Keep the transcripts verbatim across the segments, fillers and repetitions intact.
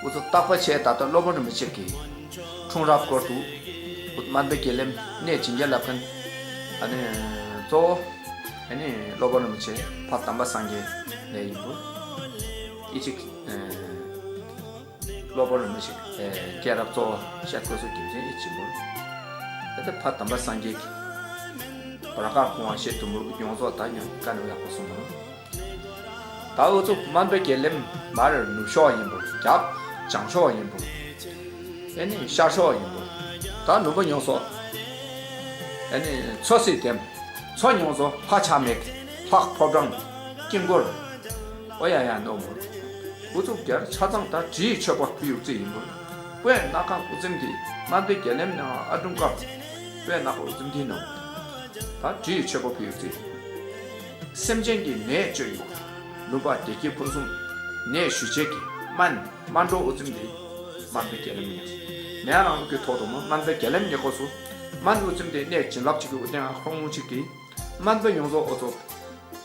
ཁོ་ཚོ་བརྟག་པ་བྱས། ད་ལྟ་སློབ་དཔོན་རིན་པོ་ཆེ་གི་འཁྲུངས་རབས་སྐོར་དུ་སྨན་པའི་དགེ་ལེགས་གནས་བྱིན་གྱིས་བརླབས་མཁན། ཨ་ནི་གཙོ་བོ་ཨ་ནི་སློབ་དཔོན་རིན་པོ་ཆེ་ཕ་དམ་པ་སངས་རྒྱས་ལས་ཡིན་པོ། ཨི་ཅིག་སློབ་དཔོན་རིན་པོ་ཆེ་སྐྱེས་རབས་གཙོ་བོ་བཤད་དགོས་སུ་རྒྱུ་མཚན་ཨི་ཅིག་པོ། ད་ལྟ་ཕ་དམ་པ་སངས་རྒྱས་ཀྱི་བར་སྐབས་ཁོང་བ་ཤེས་དུམ་བུ་ཡོངས་རྫོགས་ད་ཉོན་དཀའ་ནས་ཡག་པོ་གསུངས་མོ། ད་འུ་ཚོ་སྨན་པའི་དགེ་ལེགས་མར་ནུབ་ཕྱོགས་ཡིན་པོ། རྒྱབ་བྱང་ཕྱོགས་ཡིན་པོ། ཨེ་ནི་ཤར་ཕྱོགས་ཡིན་པོ། ད་ནུབ་པ་ཡོངས་སོ། ཨེ་ནི་མཚོ་སྲིད་དེམ། མཚོ་ཡོངས་སོ་ལྷ་ཆགས་མེད། ལྷག་ཕོ་བྲང་དཀྱིལ་འཁོར། ཨོ་ཡ་ཡ་ནོ་མོ། འུ་ཚོ་རྒྱལ་ཆ་ཚང་ད་དྲི་ཡི་མཆོད་པ་ཕུལ་ཡུག་རྩི་ཡིན་པོ། དཔེར་ན་ཁ་འུ་ཚིམ་གི་སྨན་པའི་དགེ་ལེགས་ནང་ཨ་དུང་དཀར། དཔེར་ན་ཁ་འུ་ཚིམ་གི་ནང་། ད་དྲི་ཡི་མཆོད་པ་ཕུལ་ཡུག་རྩི། སེམས་ཅན་གྱི་ནད་བཅོས་ཡུག། ལུང་པ་བདེ་སྐྱིད་ཕུན་སུམ་ནད་ཞུ་བྱེད་ཀྱི་སྨན་སྨན་གྲོགས་འུ་ཚིམ་དེ་སྨན་པའི་དགེ་ལེགས་ཉེ། ནད་རང་ལུགས་ཀྱི་ཐོག་ཏུ་མོ་སྨན་པའི་དགེ་ལེགས་ཉེ་སྐོར་སུ། སྨན་འུ་ཚིམ་དེ་ནད་བྱིན་རླབས་ཅིག་གི་འུ་ཏན་ཧོང་ངུ་ཅིག་གིས། སྨན་པ་ཡོངས་རྫོགས་འུ་ཚོ་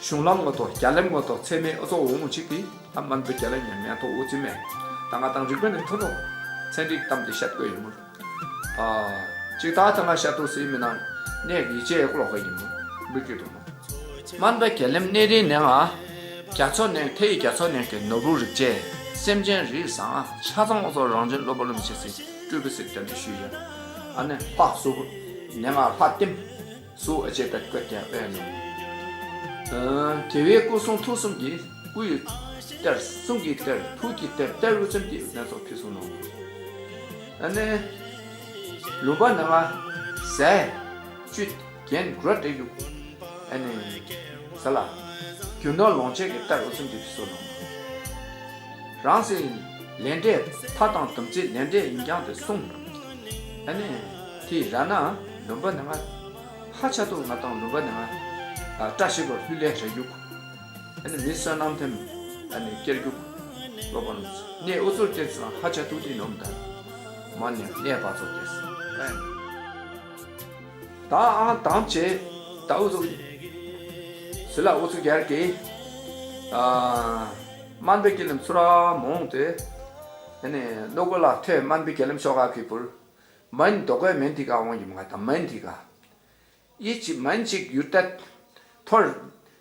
གཞུང་ལམ་ངོ་ཐོག་རྒྱ་ལེམ་ངོ་ཐོག་ཚད་མེད་འུ་ཚོ་འོང་ངུ་ཅིག་གིས། ད་སྨན་པའི་དགེ་ལེགས་ཉེ་མེ་ཐོག་འུ་ཚིམ་མེ། ད་ང་དང་རིག་པའི་ནས་ཐོ་ཐོ་ཚན་རིག་གཏམ་དེ་བཤད་དགོས་ཡོད་མོ། ཨ། ཅིག་ད་ཐ་ང་ཤ་ཏུ་སི་མི་ནང་ནས་ཡིད་ཆེས་ཀློག་གི་ཡིན་མོ། མི་སྐྱོ་དུ་མོ། སྨན་པ་དགེ་ལེགས་གནས་རིའི་ནང་ང་། རྒྱ་མཚོ་ནས་ཐེ་ཡི་རྒྱ་མཚོ་ནས་ཀྱི་ནོར་བུ་རིགས་བཅས་སེམས་ཅན་རིགས་བཟང་ཆ་ཚང་འུ་ཚོ་རང་བྱོན་སློབ་དཔོན་རིན་པོ་ཆེ་སྲིད་སྤྲུལ་པའི་སྲིད་དོན་དུ་ཞུས་ཡོད། ཨ་ནི་ལྷ་སུ་ནས་ང་ལྷ་ལྟེམ་སུ་ཨ་ཅེ་ད་ཀ་ཀྱ་ཨེ་ནི། དགེ་བའི་སྐུ་གསུང་ཐུགས་གསུམ་གྱི་སྐུ་ཡི་གཏེར་གསུང་གི་གཏེར་ཐུགས་ཀྱི་གཏེར་གཏེར་རུ་ཙམ་གྱི་གནས་ཚོགས་ཕུལ་སོང་ནོ། ཨ་ནི། ལུང་པ་ནང་ང་ཟས་བཅུད་རྒྱན་གྲོ་སྒྲིག་ཡུག། ཨ་ནི། ཟ་ལ། རྒྱུ་ནོར་ལོངས་སྤྱོད་ཀྱི་གཏེར་རུ་ཙམ་གྱི་ཕུལ་སོང་ནོ། རང་སེམས་ལས་འབྲས་ཐ་དང་དམ་ཚིག་ལས་འབྲས་ཡིན་ཀྱང་དེ་གསུངས། ཨ་ནི། དེ་ར་ན་ལུང་པ་ནང་ང་། ཧ་ཆ་ཏུ་ང་དང་ལུང་པ་ནང་ང་། བཀྲ་ཤིས་པ་ལྷུ་ལས་རེ་རྒྱུག། ཨ་ནི་མི་བསོད་ནམས་ཐེམ། ཨ་ནི་སྐྱེར་རྒྱུག། སློབ་པ་རྣམས་གནས་འུ་ཚོར་བལྟས་ཙང་ཧ་ཆ་ཏུ་དེ་ནོམ་དང་། མ་ནི་གནས་པ་ཚོ་བལྟས། ད་ཨང་དང་བྱེད་ད་འུ་ཚོ་ཟི་ལ་འུ་ཚོ་རྒྱལ་གྱི་ཨ་སྨན་པའི་དཀྱིལ་ལམ་ཚུ་ར་མོང་སྟེ། ཨ་ནི་ནོ་གོ་ལ་ཐོས་སྨན་པའི་དཀྱིལ་ལམ་ཤོག་ཁ་གི་བུར། མན་དོ་གོས་མན་ཐི་ག་འོང་གི་མ་ད་མན་ཐི་ག། ཡི་ཅི་མན་ཅིག་ཡུར་ཏད། ཐོར།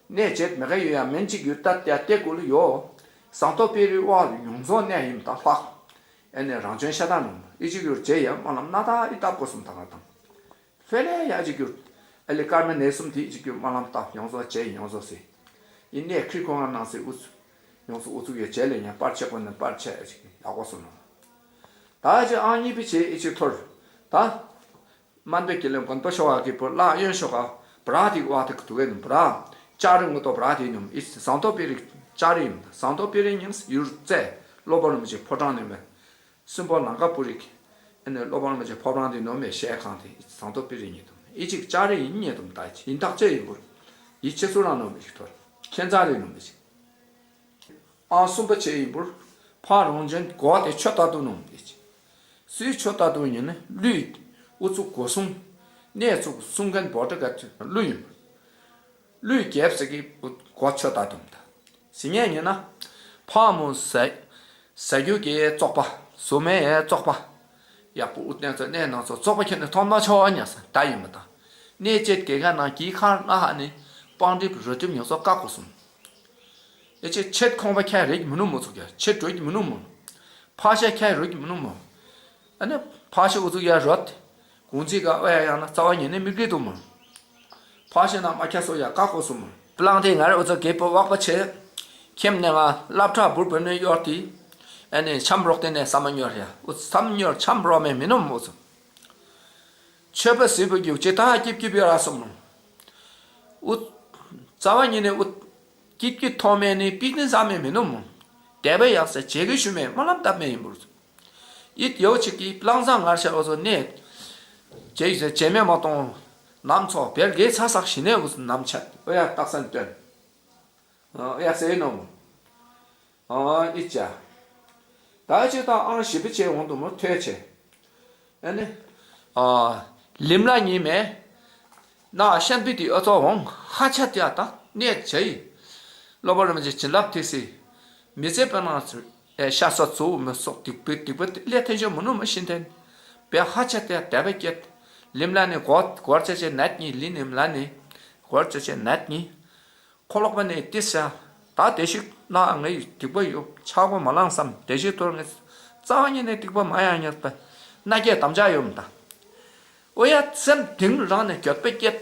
གནས་བྱེད་མི་ག་ཡོད་ཡ་མན་ཅིག་ཡུར་ཏད་ཡ་ཏེ་ཀུ་ལུ་ཡོ། ཟངས་མདོག་དཔལ་རིའི་དབང་ཡོངས་རྫོགས་གནས་ཡིན་ད་ལྷག། ཨེ་ནས་རང་བྱོན་ཤ་སྟག་ནོ། ཨི་ཅིག་ཡུར་བྱེད་ཡ་མ་ལམ་སྣ་ཐག་ཨི་སྟབས་གོ་གསུམ་ད་ག་དང་། ལྷེ་ལྷེ་ཡ་ཅིག་ཡུར། ཨེ་ལི་ཀར་མ་ནས་གསུམ་དེ་ཨི་ཅིག་ཡུར་མ་ལམ་སྟབས་ཡོངས་རྫོགས་བྱེད་ཡོངས་རྫོགས་སེ། ཨི་གནས་ཁྲི་ཁོང་ང་ནང་སེ་ཨུ་ཚུ། ཡོངས་སུ་ཨུ་ཚུགས་ཡོད་བྱས་ལས་ཉན་པར་ཆད་པོ་ནི་པར་ཆད་ཅིག་ཡག་པོ་སོང་ནོ། ད་ཅི་ཨང་གཉིས་པའི་ཆེད་ཨི་ཅིག་ཐོར། ད། སྨན་པའི་དཀྱིལ་ལམ་དགོན་པ་ཤོག་ཨ་གི་བུ་བླ་གཡོན་ཤོག་ཨ། བྲག་དེ་བ་དེ་གི་དུ་བའི་ནུམ་བྲག་ལྕགས་རི་ངོ་ཏོ་བྲག་དེའི་ནུམ་ཨི་ཟངས་མདོག་དཔལ་རི་ལྕགས་རི་ཡིན། ཟངས་མདོག་དཔལ་རི་ཉིན་ཡུར་རྩེ་སློབ་དཔོན་རིན་པོ་ཆེ་ཕོ་བྲང་ནས་མེད། སུམ་པོ་ལང་ཀ་པུ་རི་གི་ཨ་ནི་སློབ་དཔོན་རིན་པོ་ཆེ་ཕོ་བྲང་དེའི་ནུམ་མེད་ཞལ་ཁང་དེ་ཟངས་མདོག་དཔལ་རི་ཉིད་དུམ་ཨི་ཅིག་ལྕགས་རི་ཡིན་ཉེ་དུམ་ད་ཡིན་ཐག་ཆོད་ཡིན་བུར། ཡི་ཆེ་སུ་རང་ནུམ་མེད་ཞིག་ཐོར། ཁྱེད་ཚ་རི་ནུམ་མེད་ཞིག་ཨང་གསུམ་པ་བྱས་ཡིན་པུར། ཕ་རོང་ཅན་གོ་དེ་ཆོ་ལྟ་དུ་ནོ་མི་ཅི། སུའི་ཆོ་ལྟ་དུ་ཡིན་ནི་ཀླུའི་ཨུ་ཚུགས་གོ་སུང་། གནས་ཚུགས་སུང་མཁན་བོ་ཏྲ་ག་ཀླུ་ཡིན། ཀླུའི་རྒྱལ་ཟེར་གི་གོ་ཆོ་ལྟ་དུ་མི་ད། ཟི་ངས་ཉན་ན། ཕ་མོ་ཟ་ཟ་རྒྱུ་གི་བཙོག་པ་ཟོ་མའི་བཙོག་པ། ཡག་པོ་ཨུ་གནས་ཚོ་གནས་ནང་ཚོ་བཙོག་པ་ཁྱེར་ནས་ཐོམ་ན་ཆོག་ཉ་ས་ད་ཡིན་མི་ད། གནས་བཅས་དགེ་རྒན་ནང་གི་ཁར་ན་ཧ་ནི་པང་གྲིབ་རོ་གྲིབ་ཉོ་ཚོ་བཀག་གོ་སུང་། ཨེ་ཅེ་ཆེད་ཁོང་པ་ཁྱེད་རེག་མི་ནུ་མོ་ཚུགས་ཀྱ་ཆེད་འགྲོ་གི་མི་ནུ་མོ། ཕ་ཤ་ཁྱེད་རོག་གི་མི་ནུ་མོ། ཨ་ནི་ཕ་ཤ་འུ་ཚུགས་ཡ་རོད། གུང་ཚིག་ག་ཨོ་ཡ་ཡང་ན་རྩ་བ་ཉིད་ནས་མི་དགོས་འདུག་མོ། ཕ་ཤ་ན་མ་ཁྱ་སོ་ཡ་ཀ་ཀོ་སུ་མོ། པླང་དེ་ངར་འུ་ཚུགས་རྒད་པོ་བག་པ་ཆེ། ཁྱིམ་ནས་ང་སླབ་ཁྲ་འབུར་བུར་ནས་གཡོར་ཏེ། ཨ་ནི་འཆམ་རོགས་དེ་ནས་ས་མ་ཉོར་ཡ་འུ་ས་མ་ཉོར་འཆམ་རོགས་མེད་མི་ནུ་མོ་ཚུ། ཆོས་པ་སྲིད་པ་རྒྱུག་ཅེས་ད་སྐྱིབ་སྐྱིབ་ཡོད་ར་སོང་མོ། ཨུ། རྩ་བ་ཉིད་ནས་ཨུ། སྐྱིབ་སྐྱིབ་ཐོག་མེད་ནི་པིག་ནི་ཟ་མེད་མི་ནུ་མོ། དད་པའི་ཡག་ས་བྱེད་གི་ཞུ་མེད་སྨོན་ལམ་བཏབ་མེད་ཡིན་པུར། ཡིད་ཡོ་ཆིག་གིས་པླང་ཟ་ངར་ཤ་འོ་ཚོ་གནས། བྱེད་ཡུ་ཟེར་བྱེད་མེད་མ་གཏོང་། ནམ་ཚོགས་བེར་དགེ་ཚ་སག་ཞི་ནས་འུ་ནམ་ཆད་ཨོ་ཡ་སྟག་སན་སྟོན། ཨོ་ཡ་སེ་ནོ་མོ། ཨ་ཨི་ཅ། ད་ཅི་ད་ཨང་བཞི་པའི་ཆེད་འོང་དུ་མོ་ཐོས་ཆེ། ཨ་ནི། ཨ་ལིམ་ལ་ཉི་མས། ན་ཤན་པི་ཏི་ཨ་ཚོ་འོང་ཧ་ཆ་ཏི་ཨ་ད་གནས་བྱ་ཡི། སློབ་པ་རིན་པོ་ཆེ་བྱིན་རླབས་ཐེག་སི། མི་ཚེ་དཔེར་ན་ཚུལ། ཤ་ཟ་ཚུ་མི་སོགས་སྡིག་པའི་སྡིག་པ་ལས་ཐེ་ཆོད་མི་ནུ་མི་ཤིན་ཏན། པའི་ཧ་ཆ་དེ་དད་པ་སྐྱེད། ལིམ་ལ་ནི་གོ་གོར་ཆ་ཆེ་ནད་ཉི་ལི་ནིམ་ལ་ནི་གོར་ཆ་ཆེ་ནད་ཉི། ཁོ་ལོག་པ་ནི་ཏི་ས། ད་དེ་ཞིག་ན་ངའི་སྡིག་པ་ཡོད་ཆག་སྒོ་མ་ལངས་སམ། དེ་ཞིག་ཐོར་ངས་རྩ་བ་ཉིད་ནས་སྡིག་པ་མ་ཡང་ཉེར་པ་མནའ་སྐྱེལ་དམ་བཅའ་ཡོད་མ་ད། ཨོ་ཡ་སེམས་དིང་རང་ནས་འགྱོད་པ་སྐྱེད་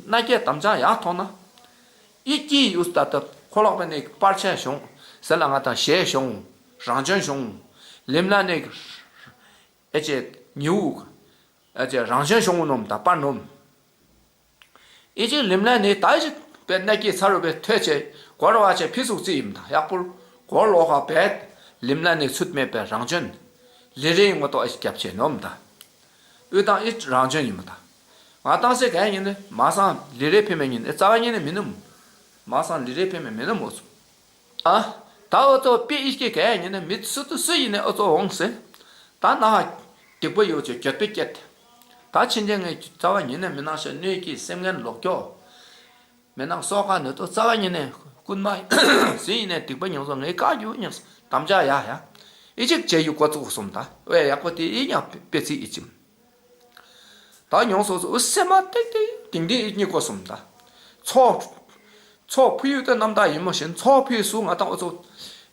མནའ་སྐྱེལ་དམ་བཅའ་ཡག་ཐོག་ན། ཨི་ཀྱི་ཡུས་ད་ད་ཁོ་ལོག་པ་ནི་པར་ཆས་བྱུང་ཟེར་ལ་ང་དང་ཞེས་བྱུང་རང་བྱོན་བྱུང་། ལིམ་ལ་ནི་ཨེ་ཅེ་ཉིའུ་ཨེ་ཅེ་རང་བྱོན་བྱུང་ནོམ་ད་པར་ནོམ། ཨི་ཅིག་ལིམ་ལ་ནི་ད་ཞིག་པའི་ནད་ཀྱི་ཚ་རུ་པའི་ཐོད་ཆེ་གོར་བ་ཆེ་ཕི་སུག་རྩི་ཡིན་ད་ཡག་པོར་གོར་ལོག་ཧ་བད་ལིམ་ལ་ནི་ཚུད་མེད་པའི་རང་བྱོན་ལི་རེའི་ངོ་ཏོག་ཨེ་ཞིག་རྒྱབ་ཆེ་ནོམ་ད། ཨུ་དང་ཨི་རང་བྱོན་ཡིན་མ་ད། ང་དང་སེ་ག་ཡིན་ནི་མ་སང་ལི་རེ་ཕི་མེ་ཡིན་ཨེ་རྩ་བ་ཉིད་ནས་མི་ནུམ། མ་སང་ལི་རེ་ཕི་མེ་མི་ནུམ་འོ་སུ། ཨ། ད་འོ་ཚོ་པི་ཨི་ཀེ་ག་ཡ་ཉིན་ནས་མི་སུ་དུ་སུ་ཡིན་ནས་འོ་ཚོ་འོང་ཟེར། ད་ན་ཧ་སྡིག་པ་ཡོད་ཅེས་འགྱོད་པའི་སྐྱེད། ད་ཕྱིན་ཆད་ངས་རྩ་བ་ཉིད་ནས་མི་སྣང་ཤ་གནོད་ཀྱི་སེམས་ངན་ལོག་སྐྱོ། མི་སྣང་སོགས་ཁ་ནི་ཏོ་རྩ་བ་ཉིད་ནས་རྐུན་མ་སུ་ཡིན་ནས་སྡིག་པ་མྱོང་སོང་ངས་བཀག་རྒྱུ་མྱོང་དམ་བཅའ་ཡ་ཡ། ཨི་ཅིག་བྱས་ཡུ་ཀོ་ཚུགས་སོང་ད་ཨོ་ཡ་ཡག་པོ་དེ་ཨི་ཉག་དཔེ་ཚིག་ཨི་ཅིམ། ད་མྱོང་སོ་སོ་སེམས་མ་ཏིག་ཏིག་ཏིང་ཏིང་ཡིད་གཉིས་ཀོ་གསུམ་ད། ཚོགས། ཚོགས་ཕུལ་ཡུལ་དུ་རྣམ་དག་ཡིན་མོ་བཞིན་ཚོགས་ཕུལ་སུ་ང་དང་འོ་ཚོ།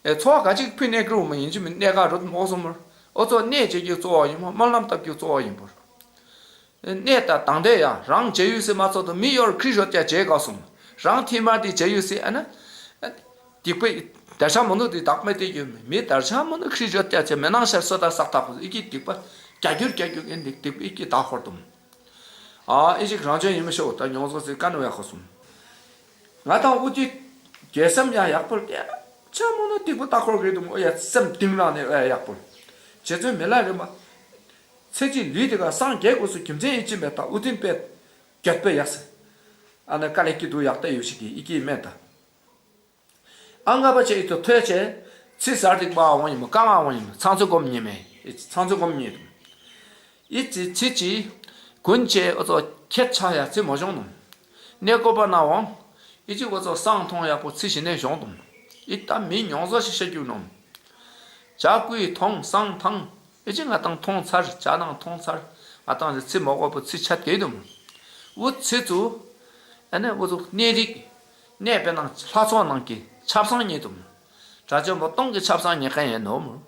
ཨེ་ཚོགས་ག་ཅིག་ཕུལ་གནས་ཀྱི་རུ་མ་ཡིན་གྱི་མི་གནས་ག་རུ་མོ་གསུམ་མོར། འོ་ཚོ་གནས་བྱེད་རྒྱུ་གཙོ་བོ་ཡིན་མོ་སྨོན་ལམ་བཏབ་རྒྱུ་གཙོ་བོ་ཡིན་པོར། གནས་དང་དང་འདྲེ་ཡང་རང་བྱེད་ཡུལ་སེམས་མ་ཚོགས་དུ་མི་ཡོར་ཁྲི་ཞོ་ཏྱ་བྱེད་ག་གསུམ། རང་ཐིམ་མ་དེ་བྱེད་ཡུལ་སེམས་ཨ་ན། སྡིག་པའི་དར་ཆ་མོ་ནུ་དེ་དག་མེད་དེ་ཡོད་མི་མི་དར་ཆ་མོ་ནུ་ཁྲི་ཞོ་ཏྱ་ཆེ་མེ་ནང་ཤར་སོ་ད་ས་ཐག་ཁུ་ཨི་ཀི་སྡིག་པ་རྒྱ་རྒྱུར་རྒྱ་རྒྱུར་ཨེ་འདི་སྡིག་པ་ཨི་ཀི་ད་ཧོར་དུམ། ཨ་ཨི་ཞིག་རང་བྱོན་ཡིན་མི་ཤོག་ད་མྱོང་ཚོ་སི་ཀ་ནུ་ཡ་ཁོ་སུམ། ང་དང་ཨུ་ཏི་རྒྱལ་སེམས་ཡ་ཡག་པོར་ཏེ་ཆ་མོ་ནུ་སྡིག་པ་ད་ཧོར་གི་དུམ་ཨོ་ཡ་སེམས་གཏིང་རང་ནས་ཨོ་ཡ་ཡག་པོར། རྗེ་བཙུན་མི་ལ་རས་མ། ཚེ་གཅིག་ལུས་དེ་ག་སངས་རྒྱས་དགོས་སུ་རྒྱུ་མཚན་ཨི་ཅི་མེད་ད་ཨུ་ཏིན་པས་རྒྱབ་པས་ཡག་སེ། ཨ་ནི་དཀའ་ལས་སྐྱིད་སྡུག་ཡག་ལྟ་ཡོད་ཞིག་གིས་ཨི་ཀི་མེད་ད། ཨ་ང་པ་ཆེ་ཡི་ཐོ་ཐོས་ཆེ། ཚི་ཟར་རིག་པ་འོང་ཡིན་མོ་ཀ་མ་འོང་ཡིན་མོ་ཚང་ཚོ་སྒོམ་ཉེ་མེ། ཚང་ཚོ་སྒོམ་ཉེ་དུ། ཨི་ཙི་ཚི་ཅི། ཀུན་ཆེ་ཨོ་ཚོ་ཁྱེད་ཆ་ཡ་ཚི་མོ་གཞོང་ནོ། གནས་སྐོར་པ་ན་འོང་། ཨི་ཅི་ཨོ་ཚོ་སང་མཐོང་ཡག་པོ་ཚི་ཞི་ནས་གཞོང་དུ། ཨི་ད་མི་མྱོང་ཚོ་ཞིག་ཤ་རྒྱུ་ནོ། ཇ་ཀུའི་མཐོང་སང་ཐང་། ཨི་ཅི་ང་དང་མཐོང་ཚར་ཇ་ནང་མཐོང་ཚར། ང་དང་ཚི་མོ་གོ་པོ་ཚི་ཆ་དེ་དུ། ཨུ་ཚི་ཚུ། ཨ་ནི་ཨོ་ཚོ་གནས་རིགས། གནས་པའི་ནང་ལྷ་ཚོགས་ནང་གི་ཆབ་གསང་ཉིད་དུ། དགྲ་བཅོམ་པ་སྟོང་གི་ཆབ་གསང་ཉེ་མཁན་ཡིན་ནོ་མོ།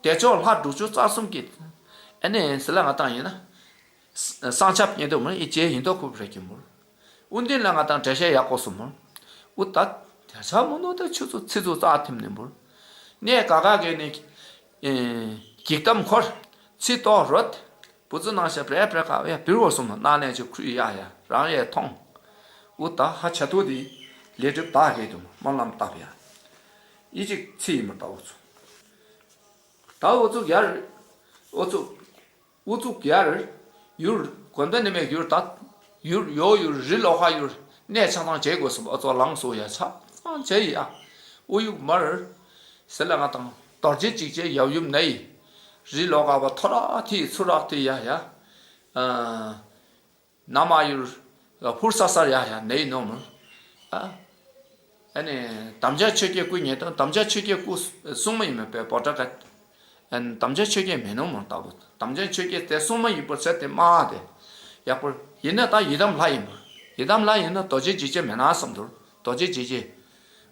བདེ་མཆོག་ལྷ་དྲུག་ཅུ་རྩ་གསུམ་གྱི། ཨ་ནི་ཟི་ལ་ང་དང་ཡིན་ན། ས་སངས་ཆབ་ཉེ་དུ་མོ་ཨི་ཅེ་ཡིན་དོ་ཁུབ་རེ་གི་མོ། ཨུ་འདི་ལ་ང་དང་འགྲེལ་བཤད་ཡག་པོ་སུ་མོ། ཨུ་ད། དེ་ཆ་མོ་ནོ་ད་ཆུ་ཚོ་ཚི་ཚོ་རྩ་ཐིམ་ནི་མོ། གནས་ག་ག་གེ་ནི། འགྱིག་དམ་འཁོར། ཚི་ཏོག་རོད། བུ་ཚོ་ནང་ཤ་བྲེ་བྲེ་ཁ་ཡ་བིར་བོ་སོང་ན་ནང་ནས་ཅིག་ཁུ་ཡ་ཡ་རང་ཡས་མཐོང་། ཨུ་ད་ཧ་ཆ་ཐུ་དི་ལས་སྒྲིབ་དག་གེ་དུ་སྨོན་ལམ་བཏབ་ཡ། ཨི་ཅིག་ཚི་ཡིན་མ་ད་ཨུ་ཚུ། ད་ཨུ་ཚུ་ཡར། ཨུ་ཚུ། ཨུ་ཚུ་ཡར། ཡུར་དགོན་པ་ནི་མེད་ཡུར་ད། ཡུར་ཡོ་ཡུར་རི་ལོ་ཁ་ཡུར་གནས་ཆ་ཚང་བྱེད་དགོས་སོ་ཨུ་ཚུ་ལངས་སོ་ཡ་ཆ་ཚང་བྱེད་ཡ། ཨུ་ཡུག་མར། ཟེར་ལ་ང་དང་རྡོ་རྗེ་འཇིགས་བྱེད་ཡབ་ཡུམ་ནའི། རི་ལོ་ག་བ་ཐོ་ར་ཐི་ཚུ་རག་ཐི་ཡ་ཡ། ན་མ་ཡུར། ཕུར་ས་སར་ཡ་ཡ་ནའི་ནོ་མུར། ཨ་ནི་དམ་བཅའ་ཆོས་བརྒྱད་སྐུ་ཉེ་དང་དམ་བཅའ་ཆོས་བརྒྱད་སྐུ་སྲུང་མ་ཡིན་མ་པའི་བོ་ཊ་ག་དམ་བཅའ་ཆོས་བརྒྱད་མེད་ནོ་མུར་ལྟ་བུ་དམ་བཅའ་ཆོས་བརྒྱད་དེ་སྲུང་མ་ཡིན་པར་ཟེར་ཏེ་སྨྲ་སྟེ། ཡག་པོ་ཡིན་ན་ད་ཡི་དམ་ལྷ་ཡིན་པར་ཡི་དམ་ལྷ་ཡིན་ན་རྡོ་རྗེ་འཇིགས་བྱེད་མེད་ན་བསམ་དུར་རྡོ་རྗེ་འཇིགས་བྱེད།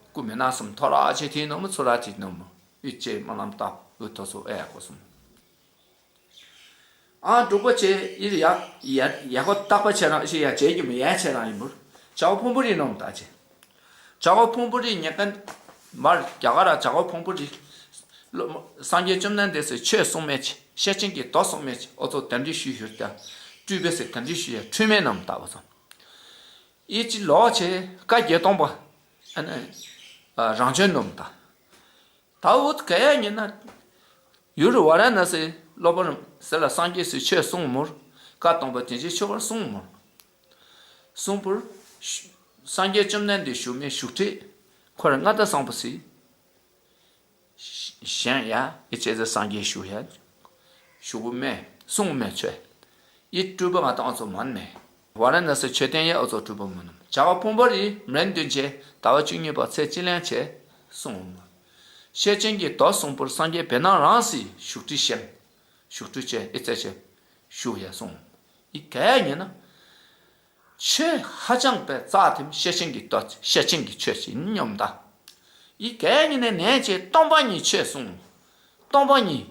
སྐུ་མེད་ན་སུམ་ཐོ་ར་ཆེ་ཐི་ནོ་མ་ཚུ་ར་ཐི་ནོ་མ་ཨུ་ཅེ་མ་ལམ་ཏ་ཨུ་ཐོ་སུ་ཨེ་ཡ་ཁོ་སུམ། ཨ་འབྲུག་པ་ཆེ་ཨི་ར་ཡ་ཡ་ཡ་ཁོ་རྟག་པ་ཆེ་རང་ཤི་ཡ་ཆེ་གི་མི་ཡ་ཆེ་རང་ཡིན་མུར་ཇ་བ་ཕུང་པོ་རི་ནོ་མ་ཏ་ཆེ། ཇ་བ་ཕུང་པོ་རི་ཉེ་ཀན་མར་རྒྱ་གར་ར་ཇ་བ་ཕུང་པོ་རི། སངས་རྒྱས་བཅོམ་ལྡན་འདས་སུ་ཆོས་གསུང་མེད་ཆེ་ཤེར་ཕྱིན་གྱི་མདོ་གསུང་མེད་ཆེ་ཨོ་ཚོ་དན་རི་ཞུ་ཞུར་ཏ་སྤྲུལ་པས་སེ་དན་རི་ཞུ་ཡ་འཁྲུལ་མེད་ནོ་མ་ཏ་བ་སོང་། ཨི་ཅི་ལོ་ཆེ་བཀའ་བརྒྱད་སྟོང་པ། ཨ་ནི། རང་བྱོན་ནོ་མ་ཏ། ད་འུ་ག་ཡ་ཉིན་ན། ཡུ་རུ་ཝ་ར་ན་སི་སློབ་དཔོན་ཟེར་ལ་སངས་རྒྱས་སུ་ཆོས་གསུངས་མུར། བཀའ་སྟོང་པ་དེ་ཅི་ཆོས་བར་གསུངས་མུར། གསུངས་པུར། སངས་རྒྱས་བཅོམ་ལྡན་འདས་བཞུགས་མེད་བཞུགས་ཁྲི། འཁོར་མངའ་བདག་བཟང་པོ་སི། གཞན་ཡ་ཨི་ཅེ་ཟེར་སངས་རྒྱས་བཞུགས་ཡ། བཞུགས་མེད་གསུངས་མེད་ཆོས། ཡི་སྤྲུལ་པ་ང་དང་ཨ་ཚོ་མན་མེ། ཝཱ་ར་ཎ་སི་མཆོད་རྟེན་ཡི་ཨ་ཚོ་སྤྲུལ་པ་མུན་ནམ་བྱ་བ་ཕུང་པོ་རི་མི་ལན་བདུན་ཆེ་ཟླ་བ་བཅུ་གཉིས་པ་ཚེས་གཅིག་ལན་ཆེ་གསུང་འོང་། ཤེར་ཕྱིན་གྱི་མདོ་གསུངས་པར་སངས་རྒྱས་བེར་ནག་རང་སྲིད་བཞུགས་ཁྲི་བཤམས། བཞུགས་ཁྲི་བྱས་ཨི་ཙེ་བྱས་བཞུགས་ཡ་གསུངས། ཨི་ག་ཉེ་ན། ཆོས་ཧ་ཅང་པའི་རྩ་ཐིམ་ཤེར་ཕྱིན་གྱི་མདོ་ཤེར་ཕྱིན་གྱི་ཆོས་ཡིན་སྙམ་ད། ཨི་ག་ཉེ་ནས་ནན་ཆེ་སྟོང་པ་ཉིད་ཆོས་གསུངས། སྟོང་པ་ཉིད།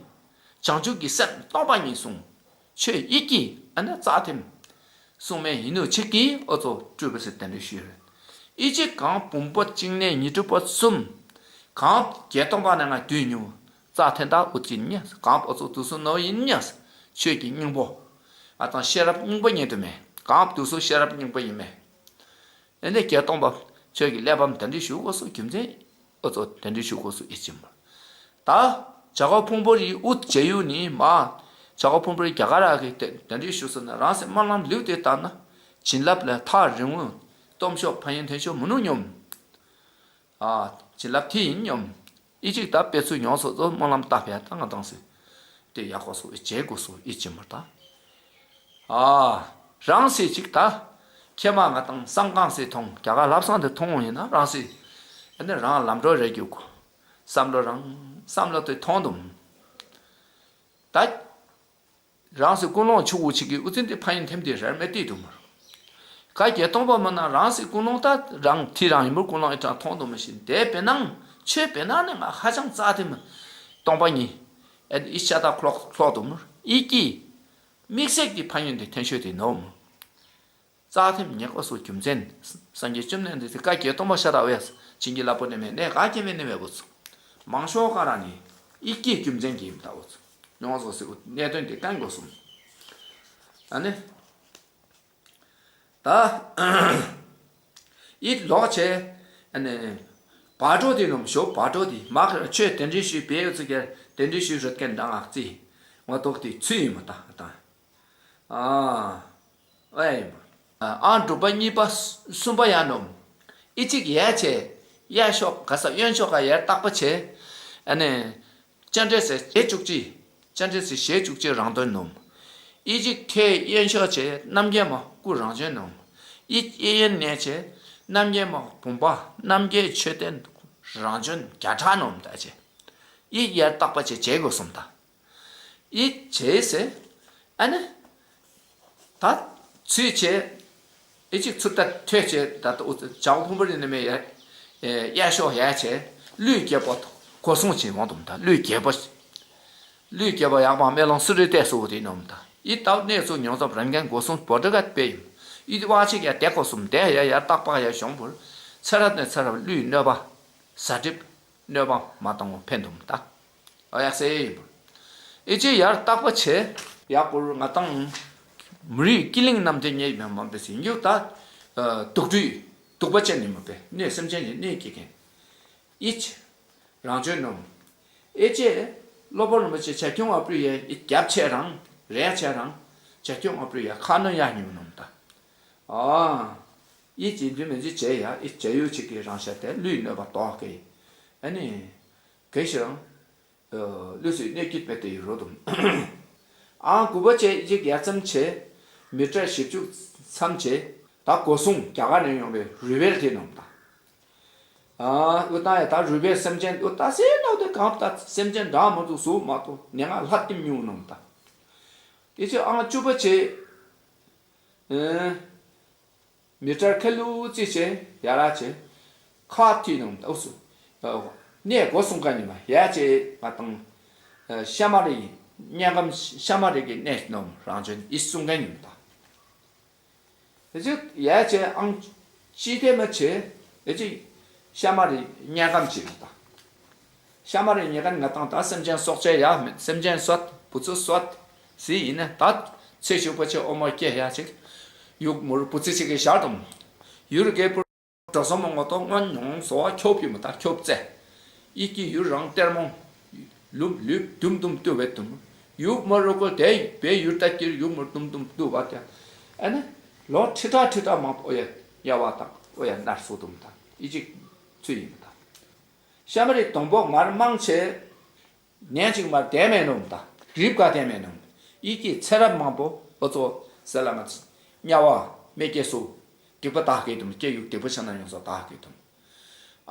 བྱང་ཆུབ་ཀྱི་སེམས་སྟོང་པ་ཉིད་གསུངས། ཆོས་ཡིད་ཀྱི་ཨ་ནི་རྩ་ཐིམ། གསུངས་མེད་ཡིན་ནོ་ཆིག་གིས་ཨོ་ཚོ་སྤྲུལ་པ་སེ་གདན་འདྲེན་ཞུས་རེད། ཨི་ཅི་གང་བུམ་པ་བཅིངས་ནས་ཉི་གྲུབ་པ་གསུམ། གང་བརྒྱད་སྟོང་པ་ནས་ང་དུས་ཉུང་། རྩ་ཐན་དག་ཨུ་ཅི་ཉེ་གང་ཨོ་ཚོ་དུ་སུ་ནོ་ཡིན་ཉེ། ཆོས་ཀྱི་སྙིང་པོ། ཨ་དང་ཤེས་རབ་སྙིང་པོ་ཉན་དུ་མེད། གང་དུ་སུ་ཤེས་རབ་སྙིང་པོ་ཡིན་མེད། ཨེ་ནས་བརྒྱད་སྟོང་པ་ཆོས་ཀྱི་གླེགས་བམ་གདན་འདྲེན་ཞུ་དགོས་སུ་རྒྱུ་མཚན། ཨོ་ཚོ་གདན་འདྲེན་ཞུ་དགོས་སུ་ཨི་ཅི་མོ། ད། བྱ་རྒོད་ཕུང་པོ་རིའི་དབུ་མཇལ་ཡུལ་ནི་མ། བྱ་རྒོད་ཕུང་པོ་རི་རྒྱ་གར་ར་གི་དེ་དེ་འདྲའི་ཞུ་སོ་ན་རང་སེམས་སྨོན་ལམ་ལེའུ་དེ་ལྟར་ན། བྱིན་རླབས་ལས་ཐག་རིང་བོ། སྟོབས་ཤོག་ཕན་ཡོན་ཐོན་ཤོག་མི་ནུ་སྙོམས། ཨ། བྱིན་རླབས་དེ་ཡིན་སྙོམས། ཨི་ཅིག་ད་དཔེ་ཚུལ་ཡོངས་སོ་སོ་སྨོན་ལམ་བཏབ་ཡ་ད་ང་དང་སེ། དེ་ཡག་པོ་སོ་ཨི་བྱེད་དགོས་སོ་ཨི་ཅི་མར་ད། ཨ། རང་སེ་ཅིག་ད། ཁྱེད་མ་ང་དང་བསམ་གང་སེ་མཐོང་རྒྱ་གར་ལབ་སང་དེ་མཐོང་ཡིན་ན་རང་སེ། ཨ་ནི་རང་ལམ་འགྲོ་རེ་རྒྱུག་གོ། བསམ་བློ་རང་བསམ་བློ་དེ་ཐོང་དུམ། ད། རང་སྲིད་ཀུན་སློང་ཆུ་བོ་ཆིག་གི་ཨུ་ཚན་དེ་ཕ་ཡིན་ཐེམ་དེ་རར་མེ་ཏི་དུ་མར། ཀ་བརྒྱད་སྟོང་པ་མ་ན་རང་སྲིད་ཀུན་སློང་ད་རང་ཐི་རང་ཡིན་མུར་ཀུན་སློང་ཨི་དྲག་མཐོང་དུ་མ་ཤིན་དེ་བེ་ནང་ཆོས་བེ་ནང་ནས་ང་ཧ་ཅང་རྩ་དེ་མ། སྟོང་པ་ཉིད། ཨེ་ཨི་ཤ་ད་ཁློག་ཁློག་དུ་མར་ཨི་ཀི། དམིགས་བསལ་གྱི་ཕ་ཡིན་དེ་ཐེན་ཤོས་དེ་ནོ་མར། རྩ་ཐེམ་ཉེ་ཀོ་སོ་རྒྱུ་མཚན། སངས་རྒྱས་བཅོམ་ལྡན་འདས་དེ་བཀའ་བརྒྱད་སྟོང་པ་ཤ་སྟག་བས་བྱིན་གྱིས་བརླབས་པོ་ནས་མེད་གནས་ག་སྐྱེ་མེད་ནས་མེད་པོ་ཚུ། མང་ཤོས་ཀ་ར་ནི་ཨི་སྐྱེས་རྒྱུ་མཚན་གྱིས་མི་ལྟ་བོ་ཚུ། མྱོང་སོ་སི་འུ་གནད་དོན་དེ་བསྟན་དགོས་གསུངས། ཨ་ནི། ད། ཨི་ལོག་ཆེ། ཨ་ནི། བ་ཀྲོ་དེ་ནོམ་ཞོ་བ་ཀྲོ་དེ་མ་ཁར་ཆོས་དེ་འདྲའི་ཞུས་པའི་ཚུ་གེར་དེ་འདྲའི་ཞུས་རུ་ཀན་འདྲ་ངག་རྩིས། ང་ཏོག་དེ་ཚུལ་ཡིན་མ་ད་ད། ཨ། ཨེ་ཡིན་པ། ཨང་དྲུག་པ་གཉིས་པ་གསུམ་པ་ཡང་ནོམ། ཨི་གཅིག་ཡལ་ཆེ། གཡས་ཕྱོགས་ག་ས་གཡོན་ཕྱོགས་ག་ཡར་བརྟག་པ་ཆེ། ཨ་ནི། སྤྱན་འདྲེན་ཟེར་ཞེ་བཅུ་གཅིག་སྤྱན་འདྲེན་ཟེར་ཞེ་བཅུ་གཅིག་རང་དོན་ནོམ། ཨི་གཅིག་ཐེ་གཡོན་ཕྱོགས་ཆེ་རྣམ་རྒྱལ་མ་སྐུ་རང་བྱོན་ནོམ། ཨི་གཡས་གཡོན་ནས་ཆེ་རྣམ་རྒྱལ་མ་བུམ་པ་རྣམ་རྒྱལ་མཆོད་རྟེན་རང་བྱོན་བརྒྱ་ཕྲག་ནོམ་ད་ཆེ། ཨི་ཡར་བརྟག་པ་ཆེ་བྱེད་དགོས་གསུངས་ད། ཨི་བྱས་ཟེར། ཨ་ནི། ད། ཚུལ་བྱས། ཨི་གཅིག་ཚུར་ལྟ་ཐོས་བྱས་ད་ལྟ་ཨུ་ཚུ་བྱ་བ་ཕུང་པོ་རི་ནི་མེ་ཡ། གཡས་ཕྱོགས་ཡར་བྱས། ཀླུའི་རྒྱལ་པོ་གོ་སྲུང་བྱེད་འོང་དུམ་ད་ཀླུའི་རྒྱལ་པོ། ཀླུའི་རྒྱལ་པོ་ཡག་པ་སྨན་ལོང་སུ་རི་ཏས་སུ་དེ་ནོམ་ད། ཨི་ད་གནས་ཚུལ་མྱོང་ཚབ་རང་གན་གོ་སྲུང་བོ་ཏི་ག་དཔེ་ཡིན། ཨི་དབང་ཆིག་ཡ་དེ་གོ་སུམ་དེ་ཡ་ཡར་བརྟག་པ་ཡ་གཞོང་པུར། ཚེ་རབས་ནས་ཚེ་རབས་ཀླུའི་གནོད་པ། ཟ་སྒྲིབ། གནོད་པ་མ་བཏང་བ་ཕན་འདུག་ད། ཨ་ཡག་སེ་ཡིན་པ། ཨེ་ཅེ་ཡར་བརྟག་པ་བྱས། ཡག་པོར་ང་དང་། མི་རིགས་ཀི་ལིང་རྣམས་དེ་ཉེས་མེད་མ་འབད་ཟིན་རྒྱུ་ད། དུག་སྦྲུལ། དུག་པ་ཅན་ནི་མ་འབད་གནས་སེམས་ཅན་གྱི་གནས་སྐྱེ་མཁན། ཨི་ཅེ། རང་བྱོན་ནོམ། ཨེ་ཅེ། སློབ་དཔོན་རིན་པོ་ཆེ་བྱ་ཁྱུང་བ་སྤུལ་ཡས་ཨི་རྒྱབ་ཆེ་རང་། རས་ཆེ་རང་། བྱ་ཁྱུང་བ་སྤུལ་ཡས་ཁ་ནོན་ཡ་ཉུང་ནོམ་ད། ཨ། ཨི་ཅི་འདི་མི་འདི་བྱས་ཡ་ཨི་བྱ་ཡུལ་ཅིག་གི་རང་ཤ་དེ་ཀླུའི་གནོད་པ་ལྡོག་གི། ཨ་ནི། གེ་ཤི་རང་། ཀླུ་སུའི་གནས་སྐྱིད་པའི་དེ་ཡི་རོ་དུམ། ཨང་དགུ་པ་བྱས་ཨི་ཅིག་ཡ་ཙམ་བྱས། མི་ཊར་བཞི་བཅུ་མཚམས་བྱས། ད་སྒོ་སྲུང་རྒྱ་གར་ནས་ཡོང་བའི་རུས་སྦལ་དེ་ནོམ་ད། ཨ་ཨུ་ཏང་ཡ་ད་རུས་སྦལ་སེམས་ཅན་ཨུ་ད་སེ་ནོ་དེ་གང་ད་སེམས་ཅན་འདྲ་མ་འདུག་གཟུགས་མ་གཏོགས་ནད་ང་ལྷ་ལྟེམ་ཉུང་ནོམ་ད། དེ་ཚོས་ཨང་བཅུ་པ་བྱས། ཨེ། མི་ཊར་ཁ་ལུ་ཙི་བྱས་ཡ་ར་བྱས། ཁ་ཐི་ནང་ཨུ་སུ། གནས་སྒོ་སྲུང་མཁན་ཉི་མ་ཡ་བྱས་ང་དང་། ཤ་མ་རི་དམྱལ་ཁམས་ཤ་མ་རི་གི་གནས་ནང་རང་བྱོན་ཨི་སྲུང་མཁན་ཉི་མ་དང་། དེ་ཚོས་ཡ་བྱས་ཨང་། ཅི་དེ་མ་བྱས། ཨེ་ཅི། ཤ་མ་རི་དམྱལ་ཁམས་ཅི་མ་དང་། ཤ་མ་རི་དམྱལ་ཁམས་ང་དང་ད་སེམས་ཅན་སྲོག་བཅད་ཡ་མེད་སེམས་ཅན་གསོད་བུ་ཚུ་གསོད། ཟི་ཡིན་ན་ད། ཚེ་ཞུགས་པ་ཆེ་ཨོ་མ་སྐྱེ་ཡ་ཅིག་ཡུག་མུར་བུ་ཚུ་ཅིག་གི་ཞར་དུམ། ཡུར་གེ་པུར། འགྲོ་སོང་མ་ངོ་ཏོ་སྔོན་མྱོང་སོ་བ་ཁྱོབ་ཡུ་མ་ད་ཁྱོབ་ཙེ། ཡིད་ཀྱི་ཡུལ་རང་གཏེར་མོ། ལུམ་ལུབ་དུམ་དུམ་བཏུ་བའི་དུམ། ཡུག་མ་རུ་ཀོ་དེ་བའི་ཡུལ་ད་ཀྱིར་ཡུག་མ་དུམ་དུམ་བཏུ་བ་དེ། ཨ་ནི། ལོ་ཁྲི་ཕྲག་ཁྲི་ཕྲག་མང་པོ་ཡ་ཡ་བ་དང་ཨོ་ཡ་ནར་སོ་དུམ་ད་ཡི་ཅིག་ཚུ་ཡིན་མ་ད། ཤ་མ་རི་དོང་པོ་མར་མང་ཆེ། ནས་ཅིག་མར་དེ་མེད་ནོམ་ད། རིབ་ཀ་དེ་མེད་ནོམ། ཡི་ཀི་ཚེ་རབས་མང་པོ་ཨོ་ཚོ་སེ་ལ་མ་ཚི། དམྱལ་བ་མེ་སྐྱེ་སུ། སྡིག་པ་དག་གི་དུམ་སྐྱེ་ཡུག་སྡིག་པ་ཆ་ན་ཡོང་སོ་དག་གི་དུམ།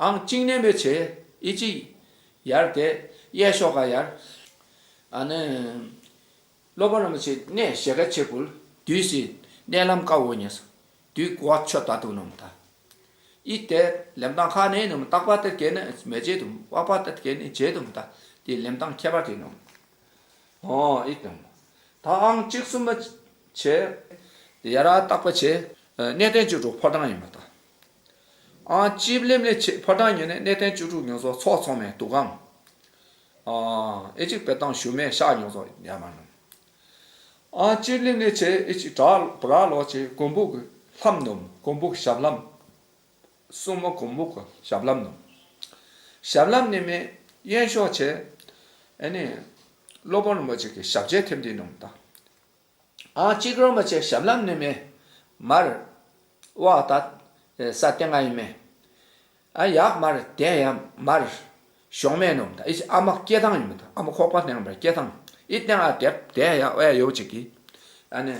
ཨང་གཅིག་ནས་མེ་ཆེ། ཨི་ཅིག་ཡར་དེ་གཡས་ཕྱོགས་ཀ་ཡར། ཨ་ནི། སློབ་དཔོན་རིན་པོ་ཆེ་གནས་ཞལ་ཁ་ཕྱེ་ཕུལ་དུས་སུ་གནས་ལམ་དཀའ་བོ་ཉེས་སོ། དུས་གོ་ཆོད་ད་དུ་ནོམ་ད། ཨི་དེ་ལེམ་ཏང་ཁ་ནས་ནོམ་རྟག་པ་དེ་གས་ནི་མེ་བྱེད་དུ་དབག་པ་དེ་གས་ནི་བྱེད་དུ་ད། དེ་ལེམ་ཏང་ཁྱད་པར་དེ་ནོམ། ཨོ་ཨི་དུམ། ད་ཨང་གཅིག་གསུམ་པ་བྱས། ཡ་ར་བརྟག་པ་བྱས། གནས་བརྟན་བཅུ་དྲུག་ཕོ་བྲང་ཡིན་པ་དང་། ཨང་གཅིག་ལེམ་ལས་བྱེད་ཕོ་བྲང་ཉོས་ནས་གནས་བརྟན་བཅུ་དྲུག་ཉོ་ཚོགས་ཚོགས་ཚོགས་མའི་འདུ་ཁང་། ཨེ་ཅིག་པེ་ཏང་ཞུ་མེ་ཤག་ཉོ་ཚོགས་ཡ་མ་ནོམ། ཨང་གཅིག་ལེམ་ལས་བྱེད་ཨེ་ཅིག་བྲག་བྲག་ལོག་བྱེད་གོམ་བུ་གི་ལྷམ་ནོམ་གོམ་བུ་གི་ཞབས་ལྷམ། སྲུང་མ་གོམ་བུ་གི་ཞབས་ལྷམ་ནོམ། ཞབས་ལྷམ་ནི་མེ་གཡོན་ཕྱོགས་བྱེད། ཨེ་ནི། སློབ་དཔོན་རིན་པོ་ཆེ་གི་ཞབས་རྗེས་ཐེམ་དེ་ནོམ་ད། ཨ་གཅིག་རོ་མ་ཆེ་ཞབས་ལྷམ་ནི་མེ། མར། དབག་ད། ས་སྟེང་ང་ཡིན་མེ། ཨ་ཡག་མར་དེ་ཡང་མར། གཞོགས་མེ་ནོམ་ད་ཨི་ཨ་མ་སྐྱེ་ཐང་ཡིན་མེ་ད་ཨ་མ་ཁོག་པ་སྟེང་མར་སྐྱེ་ཐང་། ཨི་སྟེང་ང་དེ་དེ་ཡང་ཨོ་ཡ་ཡོ་ཅིག་གི། ཨ་ནི།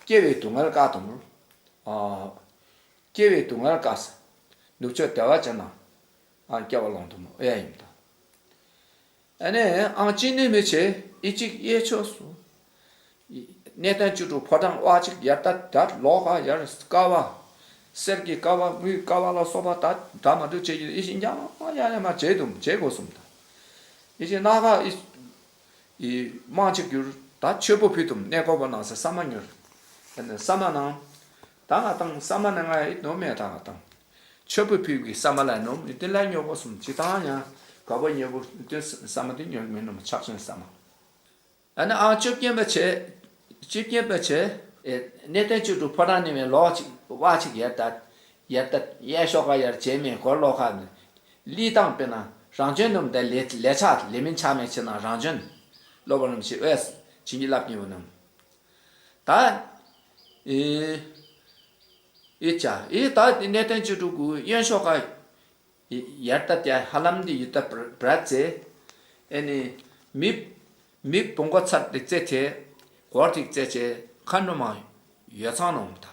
སྐྱེ་བའི་སྡུག་བསྔལ་དཀའ་དང་། ཨ། སྐྱེ་བའི་སྡུག་བསྔལ་དཀའ་ས། ནུབ་ཕྱོགས་བདེ་བ་ཅན་ན། ཨ་སྐྱེ་བ་ལོང་དུ་མོ་ཨེ་ཡིན་ད། ཨ་ནི་ཨང་གཅིག་ནི་མི་ཆེ་ཨི་གཅིག་གཡས་ཕྱོགས་སུ། གནས་བརྟན་བཅུ་དྲུག་ཕོ་བྲང་དབག་གཅིག་ཡར་ད་ད་ལོག་ག་ཡར་ཀ་བ། གསེར་གྱི་ཀ་བ་དངུལ་ཀ་བ་ལ་སོགས་པ་ད་འདྲ་མ་འདྲ་བྱེད་ཀྱི་ཨི་ཤིན་ཀྱང་ཡ་ནས་མ་བྱེད་དུམ་བྱེད་དགོས་གསུམ་ད། ཨི་ཤིན་ན་ག་ཨི། ཨི་དམངས་ཆེ་གྱུར་ད་མཆོད་པ་ཕུལ་དུམ་གནས་སྐོར་པ་ནང་ས་ས་མ་ཉུར། ས་མ་ནང་། ད་ང་དང་ས་མ་ནང་ང་ཨི་ནོ་མེད་ད་ང་དང་། མཆོད་པ་ཕུལ་གི་ས་མ་ལ་ནོམ་ཨི་དེ་ལ་ཉོ་གོ་སུམ་ཅི་དང་ཡང་ག་བ་ཉོ་གོ་ཨི་དེ་ས་མ་དེ་ཉོ་མི་ནོམ་ཆག་ཆེན་ས་མ། ཨ་ནི་ཨང་བཅོ་བརྒྱད་པ་བྱས། བཅོ་བརྒྱད་པ་བྱས། ཨེ་གནས་བརྟན་བཅུ་དྲུག་ཕོ་བྲང་ནི་མེ་ལོག་ཅིག་དབག་ཅིག་ཡར་ད། ཡར་ད་གཡས་ཕྱོགས་ཀ་ཡར་བྱས་མེ་སྒོར་ལོག་ཁ་ནི། ལི་དང་དཔེར་ན་རང་བྱོན་ནོམ་དེ་ལས་ལས་ཆག་ལས་མིན་ཆག་མེད་ཆེ་ན་རང་བྱོན། སློབ་པ་རིན་པོ་ཆེ་ཨེ་བྱིན་གྱིས་བརླབས་ཉེ་བོ་ནམ། ད། ཨེ། ཨེ་ཅག་ཨེ་ད་གནས་བརྟན་བཅུ་དྲུག་གུ་གཡོན་ཕྱོགས་ཀ་ཡར་ད་དེ་ཧ་ལམ་འདི་ཡུ་ད་བྲ་བྲ་ཙེ། ཨེ་ནི། མི། མི་བོང་གོ་ཚར་དེ་ཙེ་ཐེ། གོར་ཐིག་ཙེ་ཅེ་ཁ་འགྲོ་མ། ཡོད་ཚང་ནོམ་ད།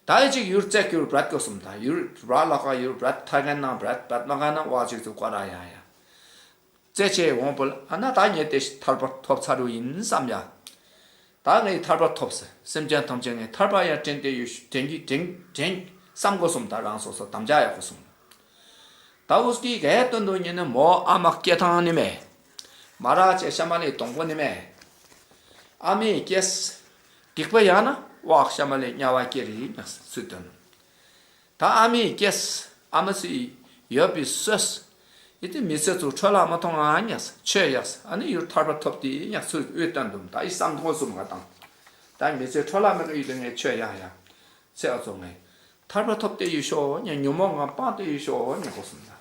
ད་ཨེ་ཅིག་ཡུར་ཙེ་གྱུར་བྲ་ཀོ་སུམ་ད་ཡུར་བྲ་ལ་ཁ་ཡུར་བྲ་ཐ་གན་ན་བྲ་བྲ་མ་གན་ན་བ་ཅིག་ཚུ་ཀོ་ར་ཡ་ཡ། རྩེ་ཆེ་འོང་པོ་ལ་ཨ་ན་ད་ངས་དེ་ཐར་པ་ཐོབ་ཚར་རུ་ཡིན་བསམ་ཡ། ད་ངས་ཐར་པ་ཐོབ་ཟེར་སེམས་ཅན་ཐམས་ཅད་ངས་ཐར་པ་ཡང་དྲན་དེ་ཡོད་དྲན་གྱི་དྲན་དྲན་བསམ་དགོས་སོང་ད་རང་སོ་སོ་དམ་བཅའ་ཡག་པོ་སོང་། ད་འུ་སྐྱིད་གས་སྟོན་དུ་ཉིན་ནི་མོ་ཨ་མ་སྐྱེ་ཐང་ནི་མེད། མ་ར་ཅེ་ཤ་མ་ལི་སྡོང་པོ་ནི་མེད། ཨ་མའི་སྐྱེས། སྡིག་པ་ཡང་ན་དབག་ཤ་མ་ལི་དམྱལ་བ་སྐྱེ་རིགས་ན་སུས་སྟོན། ད་ཨ་མའི་སྐྱེས། ཨ་མ་སུ་ཡི་ཡོད་པའི་སོས། ཨི་ཏི་མི་ཚེ་ཚུ་འཕྲོ་བརླག་མ་ཐོང་ང་ཉག་ཆོས་ཡག་ཨ་ནི་ཡུལ་ཐར་པ་ཐོབ་སྟེ་ཉག་ཚུ་དབུས་བཏོན་དུམ་ད་ཨི་སང་ཐོང་སུམ་ང་དང་། ད་མི་ཚེ་འཕྲོ་བརླག་མི་ཀ་ཡུལ་དུ་ངས་ཆོས་ཡག་ཡག་ཚེ་ཨ་ཚོ་ངས་ཐར་པ་ཐོབ་སྟེ་ཡུལ་ཤོག་ཉག་ཉོན་མོངས་ངང་སྤངས་ཏེ་ཡུལ་ཤོག་ཉག་གོ་སུམ་ད།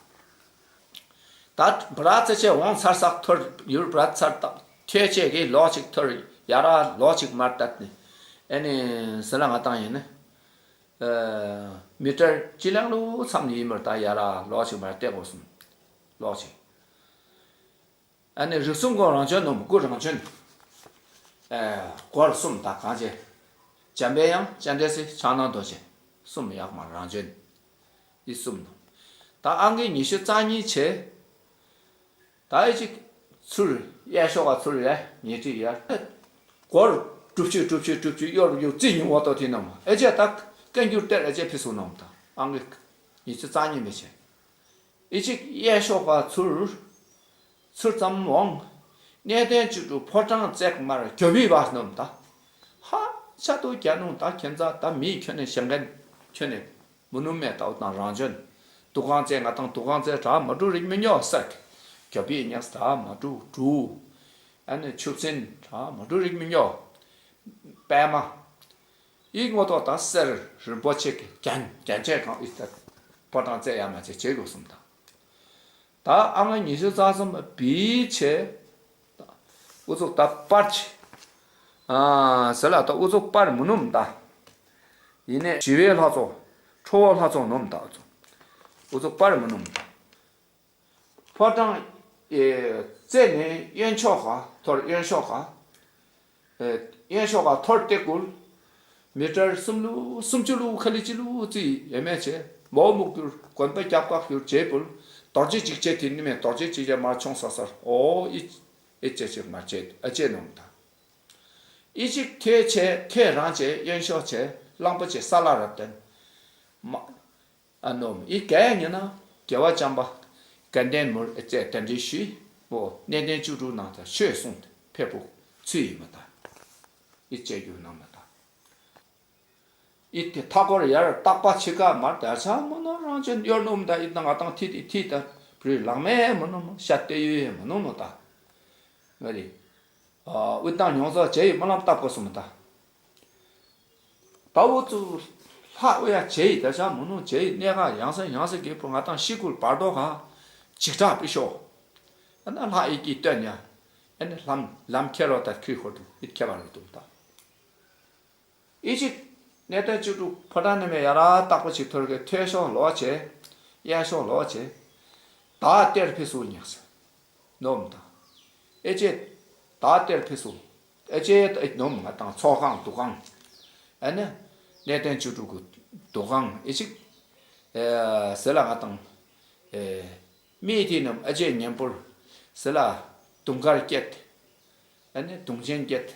ད་བྲ་ཚེ་ཆེ་འོང་ཚར་སག་ཐོར་ཡུལ་བྲ་ཚར་ཐག་ཐོས་ཆེ་གི་ལོག་ཅིག་ཐོར་ཡ་ར་ལོག་ཅིག་མར་བཏབ་ནི། ཨེ་ནི་ཟི་ལ་ང་དང་ཡིན་ནི། མི་ཊར་སྤྱི་ལེང་ལུ་མཚམས་ནི་ཡིན་མར་ད་ཡ་ར་ལོག་ཅིག་མར་བལྟས་དགོས་སོང་། ལོག་ཅིག་ཨ་ནི་རིགས་གསུམ་སྒོ་རང་བྱོན་ནོམ་སྐུ་རང་བྱོན། སྒོར་གསུམ་ད་གང་བྱེད། འཇམ་པའི་དབྱངས་སྤྱན་རས་གཟིགས་ཕྱག་ན་རྡོ་རྗེ། གསུམ་ཡག་མ་རང་བྱོན། འདི་གསུམ་ནོ། ད་ཨང་ཀི་ཉི་ཤུ་རྩ་གཉིས་བྱས། ད་ཨེ་ཅིག་ཚུར་གཡས་ཕྱོགས་ཀ་ཚུར་རེ་ཉེ་ཁྲི་ཡར། སྒོར་དྲུག་ཅུ་དྲུག་ཅུ་དྲུག་ཅུ་གཡོར་གཡོར་རྩིས་ཉུང་བ་ཏོ་དེ་ནམ་ཨེ་ཅེ་ད་སྐད་འགྱུར་སྟེར་ཨེ་ཅེ་ཕི་སུ་ནམ་ད་ཨང་ཀི་ཉི་ཤུ་རྩ་གཉིས་མི་བྱས། ཨེ་ཅིག་གཡས་ཕྱོགས་ཀ་ཚུར། ཚུར་ཙམ་འོང་། གནས་བརྟན་བཅུ་དྲུག་ཕོ་བྲང་བརྩེགས་མར་གྱོ་བི་བ་ནོམ་ད། ཧ། ཆ་ཏོ་གྱ་ནོང་ད་ཁྱེད་ཚ་ད་མི་ཁྱོད་ནས་ཞེང་གན་ཁྱོད་ནས། མུ་ནུ་མེ་ཏའུ་དང་རང་བྱོན། དུ་ཁང་ཙེ་ང་དང་དུ་ཁང་ཙེ་གྲ་མ་དྲུ་རིག་མི་ཉོ་སར། གྱ་པི་ཉག་གྲ་མ་དྲུ་དྲུ། ཨ་ནི་ཆུ་སྲིན་གྲ་མ་དྲུ་རིག་མི་ཉོ། པད་མ། ཨི་ངོ་ཏོ་དང་གསེར་རིན་པོ་ཆེ་གི་རྒྱན་རྒྱན་ཆས་གང་ཨི་ལྟར། ཕོ་བྲང་ཙེ་ཡ་མ་ཅེ་བྱེད་དགོས་གསུམ་དང་། ད་ཨ་ང་ཉི་ཤུ་རྩ་གསུམ་པ་བི་ཆེ། ཨུ་ཚུགས་ད་པར་ཆེ། ཨ་ཟེར་ལ་ད་ཨུ་ཚུགས་པར་མུ་ནུམ་ད། ཡིན་ནས་ཞི་བའི་ལྷ་ཚོགས། ཁྲོ་བོ་ལྷ་ཚོགས་ནོམ་ད་ཨུ་ཚུགས། ཨུ་ཚུགས་པར་མུ་ནུམ་ད། ཕོ་བྲང་། ཨེ། རྩེ་ནས་གཡོན་ཕྱོགས་ཁ་ཐོར་གཡོན་ཕྱོགས་ཁ། ཨེ། གཡོན་ཕྱོགས་ཁ་ཐོར་སྟེ་ཀུལ། མི་ཊར་གསུམ་ལུ་སུམ་ཅུ་ལུ་ཁ་ལི་ཅི་ལུ་རྩིས་ཡོད་མེད་བྱས་མོ་སྨུག་གྱུར་གོན་པ་རྒྱབ་བཀག་གྱུར་བྱས་ཕུལ། རྡོ་རྗེ་འཇིགས་བྱེད་དེ་ནི་མེད། རྡོ་རྗེ་འཇིགས་བྱེད་མར་མཆོངས་ས་སར། ཨོ་ཨི་ཨི་ཅེ་ཅེ་མར་བྱེད་ཨ་ཅེ་ནོམ་ད། ཨི་ཅིག་ཐོས་བྱེད་ཐོས་རང་བྱེད་གཡོན་ཕྱོགས་བྱེད་གླང་པོ་ཆེ་ས་ལ་རབ་བརྟན། མ་ཨ་ནོམ་ཨི་གས་ཉེ་ན་རྒྱལ་བ་བྱམས་པ་དགའ་ལྡན་མུར་ཨི་ཅེ་དེ་འདྲའི་ཞུས། ཨོ་གནས་བརྟན་བཅུ་དྲུག་ནང་དུ་ཆོས་གསུངས་ཏེ་ཕེབས་པོ་ཚུལ་ཡིན་མ་ད། ཨི་ཅེ་རྒྱུ་ནང་མ་ད། ཨི་ཏི་མཐའ་སྐོར་ཡར་བརྟག་པ་ཕྱི་ཁ་མར་དར་ཆ་མོ་ནོ་རང་ཅན་གཡོར་ནོམ་ད། ཨི་ཏང་ང་ཏང་ཐི་ཏི་ཐི་ད་བྲུས་ལག་མེ་མོ་ནོ་མོ་ཤ་ཏེ་ཡུ་ཡེ་མོ་ནོ་མོ་ད། ང་རི་ཨུ་ཏང་ཉོང་ཚོ་ཇེ་ཡི་སྨོན་ལམ་བཏབ་དགོས་སོ་མོ་ད། ད་འུ་ཚུ་ལྷ་ཨུ་ཡ་ཇེ་ཡི་དར་ཆ་མོ་ནོ་ཇེ་ཡི་གནས་ཁ་ཡང་སེ་ཡང་སེ་གི་པོ་ང་ཏང་ཤི་ཁུལ་བར་དོ་ཁ་ཅིག་དྲག་པི་ཤོ། ཨ་ན་ལྷ་ཨི་ཀི་སྟོན་ཡ། ཨ་ནི་ལམ་ལམ་ཁྱེར་རོ་ད་ཁྲི་ཧོ་དུ་ཨི་ཁྱེར་བ་རུ་དུ་ད། ཨི་ཅིག་གནས་བརྟན་བཅུ་དྲུག་ཕོ་བྲང་ནས་མེ་ཡ་ར་བརྟག་པོ་ཅིག་ཐོར་གི་ཐོས་ཤོག་ལོག་བྱེད། གཡས་ཤོག་ལོག་བྱེད། ད་གཏེར་ཕི་སུ་ཉག་སེ་ནོམ་དང་། ཨེ་ཅེ་ད་གཏེར་ཕི་སུ། ཨེ་ཅེ་ནོམ་ང་དང་ཚོགས་ཁང་འདུ་ཁང་། ཨ་ནི་གནས་བརྟན་བཅུ་དྲུག་གི་འདུ་ཁང་ཨི་ཅིག་ཨེ་ཟེར་ལ་ང་དང་ཨེ། མི་དེ་རྣམས་ཨ་ཅེ་ཉན་པོར་ཟེར་ལ་དུང་དཀར་བསྐྱེད། ཨ་ནི་དུང་ཆེན་བསྐྱེད།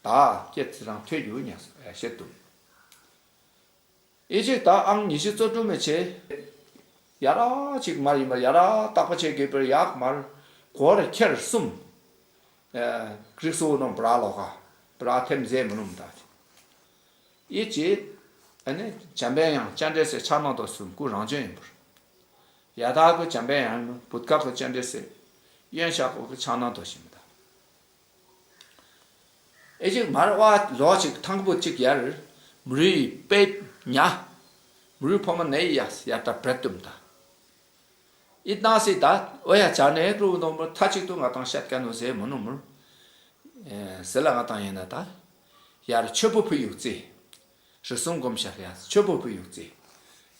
ད་བསྐྱེད་ཚེ་རང་ཐོས་རྒྱུ་ཉག་ཟེར་བཤད་དུ། ཨི་ཅིག་ད་ཨང་ཉི་ཤུ་རྩ་དྲུག་མི་བྱེད། ཡ་ར་ཅིག་མར་ཡིན་པར་ཡ་ར་བརྟག་པ་བྱེད་དགོས་པར་ཡག་མར་སྒོར་ཁྱེར་གསུམ། རིགས་སུ་ནོམ་བྲ་ལོ་ཁ་བྲ་ཐེམ་ཟས་མི་ནོམ་ད། ཨི་ཅིག་ཨ་ནི་འཇམ་པའི་དབྱངས་སྤྱན་རས་གཟིགས་ཕྱག་ན་རྡོ་གསུམ་སྐུ་རང་བྱོན་ཡིན་པར། ཡ་ད་གི་འཇམ་པའི་དབྱངས་བུད་ཀ་གི་སྤྱན་རས་གཟིགས་གཡོན་ཞྭ་ཁོག་གི་ཕྱག་ན་རྡོ་ཞིག་མི་ད། ཨེ་ཅིག་མར་བ་ལོ་ཅིག་ཐང་པོ་ཅིག་ཡར་མུ་རུའི་པེ་ཉ། མུ་རུའི་ཕོ་མོ་ནེ་ཡ་ཡ་ད་བྲད་དུམ་ད། ཨི་ཏང་སི་ད་ཨོ་ཡ་ཅག་ནས་རུ་ནོ་མུར་ཐ་ཅིག་ཏུ་ང་ཏང་བཤད་ཀ་ནོ་ཟེ་མོ་ནོ་མུར། ཟེ་ལ་ང་ཏང་ཡིན་ན་ད། ཡར་ཆོས་པོ་ཕུ་ཡུག་ཙི། རི་སུང་སྒོམ་ཤར་ཡ་ཆོས་པོ་ཕུ་ཡུག་ཙི།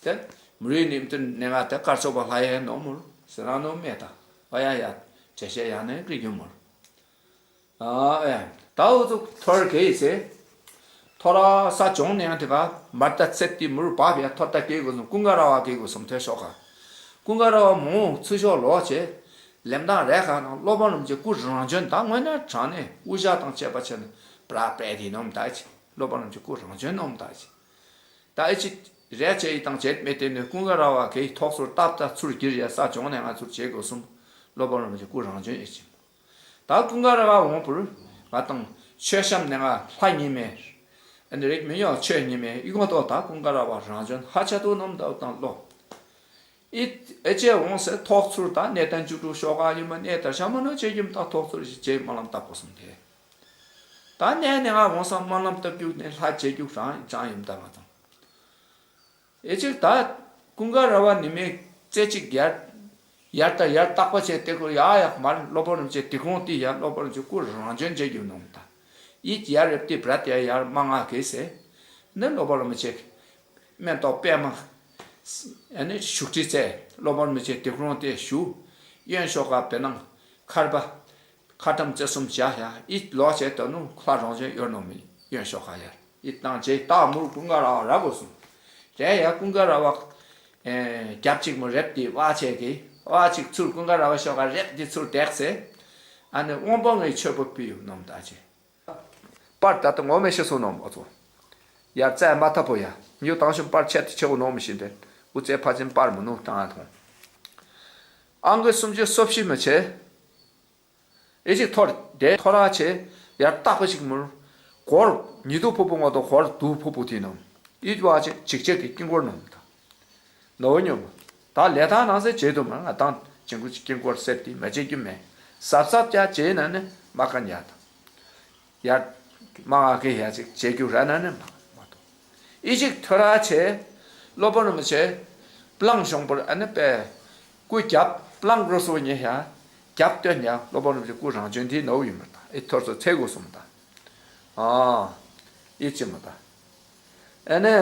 དེ་མུ་རུའི་ནིམ་ཏུ་ནེ་ང་དེ་དཀར་ཕྱོགས་པ་ལྷ་ཡན་ནོ་མུར་ཟེ་རང་ནོ་མེ་ད་ཨོ་ཡ་ཡ་བྱེ་ཤེ་ཡ་ནས་རི་རྒྱུ་མུར། ཨ་ཨེ། ད་འུ་ཚུགས་ཐོར་གེ་ཡི་ཚེ། ཐོ་ར་ས་བྱུང་ནས་དེ་ག་མར་ད་ཚེ་ཏི་མུར་བབ་ཡ་ཐོར་ད་གེ་དགོས་སམ་ཀུན་དགའ་ར་བ་གེ་དགོས་སམ་ཐོས་ཤོག་ག་ཀུན་དགའ་ར་བ་མོ་ཚུ་ཤོག་ལོག་བྱེད། ལེམ་དང་རེ་ག་ན་སློབ་དཔོན་རིན་པོ་ཆེ་སྐུ་རང་བྱོན་ད་སྔོན་ན་དྲང་ནས་དབུ་ཞྭ་དང་བཅས་པ་བྱས་ནས་བྲ་པེ་དེ་ནོམ་ད་ཅི་སློབ་དཔོན་རིན་པོ་ཆེ་སྐུ་རང་བྱོན་ནོམ་ད་ཅི། ད་ཨེ་ཅི་རེ་བྱེད་ཡི་དང་བྱེད་མེད་དེ་ནས་ཀུན་དགའ་ར་བ་གེ་ཐོག་སོར་སྟབས་ད་ཚུར་གྱིར་ཡ་ས་བྱུང་ནས་ང་ཚུར་བྱེད་དགོས་སམ་སློབ་དཔོན་རིན་པོ་ཆེ་སྐུ་རང་བྱོན་ཨེ་ཅི། ད་ཀུན་དགའ་ར་བ་འོང་བུར་ང་དང་ཆོས་བཤམས་ནས་ང་ལྷ་ཉི་མས། ཨ་ནི་རིགས་མི་ཉོ་ཆོས་ཉི་མས་ཨི་ངོ་ཏོ་ད་ཀུན་དགའ་ར་བ་རང་བྱོན་ཧ་ཆ་དུ་ནོམ་ད་དང་ལོ། ཨི་ཨེ་ཅེ་འོང་སེ་ཐོག་ཚུར་ད་གནས་བརྟན་བཅུ་དྲུག་ཤོག་ག་ཡིན་མ་གནས་དར་ཤ་མ་ནོ་ཆེ་ཡིན་ད་ཐོག་ཚུར་ཞིག་ཅེ་སྨོན་ལམ་བཏབ་དགོས་སོང་དེ། ད་གནས་ནས་ང་འོང་སང་སྨོན་ལམ་བཏབ་རྒྱུག་ནས་ལྷ་བྱེད་རྒྱུག་རང་ཅང་ཡིན་ད་ང་དང་། ཨེ་ཅིག་ད་ཀུན་དགའ་ར་བ་ནི་མེ་རྩེ་གཅིག་ཡར་ཡར་ད་ཡར་བརྟག་པ་བྱས་ཏེ་ཁོ་ཡ་ཡག་མར་སློབ་དཔོན་རིན་པོ་ཆེ་དེ་ཁོང་དེ་ཡར་སློབ་དཔོན་རིན་པོ་ཆེ་སྐུ་རང་བྱོན་བྱེད་རྒྱུ་ནོམ་ད། ཡིད་ཡར་རེབ་ཏི་བྲ་ཏེ་ཡར་མ་ང་གེ་སེ། ནི་སློབ་དཔོན་རིན་པོ་ཆེ་སྨན་ཏོག་པད་མ། ཨ་ནི་བཞུགས་ཁྲི་རྩེ་སློབ་དཔོན་རིན་པོ་ཆེ་དེ་ཁོང་དེ་བཞུགས། གཡོན་ཤོག་ཁ་བེ་ནང་མཁར་པ། ཁ་ཏམ་རྩེ་གསུམ་བྱ་ཡ་ཨི་ལོ་བྱེད་དོ་ནུ་ཁ་རང་བྱོན་གཡོར་ནོ་མི་གཡོན་ཤོག་ཁ་ཡར་ཨི་བཏང་བྱེད་རྟགས་མུར་ཀུན་དགའ་ར་བ་ར་དགོས་སོང་། རེད་ཡ་ཀུན་དགའ་ར་བ། རྒྱབ་གཅིག་མོ་རེབ་དེ་བ་བྱེད་གི་བ་གཅིག་ཚུར་ཀུན་དགའ་ར་བ་ཤོག་ཁ་རེབ་དེ་ཚུར་བཏེག་སེ། ཨ་ནི་དབང་པོ་ངའི་ཆོས་པོ་ཕུལ་ཡོད་ནོམ་ད་ཅེ། པར་ད་ལྟ་ངོ་མེ་ཤི་སོང་ནོམ་འོ་ཚོ། ཡར་རྩྭ་མ་ཐབ་པོ་ཡ་ཉུ་དང་ཤུན་པར་ཆེད་དུ་ཆེ་བོ་ནོམ་བཞིན་ཏེ་འུ་ཚའི་ཕ་ཆིན་པར་མི་ནུ་བཏང་ཐོང་། ཨང་གི་སུམ་ཅུ་སོ་བཞི་མི་ཆེ། ཨེ་ཅིག་ཐོར་དེ་ཐོ་ར་ཆེ་ཡར་བཏགས་པ་ཞིག་མུར། སྒོར་ཉི་དུ་ཕུ་པོ་ངོ་དོ་སྒོར་དུ་ཕུ་པོ་དེ་ནམ། ཡིད་བ་ཆེ་འཇིགས་བྱེད་ཀྱི་དཀྱིལ་འཁོར་ནམ་དང་། ནོ་ཉོ་མ། ད་ལས་ཐང་ནང་སེ་བྱེད་དུ་མ་ང་དང་ཅིང་ཀུ་ཅི་དཀྱིལ་འཁོར་སེབ་དེ་མ་བྱེད་རྒྱུ་མེད། ཟབ་ཟབ་ཀྱ་བྱེད་ན་ནི་མ་ཀ་ཉ་དང་། ཡར་མ་ང་གི་ཡ་ཅིག་བྱེད་རྒྱུ་ར་ན་ནི་མ་མ་དོ། ཨི་ཅིག་ཐོ་ར་ཆེ། སློབ་དཔོན་རིན་པོ་ཆེ། པླང་གཞོང་པར་ཨ་ནི་པས། སྐུ་རྒྱབ་པླང་རོ་སོ་ཉེ་ཡ། རྒྱབ་སྟོན་ཡ་སློབ་དཔོན་རིན་པོ་ཆེ་སྐུ་རང་བྱོན་དེ་ནོ་ཡིན་མ་ད་ཨི་ཐོར་སོ་ཚེ་དགོས་སོང་མ་ད། ཨ། ཨི་ཅི་མ་ད། ཨ་ནི།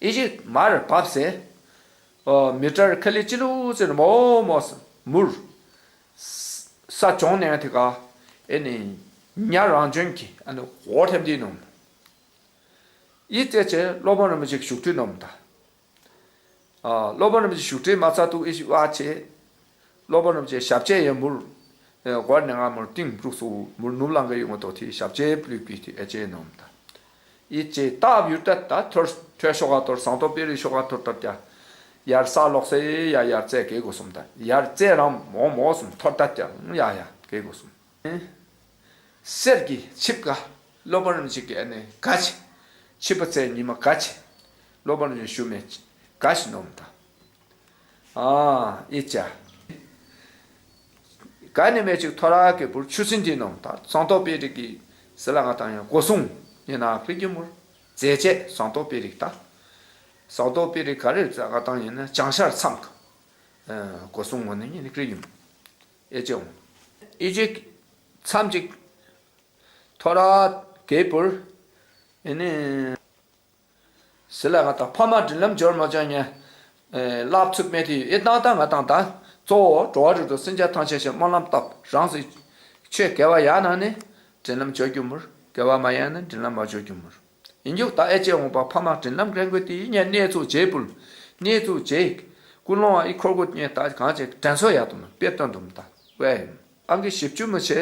ཨི་ཅིག་མར་བབས་སེ། ཨོ་མི་ཏྲར་ཁ་ལི་ཅི་ལུ་ཟེར་མོ་མོ་མུར། ས་བྱུང་ནས་དེ་ག་ཨེ་ནི་ཉ་རང་བྱོན་གྱི་ཨ་ནི་འོ་ཐེམ་དེ་ནོམ། ཨི་ཙེ་ཙེ་སློབ་དཔོན་རིན་པོ་ཆེ་བཞུགས་ཁྲི་ནོམ་ད། ཨ། སློབ་དཔོན་རིན་པོ་ཆེ་བཞུགས་ཁྲིའི་མ་ཚ་ཐུག་ཨི་ཤི་བ་ཆེ། སློབ་དཔོན་རིན་པོ་ཆེ་ཞབས་རྗེས་ཡང་མུར། ཨེ། སྒོར་ནས་ང་མུར་ཏིང་འབྲུག་སུ་མུར་ནུབ་ལང་གི་ཡོང་བ་དོ་དེའི་ཞབས་རྗེས་ཕུལ་བའི་དེ་ཨེ་ཅེ་ནོམ་ད། ཨི་ཅེ་སྟབས་ཡུར་ཏ་ད་ཐོར་ཐོས་ཤོག་ག་ཐོར་ཟངས་མདོག་དཔལ་རི་ཤོག་ག་ཐོར་ཏ་ཀྱ། ཡར་ས་ལོག་སེ་ཡ་ཡར་རྩེ་གེ་གོ་སུམ་ད་ཡར་རྩེ་རང་མོ་མོ་སུམ་ཐོར་ཏ་ཀྱ་ཡ་ཡ་གེ་གོ་སུམ། གསེར་གྱི་ཆིབས་ཀ་སློབ་དཔོན་རིན་པོ་ཆེ་གི་ཨ་ནི་ག་ཆེ། ཆིབས་པ་ཚེ་ཉི་མ་ག་ཆེ། སློབ་དཔོན་རིན་པོ་ཆེ་ཞུ་མེད་ག་ཞིག་ནོམ་ད། ཨ་ཨི་ཅ། ག་ནི་མེ་ཅིག་ཐོ་ར་གི་བུར་ཆུ་སྲིན་དེ་ནོམ་ད་ཟངས་མདོག་དཔལ་རི་གི་སི་ལ་ང་དང་ཡང་སྒོ་སྲུང་ཡིན་ན་ཁྲི་གི་མུར་མཛེས་བྱེད་ཟངས་མདོག་དཔལ་རི་ད། ཟངས་མདོག་དཔལ་རི་ག་རེ་ང་དང་ཡིན་ན་བྱང་ཤར་མཚམས་ཀ་སྒོ་སྲུང་ངོ་ནི་ཡིན་ཁྲི་གི་མུར་ཨེ་ཅེ་འོང་། ཨི་ཅིག་མཚམས་ཅིག་ཐོ་ར་གི་བུར་ཨེ་ནི། སི་ལ་ང་དང་ཕ་མ་མགྲིན་ལམ་སྦྱོར་མ་བྱ་ཉེ། ལབ་ཚུགས་མེད་དེ་ཨེ་ཏང་ཏང་ང་དང་ད། གཙོ་བོ་འགྲོ་བ་རིགས་དྲུག་སེམས་ཅན་ཐམས་ཅད་ཞེས་སྨོན་ལམ་བཏབ་རང་སྲིད། ཆོས་དགེ་བ་ཡང་ན་ནི། མགྲིན་ལམ་སྦྱོར་རྒྱུ་མུར། དགེ་བ་མ་ཡང་ན་མགྲིན་ལམ་མ་སྦྱོར་རྒྱུ་མུར། ཡིན་རྒྱུ་ད་ཨེ་ཅེ་འོང་པ་ཕ་མ་མགྲིན་ལམ་རེ་འགོད་དེ་ཡིན་ཉེ་གནས་ཚུགས་རྗེས་ཕུལ། གནས་ཚུགས་རྗེས། ཀུན་སློང་བ་ཨི་འཁོར་གོ་ཉེ་ད་གང་ཅེ་དྲན་གསོ་ཡག་དུ་མུར་དཔེ་སྟོན་དུ་མུར་ད་བས། ཨང་གི་བཞི་བཅུ་མི་ཆེ།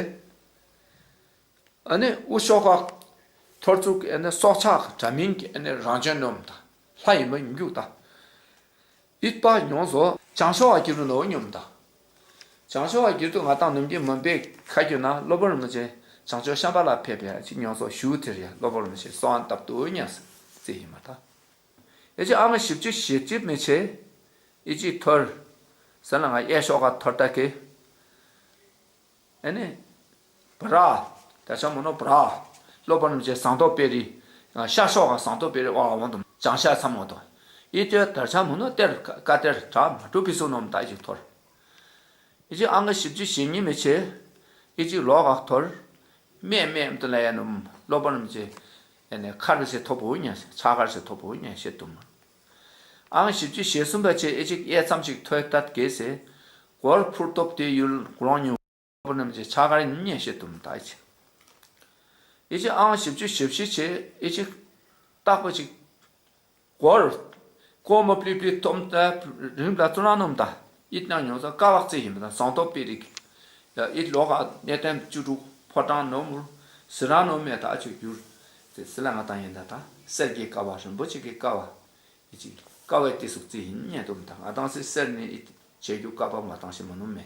ཨ་ནི་དབུ་ཤོག་ཁ་ཐོར་ཚུགས་ཀྱི་ཨ་ནི་སྲོག་ཆགས་ཀྱི་དྲ་མིན་གྱི་ཨ་ནི་རང་བྱོན་ནོམ་ད། ལྷ་ཡིན་པ་ཡིན་རྒྱུ་ད། ཡིད་པ་མྱོང་བཟོ་བྱང་ཤོག་བ་གྱུར་ནོ་ཉོམ་ད། བྱང་ཤོག་བ་གྱུར་དུ་ང་དང་ནམ་རྒྱུན་མུན་པའི་ཁ་གྱུར་ན་སློབ་དཔོན་རིན་པོ་ཆེ་བྱང་ཕྱོགས་ཤམ་བྷ་ལ་ཕེབས་པའི་ཅིག་མྱོང་བཟོ་ཞུ་དེར་ཡ་སློབ་དཔོན་རིན་པོ་ཆེ་གསོལ་བ་བཏབ་ཏུ་ཉམས་སུ་རྩི་ཡིན་མ་ད། ཨེ་ཅི་ཨ་མ་བཞི་བཅུ་ཞེ་གཅིག་མི་ཆེ། ཨེ་ཅི་ཐོར། ཟ་ལ་ང་གཡས་ཤོག་ཁ་ཐོར་ད་གེ། ཨེ་ནི། བ་ར། ད་ཆ་མོ་ནོ་བ་ར། སློབ་དཔོན་རིན་པོ་ཆེ་ཟངས་མདོག་དཔལ་རི། ཤར་ཤོག་ག་ཟངས་མདོག་དཔལ་རི་ཨོ་ཨ་འོང་དུ་བྱང་ཤར་མཚམས་འོང་དུ། ཨི་ཏེ་ད་ཆ་མོ་ནོ་གཏེར་ཀ་གཏེར་གྲ་མ་གྲུ་པི་སུ་ནོམ་ད་ཅིག་ཐོར། ཨི་ཅི་ཨང་ག་བཞི་བཅུ་ཞེ་གཉིས་མི་ཆེ། ཨི་ཅི་ལོག་ག་ཐོར། སྨད་སྨད་དུ་ལ་ཡ་ནོམ་སློབ་དཔོན་རིན་པོ་ཆེ། ཨེ་ནི་མཁར་སེ་ཐོབ་བོ་ཉ་ཕྱག་མཁར་སེ་ཐོབ་བོ་ཉ་བཤད་དུ་མོ། ཨང་བཞི་བཅུ་ཞེ་གསུམ་པ་ཆེ་ཨི་ཅིག་གཡས་མཚམས་ཤིག་ཐོས་ཏད་གེ་སེ། སྒོར་ཕུར་སྟོབས་དེ་ཡུལ་གུ་ལོང་ཉུ། པོ་རྣམས་ཀྱི་ཕྱག་ཀར་ཉན་བཤད་དུ་མི་ལྟ་ཅི། ཨི་ཅི་ཨང་བཞི་བཅུ་ཞེ་བཞི་ཆེ་ཨི་ཅི། རྟག་པ་ཅིག་སྒོར། སྒོ་མོ་པླི་པླི་ཐོམ་ད་རིང་ལ་བཙུན་རང་ནོམ་ད། ཨིད་ནང་ཉོ་ས་ཀ་བག་ཙེ་ཡིན་པ་དང་ཟངས་མདོག་དཔེ་རིག་ཡ་ཨིད་ལོག་ག་གནས་བརྟན་བཅུ་དྲུག་ཕོ་བྲང་ནོམ་མུར། ཟི་རང་ནོམ་མེ་ད་ཅིག་གྱུར། ཟི་ལ་ང་དང་ཡིན་ད་ད་གསེར་གྱི་ཀ་བ་རིན་པོ་ཆེ་གི་ཀ་བ། ཨི་ཅི། ཀ་བའི་ཏི་སུག་ཙི་ཡིན་ཉན་དུ་མི་ད་ང་དང་སི་གསེར་ནི་ཨིད་བྱེད་རྒྱུ་ཀ་བ་མ་དང་ཞིག་མ་ནོམ་མེ།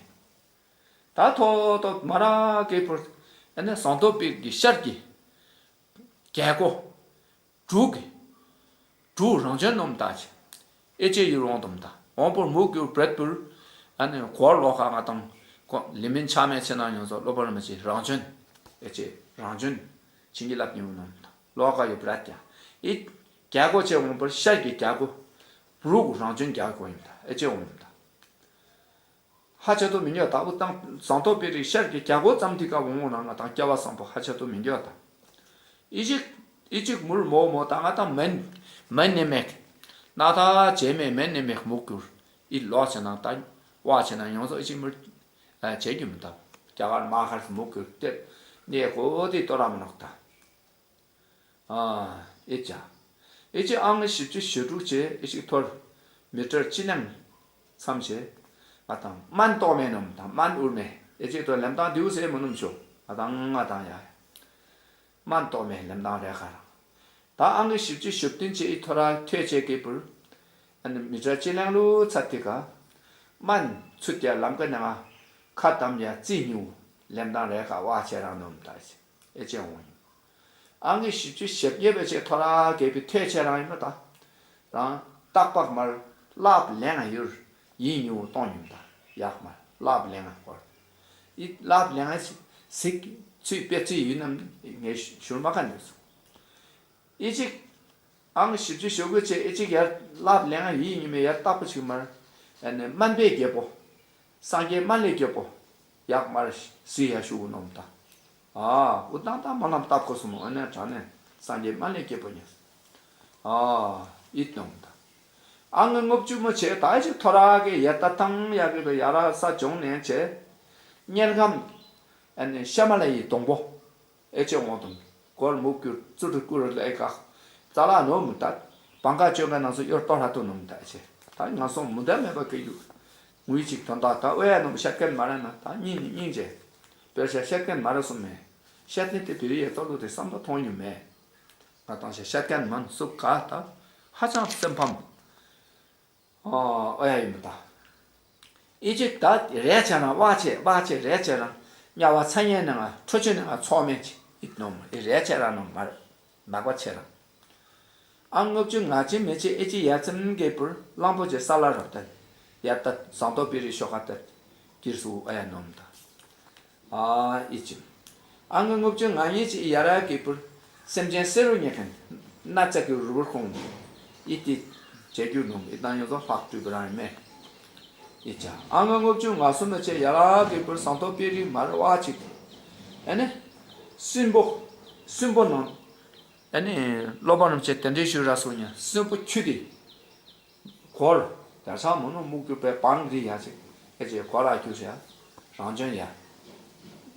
ད་ཐོ་ཐོ་མ་ར་ཀེ་པུར། ཨ་ནི་ཟངས་མདོག་དཔེ་གི་ཤར་གི། རྒྱལ་སྒོ། འབྲུག་གི། འབྲུག་རང་བྱོན་ནོམ་ད་ཅི། ཨེ་ཅེ་ཡུལ་འོང་དུམ་ད། འོང་པུར་མུ་གུ་བྲེད་པུར། ཨ་ནི་གོར་ལོ་ཁ་ང་དང་། ལི་མིན་ཆ་མེ་ཆེ་ན་ཡོང་ཟོ་སློབ་པར་མ་ཅི་རང་བྱོན། ཨེ་ཅེ་རང་བྱོན། བྱིན་གྱིས་བརླབས་ཉུང་ནོམ་ད། ལོ་ཁ་ཡོད་བྲེད་ཀྱང་། ཨི། རྒྱལ་སྒོ་ཆེ་འོང་པུར་ཤར་གི་རྒྱལ་སྒོ། འབྲུག་རང་བྱོན་རྒྱལ་སྒོ་ཡིན་ད། ཨེ་ཅེ་འོང་ད། ཧ་ཆ་ཏོ་མི་ཉོ་ད་འུ་ཏང་ཟངས་མདོག་དཔེ་རིག་ཤར་གྱི་རྒྱལ་སྒོ་ཙམ་དེ་ཀ་འོང་ངོ་ན་ང་དང་སྐྱ་བ་བཟང་པོ་ཧ་ཆ་ཏོ་མི་ཉོ་ད། ཨི་ཅིག་ཨི་ཅིག་མུར་མོ་མོ་ད་ང་དང་མན་མན་ནི་མེག་ན་ད་ཇེ་མེ་མན་ནི་མེག་མུ་གུར་ཨི་ལོ་ཆེ་ན་ད་བ་ཆེ་ན་ཡོང་སོ་ཨི་ཅིག་མུར་ཇེ་གྱུ་མི་ད་རྒྱ་གར་མ་ཧར་མུ་གུར་ཏེ་ནེ་གོ་དེ་ཏོ་ར་མ་ནོག་ད། ཨ་ཨེ་ཅ། ཨེ་ཅི་ཨང་བཞི་བཅུ་ཞེ་དྲུག་ཅེ་ཨེ་ཅིག་ཐོར། མི་ཊར་སྤྱི་གླིང་མཚམས་ཅེ། ང་དང་སྨན་ཏོག་མེ་ནོམ་དང་སྨན་འུར་མེ། ཨེ་ཅིག་ཐོར་ལེམ་དང་དེའུ་སེ་མ་ནོམ་ཤོ། ང་དང་ང་དང་ཡ། སྨན་ཏོག་མེ་ལེམ་དང་རེ་ཁ་རང་། ད་ཨང་བཞི་བཅུ་ཞེ་བདུན་ཅེ་ཨི་ཐོ་ར་ཐོས་ཅེ་ཀེ་པུར། ཨ་ནི་མི་ཊར་སྤྱི་གླིང་ལུ་ཚ་ཏི་ཀ། སྨན་ཚུད་ཀྱ་ལམ་ཀ་ནང་ཁ་དམ་ཡ་རྩི་ཉུ། ལེམ་དང་རེ་ཁ་བ་ཆེ་རང་ནོམ་ད་ཅེ། ཨེ་ཅེ་འོང་ཡིན། ཨང་ཀི་བཞི་བཅུ་ཞེ་བརྒྱད་པའི་ཆེད་ཐོ་ར་གས་པའི་ཐོས་ཆེ་རང་ཡིན་པ་དང་། རང་རྟག་པར་མར་ལབ་ལེང་ཡུར་ཡིན་ཉུང་གཏོང་ཡིན་ད་ཡག་མར་ལབ་ལེང་སྐོར། ཡི་ལབ་ལེང་གཟིག་ཚུལ་དཔེ་ཚུལ་ཡིན་ནམ་ངས་ཞུར་མ་ཁ་འདོད་སོང་། ཨི་ཅིག་ཨང་བཞི་བཅུ་ཞེ་དགུ་ཆེད་ཨི་ཅིག་ཡར་ལབ་ལེང་ཡིན་ཉི་མའི་ཡར་རྟག་པ་ཅིག་མར་ཨ་ནི་སྨན་པའི་རྒྱལ་པོ། སངས་རྒྱས་སྨན་བླའི་རྒྱལ་པོ། ཡག་མར་སི་ཡ་ཤུ་གུ་ནོམ་ད། ཨ་འུ་ཏང་ཏང་མ་ལམ་སྟབས་གོ་སུ་མོ་ཨ་ནེ་དྲ་ནས་སངས་རྒྱས་སྨན་བླའི་རྒྱལ་པོ་ཉེ། ཨ་ཨིད་ནོམ་ད། ཨ་ངི་ངོབ་ཅུ་མོ་ཆེ་ད་ཅིག་ཐོ་ར་གི་ཡ་ད་ཐང་ཡ་གི་གི་ཡ་ར་ས་བྱུང་ནས་ཆེ། གཉེར་ཁམས། ཨ་ནི་ཤ་མ་ལ་ཡི་སྡོང་པོ། ཨེ་ཅེ་འོང་དུམ། གོར་མུ་ཀུར་ཙུ་ཏུ་ཀུ་རུ་ལ་ཨེ་ཀ། ཙ་ལ་ནོ་མུ་ཏ། བང་ཀ་ཅོ་ཀ་ནང་སུ་ཡོར་ཏོ་ཧ་ཏུ་ནོ་མུ་ཏ་ཨེ་ཅེ། ད་ངན་སོང་མུ་མཐའ་མེད་པ་སྐྱེ་རྒྱུ། ངུས་ཅིག་དོན་དག་ད་ཨོ་ཡ་ནོམ་བཤད་མཁན་མ་རེད་ན། ད་སྙིང་ནས་སྙིང་རྗེ། དཔེར་བཤད་བཤད་མཁན་མ་རེད་གསུངས་མེད། བཤད་མཁན་དེ་བེ་རི་ཡའི་ལྟ་ལུགས་དེ་བསམ་བློ་ཐོངས་ཡོད་མེད། ང་དང་བཤད་བཤད་མཁན་མིན་སུ་ག་ད་ཧ་ཅང་སེམས་ཕམ། ཨོ་ཡ་ཡིན་མི་ད། ཨི་ཅིག་ད་རེད་བྱས་ན་བ་ཆེ་བ་ཆེ་རེད་བྱས་ན་དམྱལ་བ་ཚ་ཉེ་ནང་ཁྲོ་ཆུ་ནང་ཚོགས་མེད་ཅིག་ཨིད་ནོམ་ཨི་རེད་བྱས་ར་ནོམ་མར་ནག་པ་ཆེ་ར། ཨ་ལྔ་བཅུ་ང་གཅིག་མི་གཅིག་ཨི་ཅིག་ཡ་ཙམ་གི་པུར་གླང་པོ་ཆེ་ས་ལ་རབ་ཏན་ཡར་ཏ་ཟངས་མདོག་དཔལ་རིའི་ཤོག་ཁ་ཏ་ཀིར་སུ་ཨ་ཡ་ནོམ་ད། ཨ་ཨི་ཅིམ། ཨ་ང་ལྔ་བཅུ་ང་གཉིས་ཀྱི་ཡ་ར་གི་པུར་སེམས་ཅན་བསེ་རུ་ཉེ་མཁན་སྣ་ཚ་གི་རུ་བུར་ཁོང་ཨི་ཏི་བྱེད་རྒྱུ་ནོམ་ཨི་ཏང་ཡོད་ཚོ་ལྷག་སྤྲུལ་པ་རང་ཡིན་མེད། ཨི་ཅ་ཨ་ང་ལྔ་བཅུ་ང་གསུམ་མི་ཆེ་ཡ་ར་གི་པུར་ཟངས་མདོག་དཔལ་རི་མར་བ་ཅིག་ཨ་ནི་སུན་པོ་སུན་པོ་ནང་ཨ་ནི་སློབ་པ་རིན་པོ་ཆེ་དེ་འདྲའི་ཞུ་ར་སོ་ཉ་སུན་པོ་ཁྱུ་དེ། གོར། དར་ཆགས་མོ་ནུ་སྨུག་རྒྱུ་པའི་བང་རི་ཡ་ཅིག་ཨེ་ཅེ་གོ་ལ་རྒྱུ་ཞེ། རང་བྱོན་ཡ།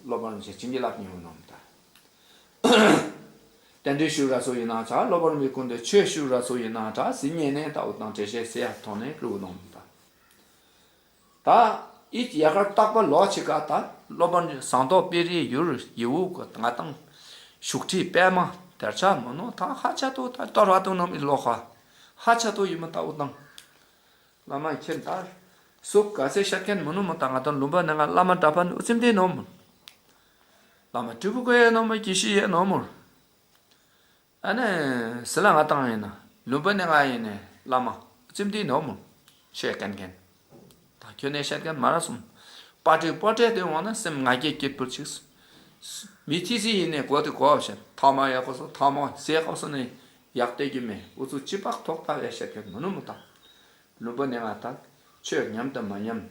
སློབ་པ་རིན་ཆེན་བྱིན་གྱིས་བརླབས་མྱོང་ནོམ་ད། རྟེན་འབྲེལ་ཞུ་ར་སོ་ཡིན་ན་ཆ་སློབ་པ་རིན་པོའི་སྐུ་མདུན་ཆོས་ཞུ་ར་སོ་ཡིན་ན་ཆ་ཟིན་ཉེ་ནས་ད་འུ་དང་འགྲེལ་བཤད་ཟེར་ཡ་ཐོག་ནས་བླུག་ནོམ་ད། ད་ཨི་ཡ་གར་རྟག་པ་ལོ་ཆི་ག་ད་སློབ་པ་ཟངས་མདོག་དཔལ་རིའི་ཡུར་ཡིའུ་གོ་ང་དང་བཞུགས་ཁྲི་པད་མ་དར་ཆགས་མོ་ནུ་ད་ཧ་ཆ་ཏོ་ད་གཏོར་བ་དུ་ནོམ་ཨི་ལོ་ཧ་ཧ་ཆ་ཏོ་ཡིན་མ་ད་འུ་དང་། བླ་མ་མཁྱེན་ལྟར། སུ་ག་ཚེ་ཤར་མཁན་མི་ནུ་མོ་དང་ང་དང་ལུམ་པ་ནས་ང་བླ་མ་འདྲ་པ་ནི་ཨུ་ཚིམ་དེ་ནོ་མོ། བླ་མ་སྤྲུལ་སྐུ་ཡེ་ནོ་མོ་དགེ་བཤེས་ཡེ་ནོ་མོ། ཨ་ནི་སི་ལ་ང་དང་ཡིན་ན་ལུམ་པ་ནས་ང་ཡིན་ནས་བླ་མ་ཨུ་ཚིམ་དེ་ནོ་མོ། ཤེས་མཁན་མཁན། ད་ཁྱོད་ནས་ཤར་མཁན་མ་ར་སོང་། པ་ཏྲི་པོ་ཏྲེ་དེ་འོང་ན་སེམས་ང་རྒྱལ་སྐྱིད་པོ་ཆིག་མི་ཐི་སི་ཡིན་ནས་གོ་དེ་གོ་བ་བཤད་ཐ་མ་ཡག་པོ་སོ་ཐ་མ་ཟས་གོ་སོ་ནས་ཡག་བལྟས་རྒྱུ་མེད་ཨུ་ཚུ་ཅི་པག་ཐོག་ལྟ་བས་ཤར་མཁན་མི་ནུ་མོ་དང་། ལུམ་པ་ནས་ང་ད་ཆོས་ཉམས་དང་མ་ཉམས།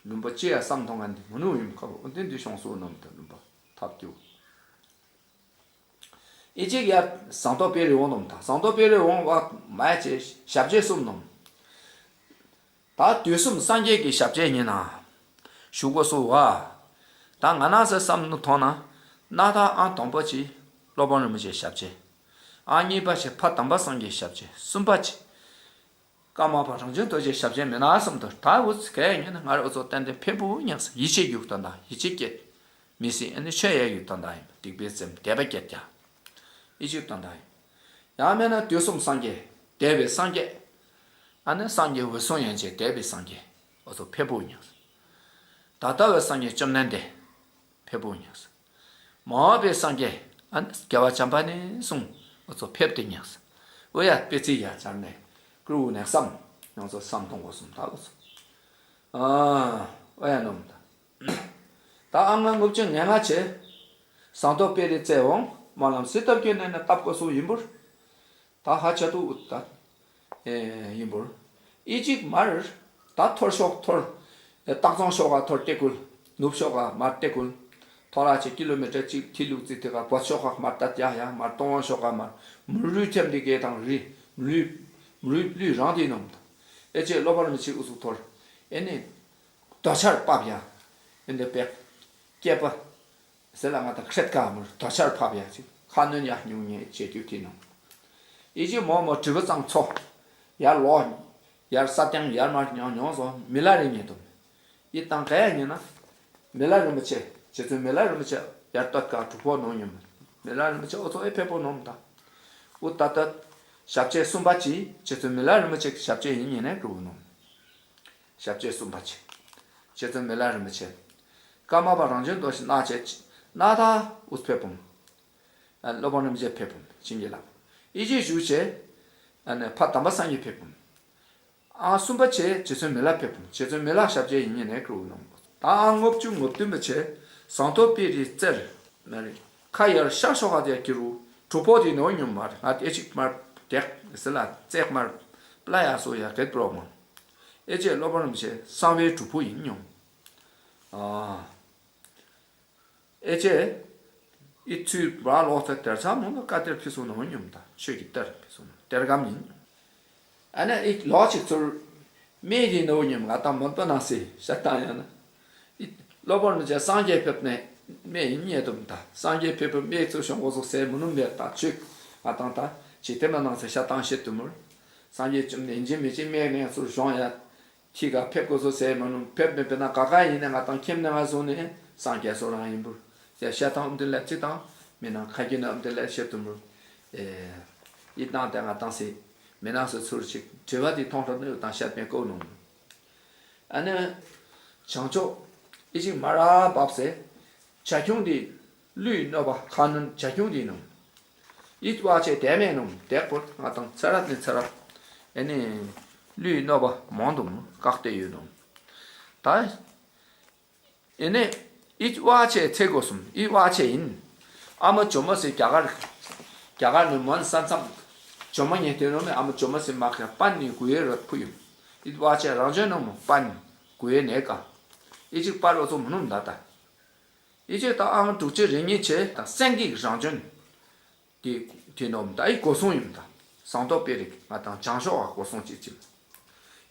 ལུམ་པ་ཅི་ཡ་བསམ་མཐོང་ང་འདི་མི་ནུ་ཡིན་ཁ་བོ་འདི་འདི་ཤོང་སོ་ནམ་ད་ལུམ་པ་ཐབས་སྐྱོ། ཨི་ཅིག་ཡ་ཟངས་མདོག་དཔལ་རི་འོང་ནམ་ད་ཟངས་མདོག་དཔལ་རི་འོང་བ་མ་ཡ་ཅེ་ཞབས་རྗེས་གསུམ་ནམ། ད་དུས་གསུམ་སངས་རྒྱས་ཀྱི་ཞབས་རྗེས་ཉིད་ན་བཞུགས་གོ་སོ་བ། ད་ང་ན་ཟེར་བསམ་ནུ་མཐོང་ན་ན་ད་ཨང་དང་པོ་ཅི་སློབ་དཔོན་རིན་པོ་ཆེ་ཞབས་རྗེས། ཨང་གཉིས་པ་ཅི་ཕ་དམ་པ་སངས་རྒྱས་ཞབས་རྗེས་གསུམ་པ་ཅི། ཀརྨ་པ་རང་བྱུང་རྡོ་རྗེ་ཞབས་ཆེན་མེད་ན་བསམ་དུ་ད་འུ་ཚོ་གས་ཉན་ན་ང་ར་འུ་ཚོ་ཏན་ཏན་ཕེབས་པོ་ཉག་ས་ཡིད་ཆེས་རྒྱུག་དོན་དང་ཡིད་ཆེས་སྐྱེད། མི་སྲིད་ཨ་ནི་ཆོས་ཡ་རྒྱུག་དོན་དང་ཡིན་སྡིག་པའི་སེམས་དད་པ་སྐྱེད་ཀྱང་། ཡིད་ཆེས་དོན་དང་ཡིན། ཡང་མེད་ན་དུས་གསུམ་སངས་རྒྱས་འདས་པའི་སངས་རྒྱས། ཨ་ནི་སངས་རྒྱས་འོད་སྲུང་ཡན་ཆད་འདས་པའི་སངས་རྒྱས་འུ་ཚོ་ཕེབས་པོ་ཉག་ས། ད་ལྟ་བའི་སངས་རྒྱས་བཅོམ་ལྡན་འདས། ཕེབས་པོ་ཉག་ས། མ་འོངས་པའི་སངས་རྒྱས་ཨ་ནི་རྒྱལ་བ་བྱམས་པ་ནས་བཟུང་འུ་ཚོ་ཕེབས་ཏེ་ཉག་ས། འུ་ཡ་དཔེ་ཚིག་ཡ་སྦྱར་ནས་ཀྲུའུ་ནས་བསམ་ང་ཚོ་བསམ་གཏོང་དགོས་གསུངས་ད་འུ་ཚོ། ཨ་འུ་ཡ་ནོམ་ད། ད་ཨ་ང་ངུབ་ཅིང་ངན་ང་ཆེ། ཟངས་མདོག་དཔལ་རི་རྩེ་འོང་སྨོན་ལམ་སི་སྟབས་ཀྱི་གནས་ནས་བཏབ་དགོས་གསུངས་ཡིན་པུར། ད་ཧ་ཆ་ཏུ་ཨུ་ད། ཨེ་ཡིན་པུར། ཨི་ཅིག་མར། ད་ཐོར་ཤོག་ཐོར། ཨེ་སྟག་ཚང་ཤོག་ག་ཐོར་ཏེ་ཀུལ། ནུབ་ཤོག་ག་མར་ཏེ་ཀུལ། ཐོ་ར་ཆེ་ཀི་ལོ་མི་ཊར་གཅིག་ཐི་ལུག་ཙི་ཐི་ག་བོད་ཤོག་ག་མར་ཏ་ཏྱ་ཡ་མར་ཏོང་ཝང་ཤོག་ག་མར། མུ་རུ་ཐེམ་དི་གེ་དང་རི། མུ་རུ། མུ་རུ་ལུས་རང་དི་ནོམ་ད། ཨེ་ཅེ་སློབ་པར་མི་ཆིག་ཨུ་སུ་ཐོར། ཨེ་ནི། དོ་ཆར་པབ་ཡ། ཨེ་འདི་པེག་སྐྱེས་པ། ཟེར་ལ་ང་དང་ཁྲེད་ཀ་མུར་དོ་ཆར་ཕབ་ཡ་ཅིག་ཁ་གནོན་ཡ་ཉུང་ཉེ་བྱེད་རྒྱུ་དེ་ནང་། ཨི་ཅི་མོ་མོ་དྲི་བུ་གཙང་ཚོ། ཡར་ལོག་ཡར་ས་སྟེང་ཡར་མར་ཉོང་ཉོང་སོ་མི་ལ་རི་ཉེ་དུ། ཨི་དང་ག་ཡ་ཉེ་ན། མི་ལ་རིན་པོ་ཆེ་རྗེ་བཙུན་མི་ལ་རིན་པོ་ཆེ་ཡར་སྟོད་ཀ་གྲུ་ཕོ་ནོ་ཉོམ། མི་ལ་རིན་པོ་ཆེ་ཨོ་ཚོ་ཨེ་ཕེ་པོ་ནོམ་ད། ཨུ་ཏ་ཏ། ཞབས་རྗེས་གསུམ་པ་ཅི་རྗེ་བཙུན་མི་ལ་རིན་པོ་ཆེ་ཞབས་རྗེས་ཡིན་ཉེ་ནས་གྲུ་བུ་ནོམ། ཞབས་རྗེས་གསུམ་པ་ཆེ། རྗེ་བཙུན་མི་ལ་རིན་པོ་ཆེ། ཀརྨ་པ་རང་བྱོན་རྡོ་རྗེ་སྣ་བྱེད་སྣ་ཐ་ཨུས་ཕེབས་བུམ། སློབ་དཔོན་རིན་པོ་ཆེ་ཕེབས་བུམ་བྱིན་གྱིས་བརླབས། ཨི་ཅེ་ཞུ་བྱེད། ཕ་དམ་པ་སངས་རྒྱས་ཕེབས་བུམ། ཨང་གསུམ་པ་ཆེ་རྗེ་བཙུན་མི་ལ་ཕེབས་བུམ་རྗེ་བཙུན་མི་ལ་ཞབས་རྗེས་ཡིན་ཉེ་ནས་གྲུ་བུ་ནོམ། ད་ཨང་ལྔ་བཅུ་ང་བདུན་པ་ཆེ། ཟངས་མདོག་དཔལ་རི་རྩེར། མ་རེད། ཁ་ཡར་ཤར་ཤོག་ཁ་དེ་ཀི་རུ། གྲུ་ཕོ་དེ་ནོ་ཉུམ་མར་ང་དེ་ཅིག་མར་དེག་ཟེར་ལ་རྩེག་མར། པླ་ཡ་སོ་ཡ་གེད་པྲོ་མ། ཨེ་ཅེ་སློབ་དཔོན་རིན་པོ་ཆེ་གསང་བའི་གྲུ་ཕོ་ཡིན་ཉོམ། ཨ། ཨེ་ཅེ། ཨི་ཚུལ་བ་ལོག་ཚ་དེར་ཚ་མོ་ལ་བཀའ་གཏེར་ཕི་སོ་ནོ་ཉོམ་ད་ཆོས་ཀྱི་གཏེར་ཕི་སོ་ནོ་གཏེར་སྒམ་ཡིན་ཉོམ། ཨ་ནི་ཨི་ལོག་ཅིག་ཚུར། མེ་ཡི་ནོ་ཉོམ་ང་དང་མོན་པ་ནང་སི་ཤ་ཏང་ཡང་ན། ཨི་སློབ་དཔོན་རིན་ཆེན་སངས་རྒྱས་ཕེབས་ནས་མེ་ཡིན་ཉེ་དུམ་ད་སངས་རྒྱས་ཕེབས་པ་མེ་ཚུར་བྱུང་གོ་སོ་སེ་མུ་ནུམ་མེར་ད་ཆོས་ང་དང་ད་ཇི་ཐེ་མ་ནང་སི་ཤ་ཏང་ཤེ་དུ་མུར། སངས་རྒྱས་བཅོམ་ལྡན་འཇིགས་མེད་ཀྱི་སྨན་ནས་ཚུར་བྱུང་ཡ། ཁྱི་ག་ཕེབས་དགོས་སོ་ཟེར་མ་ནུ་ཕེབས་མེད་པས་ན་ག་ག་ཡིན་ནས་ང་དང་ཁྱིམ་ནས་ང་བཟུང་ནས་སངས་རྒྱས་སོ་རང་ཡིན་པུར་ཟེར་བཤད་སྟངས་འདི་ལ་ཅི་དང་མི་ནང་ཁ་གྱི་ནང་འདི་ལ་བཤད་དུ་མུར། ཨེ། ཡིད་ནང་དེ་ང་དང་སི་མི་ནང་སུ་ཚུར་ཅིག་དྲི་བ་དེ་མཐོང་ཐོབ་ནས་ཡོད་དང་བཤད་མེད་ཀོ་ནུ། ཨ་ནི། བྱང་ཕྱོགས། ཨི་ཅིག་མ་ར་བབས་སེ། བྱ་ཁྱུང་འདི། ཀླུའི་གནོད་པ་ཁ་གནོན་བྱ་ཁྱུང་འདི་ནོ། ཡིད་བ་ཆེ་དད་མེད་ནོ་དེ་པོ་ང་དང་ཚེ་རབས་ནས་ཚེ་རབས། ཨེ་ནི། ཀླུའི་གནོད་པ་མང་དུ་བཀག་སྟེ་ཡོད་ནོ། ད། ཨེ་ནི། ཡིད་བ་ཆེ་ཚེ་གོ་གསུམ་ཡིད་བ་ཆེ་ཡིན། ཨ་མ་ཇོ་མོ་སི་རྒྱ་གར། རྒྱ་གར་ནས་མོན་ས་མཚམས། ཇོ་མོ་ཉེ་དེ་ནོ་མེ་ཨ་མ་ཇོ་མོ་སི་མ་ཁ་པན་ནི་གུ་ཡེ་ར་ཕུ་ཡོད། ཡིད་བ་ཆེ་རང་བྱོན་ནོ་མོ་པན། གུ་ཡེ་ནས་ཀ། ཨི་ཅིག་པར་འོ་ཚོ་མུ་ནུམ་ད་ད། ཨི་ཅིག་ད་ཨང་དྲུག་ཅུ་རེ་གཉིས་ཆེ་ད་སེང་གེ་རང་བྱོན། དེ་དེ་ནོམ་ད་ཨི་གོ་སོང་ཡིན་ད། ཟངས་མདོག་དཔེ་རིག་ང་དང་བྱང་ཕྱོགས་ཨ་གོ་སོང་ཅི་ཅིམ།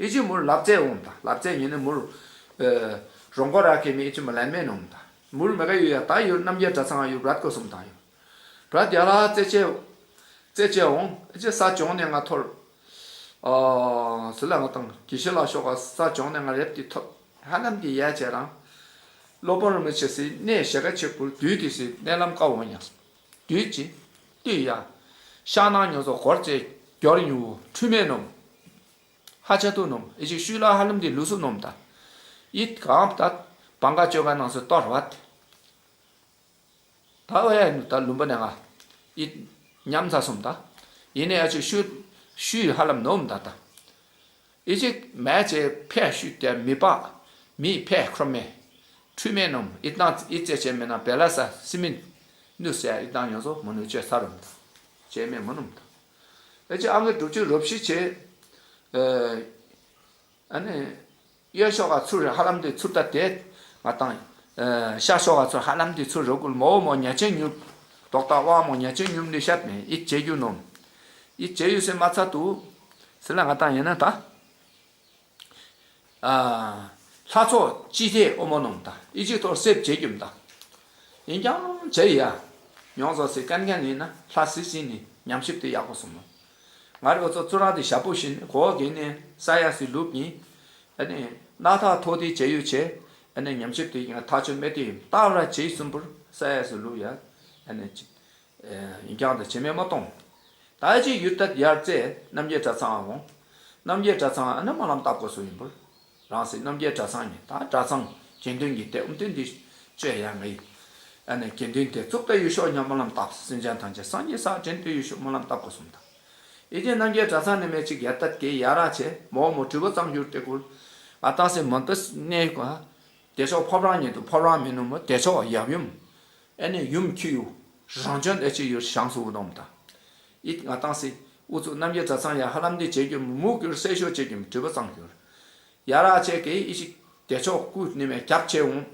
ཨི་ཅིག་མུར་ལབ་ཙེ་འོང་ད་ལབ་ཙེ་ཉིན་ནི་མུར། རོང་གོ་ར་ཁེ་མི་ཨི་ཅིག་མ་ལན་མེ་ནོམ་ད། མུར་མེ་ག་ཡོད་ཡ་ད་ཡོད་རྣམ་རྒྱལ་གྲྭ་ཚང་ཡོད་བྲད་གོ་སོང་ད་ཡོད། བྲད་ཡ་ལ་ཙེ་ཅེ། ཙེ་ཅེ་འོང་ཨི་ཅིག་ས་བྱུང་ནས་ང་ཐོར། ཨ། ཟི་ལ་ང་དང་དགེ་བཤེས་ལགས་ཤོག་ག་ས་བྱུང་ནས་ང་རེབ་ཏི་ཐོབ། ཧ་ལམ་གྱི་ཡ་ཆེ་རང་། སློབ་དཔོན་རིན་པོ་ཆེ་སི་གནས་ཞེ་ག་ཆེ་པོར་དུས་དེ་སི་གནས་ལམ་དཀའ་བོ་ཉག་དུས་ཀྱི། དུས་ཡ། ཤ་ནང་ཉོ་ཚོ་སྒོར་ཙེ་སྐྱོར་ཉུ་བོ་འཁྲུལ་མེད་ནོམ། ཧ་ཆ་ཏུ་ནོམ་ཨི་ཅིག་ཤུལ་ལ་ཧ་ལམ་དེ་ལུས་སུ་ནོམ་ད། ཡིད་གང་ད། བང་ག་བཅོ་ག་ནང་སུ་གཏོར་བ་དེ། ད་ཨོ་ཡ་ནུ་ད་ལུམ་པ་ནས་ང་། ཨི། ཉམས་ཚ་སོམ་ད། ཡིན་ནས་ཨ་ཅིག་ཤུ། ཤུ་ཧ་ལམ་ནོམ་ད་ད། ཨི་ཅིག་མེ་ཅེ་ཕེ་ཤུ་ཏེ་མི་པ། མི་ཕེ་ཁྲོ་མེ། ཁྲུ་མེ་ནོམ་ཨི་ཏང་ཨི་ཙེ་ཅེ་མེ་ན་བེ་ལ་ས་སི་མིན། ནུ་སེ་ཨི་ཏང་ཡོང་སོ་མ་ནུ་ཅེ་ས་རུམ་ད། ཅེ་མེ་མ་ནུམ་ད། ཨི་ཅིག་ཨ་ངེ་དྲུག་ཅུ་རོབ་ཤི་ཅེ། ཨ། ཨ་ནི། གཡས་ཕྱོགས་ཀ་ཚུར་ཧ་ལམ་དེ་ཚུར་ལྟ་དེ། ང་དང་། ཤར་ཕྱོགས་ཀ་ཚུར་ཧ་ལམ་དེ་ཚུར་རོ་ཀུལ་མོ་མོ་ཉ་ཆེན་ཉུབ། རྡོག་ཏ་དབང་མོ་ཉ་ཆེན་ཉུབ་ནི་ཤད་མེ་ཨི་བྱེད་རྒྱུ་ནོམ། ཨི་བྱེད་ཡུ་སེ་མ་ཚ་དུ། སི་ལ་ང་དང་ཡིན་ན་ད། ལྷ་ཚོགས་ཅི་ཐེ་ཨོ་མོ་ནོམ་ད་ཨི་ཅིག་ཐོར་སེབ་བྱེད་རྒྱུམ་ད། ཡིན་ཀྱང་བྱེད་ཡ། མྱོང་ཚོ་སི་ཀན་ཀན་ཡིན་ན་ལྷ་སི་སི་ནི་ཉམས་ཞིབ་དེ་ཡག་པོ་སོང་ནོ། ང་རེ་འོ་ཚོ་ཚུ་ར་དེ་ཞབས་པོ་བཞིན་གོ་གི་ནི་ས་ཡ་སི་ལུག་ནི། ཨ་ནི། སྣ་ཐག་ཐོ་དེ་བྱེད་ཡུལ་བྱེད། ཨ་ནི་ཉམས་ཞིབ་དེ་ཡིན་ཐག་ཆོད་མེད་དེ་ཡིན་ལྟ་བ་ར་བྱེད་གསུམ་པུར་ས་ཡ་སི་ལུག་ཡ། ཨ་ནི། ཡིན་ཀྱང་དེ་བྱེད་མེད་མ་གཏོང་། ད་ཅི་ཡུལ་ཐད་ཡར་རྩེ་རྣམ་རྒྱལ་གྲྭ་ཚང་འོང་། རྣམ་རྒྱལ་གྲྭ་ཚང་ཨ་ནི་སྨོན་ལམ་བཏབ་དགོས་སུ་ཡིན་པུར། རང་སྲིད་རྣམ་རྒྱལ་གྲྭ་ཚང་ཡིན་ད་གྲྭ་ཚང་དགེ་འདུན་གྱི་དེ་ཨུམ་དོན་འདི་བཅོས་ཡ་ངེས། ཨ་ནི་དགེ་འདུན་དེ་བཙུགས་པའི་ཡུལ་ཤོག་ཉམས་སྨོན་ལམ་བཏབ་སེམས་ཅན་ཐམས་ཅད་སངས་རྒྱས་ས་དྲན་པའི་ཡུལ་ཤོག་སྨོན་ལམ་བཏབ་དགོས་སོང་ད། ཨི་ཅེ་རྣམ་རྒྱལ་གྲྭ་ཚང་ནི་མེད་ཅིག་ཡར་ལྟ་དགེ་ཡ་ར་ཆེ་མོ་མོ་གྲུ་པ་གཙང་གྱུར་ཏེ་ཀུར། ང་ཏང་སེ་མོན་པ་གནས་ཀ། དེ་ཕྱོགས་ཕོ་བྲང་ཉིད་དུ་ཕོ་བྲང་མི་ནུ་མོ་དེ་ཕྱོགས་ཡབ་ཡུམ། ཨ་ནི་ཡུམ་ཁྱི་ཡུ། རང་བྱོན་ཨེ་ཅི་ཡུར་བཞེངས་སུ་འོ་དོམ་ད། ཨི་ང་ཏང་སེ། ཨུ་ཚུགས་རྣམ་རྒྱལ་གྲྭ་ཚང་ཡ་ཧ་ལམ་འདི་བྱེད་རྒྱུ་མུ་གུར་སེ་ཤོ་བྱེད་རྒྱུ་གྲུ་པ་གཙང་གྱུར། ཡ་ར་ཆེ་གེ་ཨི་ཤིག་དེ་ཕྱོགས་སྐུ་ནི་མེ་རྒྱབ་ཆེ་འོང་།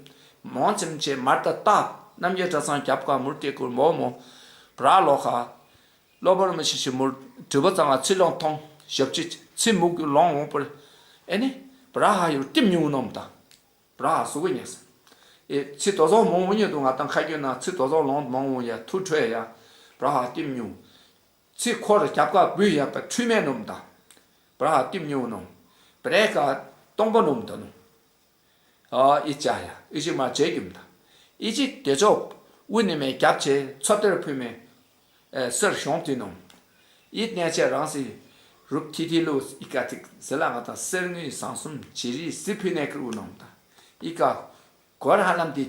མོང་ཚིམ་ཆེ་མར་ད་ལྟ་རྣམ་རྒྱལ་གྲྭ་ཚང་རྒྱབ་ཀ་མུར་ཏེ་ཀུར་མོ་མོ། བྲ་ལོ་ཁ། གློ་བུར་མི་ཤི་ཤི་མུར་གྲུ་པ་གཙང་ང་ཚི་ལོང་ཐོང་ཞབས་ཕྱི་ཚི་མུག་གུ་ལོང་འོང་པུར། ཨེ་ནི། བྲ་ཧ་ཡུར་ཏིམ་ཉུང་ནོམ་ད། བྲ་ཧ་སུ་གུ་ཉེས། ཨེ་ཚི་དོ་ཚོགས་མོང་འོང་ཉེ་དུ་ང་ཏང་ཁ་རྒྱུ་ན་ཚི་དོ་ཚོགས་ལོང་མོང་འོང་ཡ་ཐུ་ཁྲོས་ཡ། བྲ་ཧ་ཏིམ་ཉུང་། ཚི་འཁོར་རྒྱབ་ཀ་བུ་ཡ་པ་འཁྲུལ་མེད་ནོམ་ད། བྲ་ཧ་ཏིམ་ཉུང་ནོམ། བྲེ་ཀ་སྟོང་པ་ནོམ་ད་ནོམ། ཨ་ཨི་ཅ་ཡ་ཨི་ཅི་མ་བྱེད་རྒྱུམ་ད། ཨི་ཅི་དེ་ཚོ་དབུ་ནི་མེ་རྒྱབ་ཆེ་ཚོ་དེར་ཕུ་མེ། ཨེ་སེར་གཞོང་དེ་ནོམ། ཨི་གནས་ཆེ་རང་སི་རུབ་ཐི་ཐི་ལུ་ཨི་ཀ་ཐིག་ཟེ་ལ་ང་ཏང་གསེར་དངུལ་ཟངས་གསུམ་བྱི་རི་སི་ཕུ་ནེ་ཀྲུ་ནོམ་ད། ཨི་ཀ་གོར་ཧ་ལམ་དི་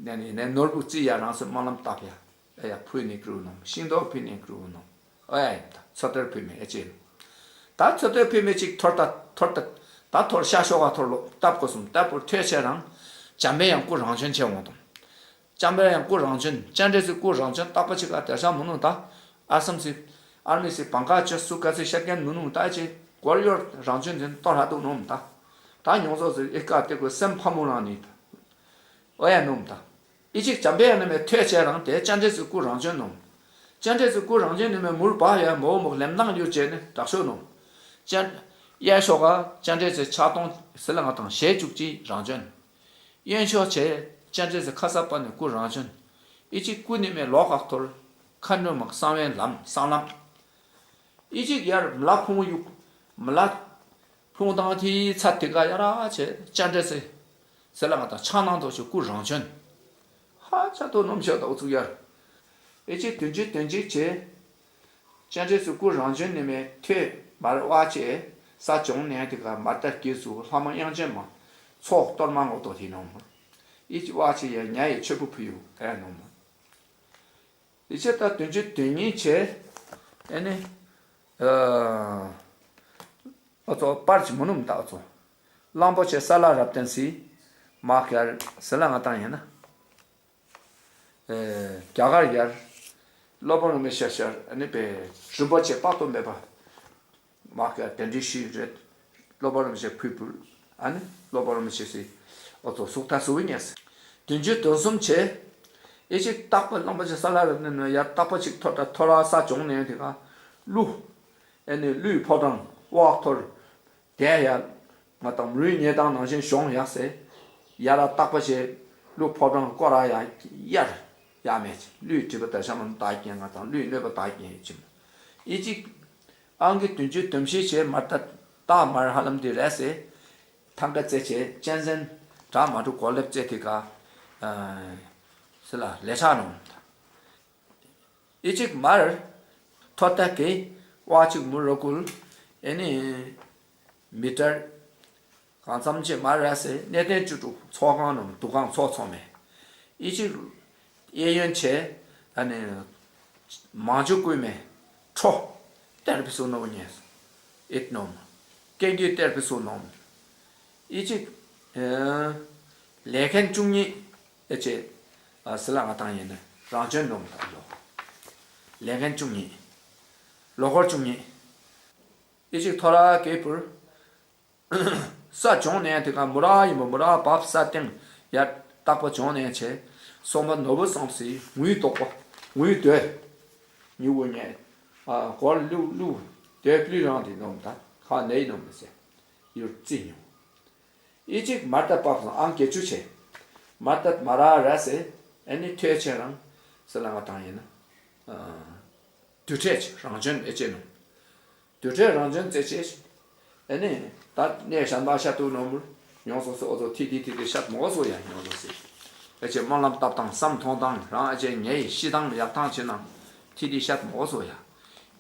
ནེ་ནེ་ནེ་ནོར་བུ་རྩི་ཡ་རང་སི་སྨོན་ལམ་བཏབ་ཡ། ཨེ་ཡ་ཕུ་ནེ་ཀྲུ་ནོམ་ཤིང་ཏོག་ཕུ་ནེ་ཀྲུ་ནོམ། ཨོ་ཡ་ཡིན་ད་ཚོ་ཏེར་ཕུ་མེ་ཨེ་ཅེ། ད་ཚོ་ཏེར་ཕུ་མེ་ཅིག་ཐོར་ད་ཐོར་ད། ད་ཐོར་ཤ་ཤོ་བ་ཐོར་ལོ་སྟབས་གོ་སུམ་སྟབས་པོ་ཐོས་ཆེ་རང་། འཇམ་པའི་དབྱངས་སྐུ་རང་བྱོན་ཆེ་འོང་དང་། འཇམ་པའི་དབྱངས་སྐུ་རང་བྱོན་སྤྱན་རས་གཟིགས་སྐུ་རང་བྱོན་རྟག་པ་ཅིག་ལ་དེ་ཤ་མུ་ནུ་ད། ཨ་སམ་སི། ཨར་མི་སི་བང་ཀ་ཅོ་སུ་ཀ་སི་ཤར་རྒན་མུ་ནུ་ད་ཅེ། གོར་ཡོར་རང་བྱོན་དེ་ཏོ་ར་དུ་ནོམ་ད། ད་མྱོང་ཚོ་ཟེར་ཨི་ཀ་ཏེ་གོ་སེམས་ཕ་མུ་རང་ནི་ད། ཨོ་ཡ་ནོམ་ད། ཨི་ཅིག་འཇམ་པའི་དབྱངས་ནི་མེ་ཐོས་ཆེ་རང་དེ་སྤྱན་རས་གཟིགས་སྐུ་རང་བྱོན་ནོ། སྤྱན་རས་གཟིགས་སྐུ་རང་བྱོན་ནི་མེ་མུར་བ་ཡ་མོ་མོ་ལེམ་ནང་ཡུར་བྱས་ནི་དྲག་ཤོས་ནོ། སྤྱན། གཡས་ཤོག་ག་སྤྱན་རས་གཟིགས་ཕྱག་སྟོང་ཟི་ལ་ང་དང་ཞལ་བཅུ་གཅིག་རང་བྱོན། གཡོན་ཕྱོགས་བྱས་སྤྱན་རས་གཟིགས་ཁ་ས་པ་ནི་སྐུ་རང་བྱོན། ཨི་ཅིག་སྐུ་ནི་མེ་ལོག་ཁག་ཐོར། མཁའ་འགྲོ་མ་གསང་བའི་ལམ་གསང་ལམ། ཨི་ཅིག་ཡར་མ་ལ་ཁོང་ཡུག་མི་ལ་ལྷུང་དང་དེའི་ཚ་དེ་ག་ཡ་ར་བྱས་སྤྱན་འདྲེན་ཟེར། ཟེར་ལ་ང་དང་ཕྱག་ནང་དུ་ཞུ་སྐུ་རང་བྱོན། ཧ་ཅང་དུ་རྣམ་དཔྱོད་དང་ཚུགས་ཡར། ཨེ་ཅིག་དོན་གཅིག་དོན་གཅིག་བྱས། སྤྱན་འདྲེན་སུ་སྐུ་རང་བྱོན་ནི་མེད་ཐོས་མར་བ་བྱས། ས་བྱུང་ནས་དེ་ག་མར་ལྟ་དགེ་སུ་ལྷ་མོ་དབྱངས་ཅན་མ། ཚོགས་གཏོར་མ་ངོ་ཏོ་དེ་ནོ་མ། ཨེ་ཅིག་བ་བྱས་ཡ་ཉ་ཡི་མཆོད་པ་ཕུལ་ཡུ་ཨེ་ནོ་མ། ཡི་ཆད་ད་དོན་གཅིག་དོན་གཉིས་བྱས། ཨེ་ནི། ཨ་ཚོ་པར་གྱི་མུ་ནུམ་ད་ཨ་ཚོ། གླང་པོ་ཆེ་ས་ལ་རབ་བརྟན་སི། མ་ཀར་ཟི་ལ་ང་དང་ཡིན་ན། རྒྱ་གར་ཡར། སློབ་དཔོན་རིན་པོ་ཆེ་ཤར་ཨ་ནི་པའི་རིན་པོ་ཆེ་དཔག་ཏུ་མེད་པ། མ་ཀར་དེ་འདྲའི་ཤིག་རེད། སློབ་དཔོན་རིན་པོ་ཆེ་ཕུལ་ཕུལ། ཨ་ནི་སློབ་དཔོན་རིན་པོ་ཆེ་སི། ཨ་ཚོ་གཟུགས་ཐ་སུ་བི་ཉེས། དོན་གཅིག་དོན་གསུམ་བྱས། ཨེ་ཅིག་རྟག་པ་གླང་པོ་ཆེ་ས་ལ་རབ་བརྟན་ནས་ཡར་རྟག་པ་ཅིག་ཐོར་ད་ཐོ་ར་ས་བྱུང་ནས་དེ་ག་ཀླུ། ཨེ་ནི་ཀླུའི་ཕོ་བྲང་དབང་ཐོར། དེ་ཡང་ང་དང་མི་རུས་ཉེས་དང་ནང་བཞིན་གཞོང་ཡག་སེ། ཡ་ར་རྟག་པ་ཆེ། ཀླུ་ཕོ་བྲང་སྐོར་ར་ཡ་ཡར། ཡ་མེད་ཀླུའི་གྲིབ་པ་དར་ཤ་མ་དག་རྐྱེན་ང་དང་ཀླུའི་གནོད་པ་དག་རྐྱེན་ཡོད་ཅིང་། ཨི་ཅིག་ཨང་གི་དོན་གཅིག་དོན་བཞི་བྱས་མར་ད་རྟག་མར་ཧ་ལམ་དེ་རེད་སེ། ཐང་ཀ་རྩེ་ཆེ་གཅན་གཟན་གྲགས་མ་གྲུ་གོ་ལེབ་རྩེ་དེ་ག་སི་ལ་ལས་ཆགས་ནོ། ཨི་ཅིག་མར། ཐོ་ཏ་ཀེ། ཝ་ཅིག་མུ་རོ་ཀུལ། ཨེ་ནི། མི་ཏར། གང་འཚམ་ཅིག་མར་ར་སེ་གནས་བརྟན་བཅུ་དྲུག་ཚོགས་ཁང་ནང་འདུ་ཁང་ཚོགས་ཚོགས་མེད། ཨི་ཅིག་གཡས་གཡོན་བྱས། ཨ་ནི། མང་ཆུ་བསྐུལ་མེད། ཁྲོ། གཏེར་ཕི་སུ་ནོ་ཉེས། ཨིད་ནོམ། ཀེང་གི་གཏེར་ཕི་སུ་ནོམ། ཨི་ཅིག་ལས་མཁན་བཅུ་གཉིས། ཨེ་ཅེ། ཨ་སི་ལ་ང་དང་ཡིན་ན་རང་བྱོན་འགྲོ་མི་ཐག་ཡོ། ལས་མཁན་བཅུ་གཉིས། ལོ་འཁོར་བཅུ་གཉིས། ཨི་ཅིག་ཐོ་ར་ཀེ་པུར། ས་བྱུང་ནས་དེ་ག་མུ་ར་ཡིན་པ་མུ་ར་བབ་ས་སྟེང་ཡར་རྟག་པ་བྱུང་ནས་བྱས། སོང་པ་ནོར་བུ་བསམ་སི་ངུའི་དོག་པ་ངུའི་དོད། ཉུ་བོ་ཉལ། ཨ་གོར་ལུ་ལུ་དོད་པླུ་རང་དེ་ནོམ་ད་ཁ་ནས་ནོམ་མི་ཟེར། ཡུར་རྩི་ཉུ། ཨི་ཅིག་མར་ད་བབས་སོང་ཨང་བརྒྱད་ཅུ་བྱས། མར་ད་མ་ར་ར་སེ་ཨེ་ནི་ཐོས་ཆེ་རང་སི་ལ་ང་དང་ཡིན་ན། དུས་ཁྲལ་རང་བྱོན་ཨེ་ཅེ་ནོ། དུས་ཁྲལ་རང་བྱོན་རྩེ་ཆེ། ཨེ་ནི། ད་གནས་གཞན་པ་ཤ་ཏུ་ནོ་མུར། ཡོང་སོ་སོ་ཨོ་ཚོ་ཐི་ཐི་ཐི་ཐི་ཤད་མོ་སོ་ཡ་ཡོང་སོ་སི། ཨེ་ཅེ་སྨོན་ལམ་བཏབ་དང་བསམ་མཐོང་དང་རང་ཨེ་ཅེ་ངའི་ཤི་དང་ཡག་དང་ཆེ་ནང་། ཐི་ཐི་ཤད་མོ་སོ་ཡ།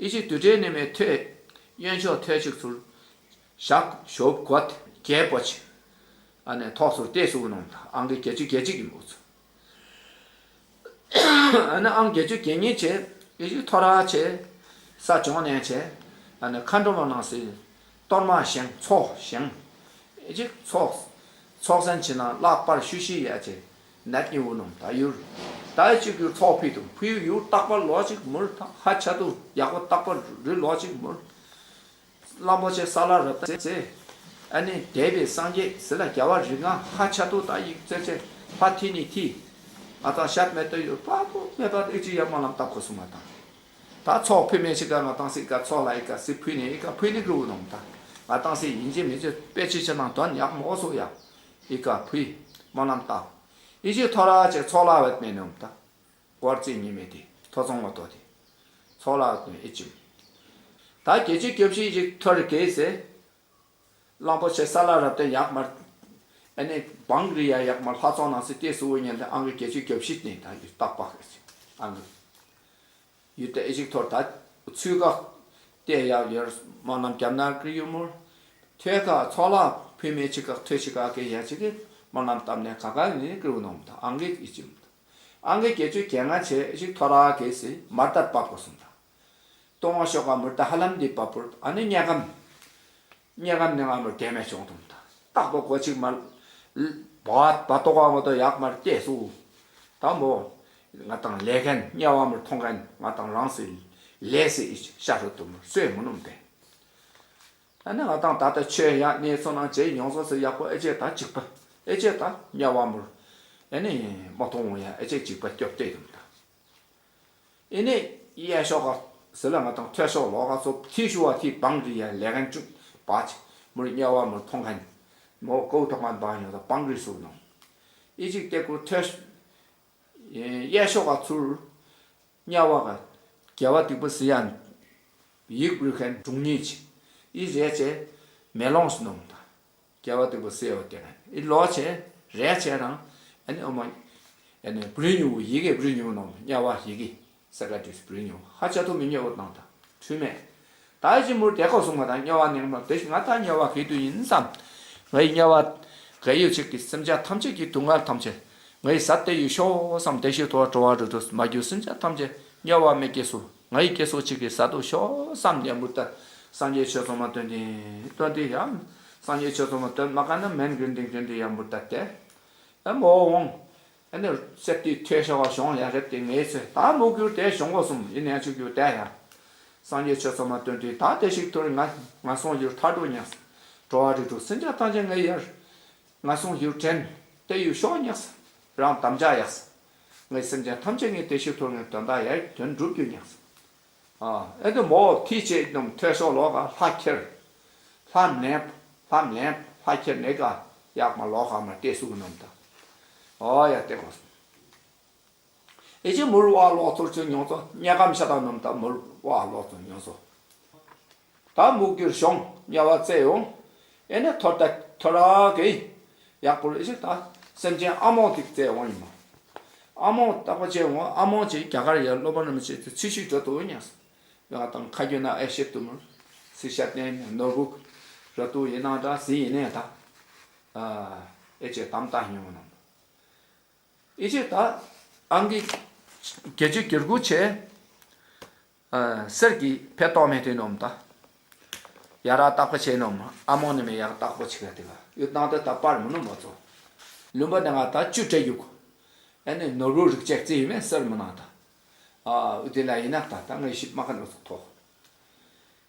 ཨི་ཅིག་དུས་ཁྲལ་ནི་མེ་ཐོས། གཡོན་ཕྱོགས་ཐོས་ཅིག་ཚུར། ཞག་ཞོབ་གོད་རྒྱལ་པོ་ཆེ། ཨ་ནི་ཐོག་སུ་ལྟས་སུ་ནོམ་ད་ཨང་གི་བརྒྱད་ཅུ་གྱ་གཅིག་ཡིན་འོ་ཚོ། ཨ་ནི་ཨང་བརྒྱད་ཅུ་གྱ་གཉིས་བྱས། ཨི་ཅིག་ཐོ་ར་བྱས། ས་བྱུང་ནས་བྱས། ཨ་ནི་མཁའ་འགྲོ་མ་ནང་སྲིད། གཏོར་མ་བཞེངས་ཚོགས་བཞེངས། ཨི་ཅིག་ཚོགས། ཚོགས་སན་ཕྱི་ནང་བརླག་པར་ཤུ་ཤི་ཡ་བྱས། ནད་ཉི་བོ་ནོམ་ད་ཡུར། ད་ཨི་ཅིག་ཡུར་ཚོགས་ཕི་དུ་ཕུ་ཡུར་རྟག་པར་ལོ་ཅིག་མུར་ད་ཧ་ཆ་དུ་ཡག་པོ་རྟག་པར་རི་ལོ་ཅིག་མུར། གླང་པོ་ཆེ་ས་ལ་རབ་བརྟན་ཟེར། ཨ་ནི་འདས་པའི་སངས་རྒྱས་ཟེར་ལ་རྒྱལ་བ་རིགས་ལྔ་ཧ་ཆ་ཏོ་ད་ཡིག་ཙེ་ཙེ་ཕ་ཐི་ནི་ཐི། ང་དང་ཤད་མེད་དུ་ཡོད་པ་པོ་མེད་པ་ཨི་ཅི་ཡ་སྨོན་ལམ་བཏབ་དགོས་སུ་མ་དང་། ད་ཚོགས་ཕུལ་མེད་ཅི་ག་ང་དང་སི་ཀ་ཚོགས་ལ་ཨི་ཀ་སི་ཕུལ་ནི་ཨི་ཀ་ཕུལ་ནི་གི་འུ་ནོམ་ད། ང་དང་སི་ཡིན་ཅི་མིན་ཅི་དཔེ་ཅི་ཅི་ནང་དོན་ཡག་མོ་སོ་ཡ། ཨི་ཀ་ཕུལ། སྨོན་ལམ་བཏབ། ཨི་ཅི་ཐོ་ར་ཅེ་ཚོགས་ལ་བེད་མེད་ནོམ་ད། སྐོར་རྩིས་ཉི་མེད་དེ་ཐོ་ཚོང་མ་ཏོ་དེ། ཚོགས་ལ་ཨེ་ཅིམ། ད་བརྒྱད་ཅུ་གྱ་བཞི་ཞིག་ཐོར་གེ་ཟེ། གླང་པོ་ཆེ་ས་ལ་རབ་བརྟན་ཡག་མར། ཨ་ནི་བང་རི་ཡ་ཡག་མར་ལྷ་ཚོགས་ནང་སྲིད་ལྟས་སུ་འོ་ཉན་ཏེ་ཨང་གི་བརྒྱད་ཅུ་གྱ་བཞི་ནས་ད་ཡུལ་རྟག་པ་ཨེ་ཅིམ་ཨང་གི། ཡུལ་ཏེ་ཨེ་ཅིག་ཐོར་ད། ཚུལ་ཁ། ལྟས་ཡག་ཡོར་སྨོན་ལམ་རྒྱབ་ན་ཀྲི་ཡུ་མུར། ཐོས་ཁ་ཚོགས་ལ་ཕུལ་མེད་ཅི་ཁ་ཐོས་ཅི་ཁ་གེ་ཡ་ཅི་གེ་སྨོན་ལམ་བཏབ་ནས་ག་ག་ནི་ཀྲི་ཡུ་ནོམ་ད་ཨང་གི་ཨེ་ཅིམ། ཨང་ཀི་བརྒྱད་ཅུ་གྱ་ལྔ་བྱས་ཤིག་ཐོ་ར་གེ་སི་མར་ཏར་པ་པོ་སུམ་ད། ཏོང་ཨ་ཤོ་ཀ་མུར་ད་ཧ་ལམ་འདི་པ་པུར་ཨ་ནི་དམྱལ་ཁམས། དམྱལ་ཁམས་ནི་ང་མུར་དེ་མེ་བྱུང་དུམ་ད། རྟག་པ་གོ་ཅིག་མ། བ་བ་ཏོ་ག་མ་ཏོ་ཡག་མར་ལྟས་སུ། ད་མོ། ང་དང་ལས་མཁན་དམྱལ་བ་མུར་མཐོང་མཁན་ང་དང་རང་སི། ལས་སི་ཤ་རུ་དུ་མུར་སོས་མུ་ནུམ་པས། ཨ་ནི་ང་དང་ད་ལྟ་ཆོས་ཡག་གནས་ཚུལ་ནང་བྱས་ཡོང་སོ་སི་ཡག་པོ་ཨེ་ཅེ་ད་ཅིག་པ། ཨེ་ཅེ་ད་དམྱལ་བ་མུར། ཨ་ནི་མ་མཐོང་ཡ་ཨེ་ཅེ་ཅིག་པ་སྐྱོབ་སྟེ་དུམ་ད། ཨེ་ནི་གཡས་ཕྱོགས་ཀ་ཟི་ལ་ང་དང་ཐོས་ཕྱོགས་ལོག་ག་ཚོ་ཐི་ཤུ་བ་ཐི་བང་རི་ཡ་ལས་མཁན་བཅུ་བ་ཅིག་མུར་དམྱལ་བ་མུར་མཐོང་མཁན། མོ་ཀོ་ཐོག་མ་བང་ཡོང་ད་བང་རི་སུ་ནོ། ཨེ་ཅིག་ཏེ་ཀུ་ཐོས། གཡས་ཕྱོགས་ཀ་ཚུར། དམྱལ་བ་ག་རྒྱལ་བ་སྡིག་པ་སི་ཡན། ཡིག་རུས་མཁན་དྲུང་ཉིད་ཅིག་ཨི་རེད་བྱས་མེ་ལོང་ཞིག་ནོམ་ད། སྐྱེ་བ་སྟུག་པོ་སེལ་བ་དེ་ན་ཨི་ལོག་བྱས་རེད་བྱས་རང་ཨ་ནི་ཨོ་མ་ཨ་ནི་བུ་རིན་ཉུང་བོ་ཡི་གེ་བུ་རིན་ཉུང་ནོམ་དམྱལ་བ་ཡི་གེ་ས་ཀ་ཏིས་བུ་རིན་ཉུང་བོ་ཧ་ཅང་ཐུག་མི་དམྱལ་བ་དང་ད་འཁྲུལ་མེད། ད་ཅི་མུར་དེ་ཁོ་སོང་ང་ད་དམྱལ་བ་ནས་མ་དེ་ང་ད་དམྱལ་བ་གི་དུ་ཡིན་བསམ། ང་ཡི་དམྱལ་བ་ག་ཡོད་ཅིག་གི་སེམས་ཅན་ཐམས་ཅད་ཀྱི་སྡུག་བསྔལ་ཐམས་ཅད་ང་ཡི་ཟ་སྟེ་ཡོད་ཤོག་བསམ། དེ་ཞིག་ཐོག་འགྲོ་བ་རིགས་དྲུག་མ་གྱུར་སེམས་ཅན་ཐམས་ཅད་དམྱལ་བ་མི་སྐྱེ་སོ། ང་ཡི་སྐྱེ་སོ་ཅིག་གི་ས་དུ་ཤོག་བསམ་ནས་མུར་ད་སངས་རྒྱས་ཆོས་ཚོགས་མ་སྟོན་ཏེ་སྟོན་ཏེ་ཡང་སངས་རྒྱས་ཆོས་ཚོགས་མ་སྟོན་མ་ག་ན་མན་གྱི་འདིང་དོན་དུ་ཡང་མུར་ད་དེ་ཨ་མོ་འོང་། ཨ་ནི་སེར་ཏི་ཐོས་ཤོག་ག་གཞུང་ཡང་རེད་དེ་ངས་ཚེ་ད་མུ་གུར་དེ་གཞུང་གོ་གསུམ་ཡིན་ནས་ཆུ་གྱུར་དེ་ཡང་སངས་རྒྱས་ཆོས་ཚོགས་མ་སྟོན་ཏེ་ད་དེ་ཞིག་ཐུར་ང་ང་སོང་ཡུར་ཐར་འགྲོ་ཉག་འགྲོ་བ་རིགས་དྲུག་སེམས་ཅན་ཐམས་ཅད་ངས་ཡར། ང་སོང་ཡུལ་དྲན། དེ་ཡུལ་ཤོག་ཉགས། རང་དམ་བཅའ་ཡགས། ངའི་སེམས་ཅན་ཐམས་ཅད་ངའི་བདེ་གཤེགས་ཐོབ་ངའི་དོན་དག་ཡར་དོན་འགྲུབ་རྒྱུ་ཉགས། ཨ་ཨེ་འདི་མོ་ཐིག་ཅེས་རྣམས་ཐོས་ཤོག་ལོག་ག་ལྷ་ཁྱེར། ལྷ་མནན། ལྷ་མནན། ལྷ་ཁྱེར་ནས་ག་ཡག་མ་ལོག་ག་མ་བལྟས་སུ་གི་རྣམས་དང་། ཨོ་ཡ་བལྟས་གོ། ཨེ་ཅི་མུར་བ་ལོག་ཚུར་ཚུར་མྱོང་ཚོ་དམྱལ་ཁམས་ཤ་སྟག་རྣམས་དང་མུར་བ་ལོག་ཚུར་མྱོང་ཚོ། ད་མུ་གུར་གཞུང་དམྱལ་བ་བཙལ་ཡོང་། ཨེ་ནས་ཐོར་ད་ཐོར་ར་གི་ཡག་པོ་ཨེ་ཅི་ད་སེམས་ཅན་ཨ་མོང་དེ་བཙལ་འོང་ཡིན་མོ། ཨ་མོང་བརྟག་པ་བྱས་འོང་ཨ་མོང་ཅིག་རྒྱ་གར་ཡར་སློབ་པ་རིན་པོ་ཆེ་ཚེ་ཚེ་ཤུལ་འགྲོ་ཐུབ་ཉགས། ཡང་དང་ཁ་རྒྱུན་ན་ཨེ་ཤེས་ཏུ་མུར་སི་ཤ་ཏན་ནོར་བུ་ར་ཏུ་ཡིན་ནང་འདྲ་ཟིན་ཡིན་ནས་ད་ཨེ་ཅེ་དམ་ལྟ་མྱོང་ནམ། ཨི་ཅེ་ད་ཨང་ཀི་བརྒྱད་ཅུ་གྱ་དགུ་བྱས། ཨ་གསེར་གྱི་ཕེ་ཏོག་མེ་དེ་ནོམ་ད། ཡ་ར་བརྟག་པ་བྱས་ནོམ་ཨ་མོ་ནི་མེ་ཡ་ར་བརྟག་པ་བྱེད་ག་དེ་ག་ཡོད་ནང་དེ་ད་པར་མི་ནོམ་མ་ཚོ། ལུང་པ་ནང་ང་ད་བཅུ་སྤྲད་རྒྱུ་གོ། ཨ་ནི་ནོར་བུ་རིགས་ཅེག་རྩི་ཡིན་མེད་གསེར་མི་ནང་ད། ཨ་འུ་དེ་ལ་ཡིན་ན་ད་ད་ངའི་ཞིབ་མ་ཁ་ནོ་ཚོ་ཐོག་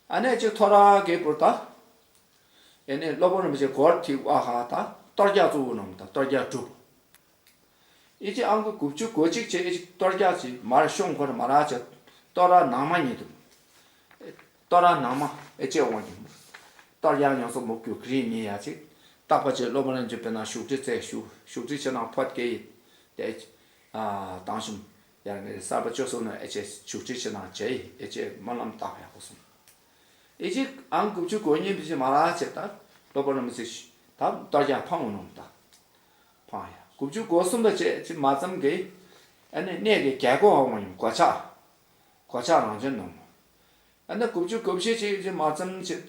ཨ་ནི་ཅིག་ཐོ་ར་གེ་པུར་ད། ཨེ་ནས་སློབ་དཔོན་རིན་པོ་ཆེ་སྒོར་ཐིག་བ་ཧ་ད་གཏོར་རྒྱག་གཙོ་བོ་རྣམས་དང་གཏོར་རྒྱག་གྲུབ། ཨི་ཅི་ཨང་ཀི་དགུ་བཅུ་གོ་གཅིག་བྱས་ཨི་ཅི་གཏོར་རྒྱག་ཅིག་མར་ཤོང་འཁོར་མ་རག་ཅིག་གཏོར་ར་ནང་མ་ཉིད་དུ། གཏོར་ར་ནང་མ་ཨེ་ཅེ་འོང་གི་གཏོར་རྒྱག་ཉོ་ཚོ་མུ་གུ་གི་རིང་མི་ཡ་ཅིག་བརྟག་པ་བྱས་སློབ་དཔོན་རིན་པོ་ཆེ་དཔེར་ན་བཞུགས་ཁྲི་བཙལ་བཞུགས་བཞུགས་ཁྲི་ཕྱི་ནང་ཕོད་སྐྱེ་ཡི་དེ་ཨ་དང་ཞུམ་ཡར་ངེས་གསར་པ་བཅོ་སོང་ན་ཨེ་ཅེ་བཞུགས་ཁྲི་ཕྱི་ནང་བྱས་ཡི་ཨེ་ཅེ་སྨོན་ལམ་བཏབ་ཡག་པོ་སོང་། ཨེ་ཅིག་ཨང་དགུ་བཅུ་གོ་གཉིས་པའི་ཅིག་མ་རག་ཅེས་ད་སློབ་དཔོན་རིན་པོ་ཆེ་ད་གཏོར་རྒྱག་འཕང་འོང་ནོ་ད་འཕང་ཡ་དགུ་བཅུ་གོ་གསུམ་པ་བཅས་ཅིག་མ་ཙམ་གི་ཨ་ནི་གནས་ཀྱི་རྒྱལ་སྒོ་འོང་ཡིན་གོ་ཆ་གོ་ཆ་རང་བྱོན་ནོ་ཨ་ནི་དགུ་བཅུ་གོ་བཞི་ཅིག་ཅིག་མ་ཙམ་ཅིག་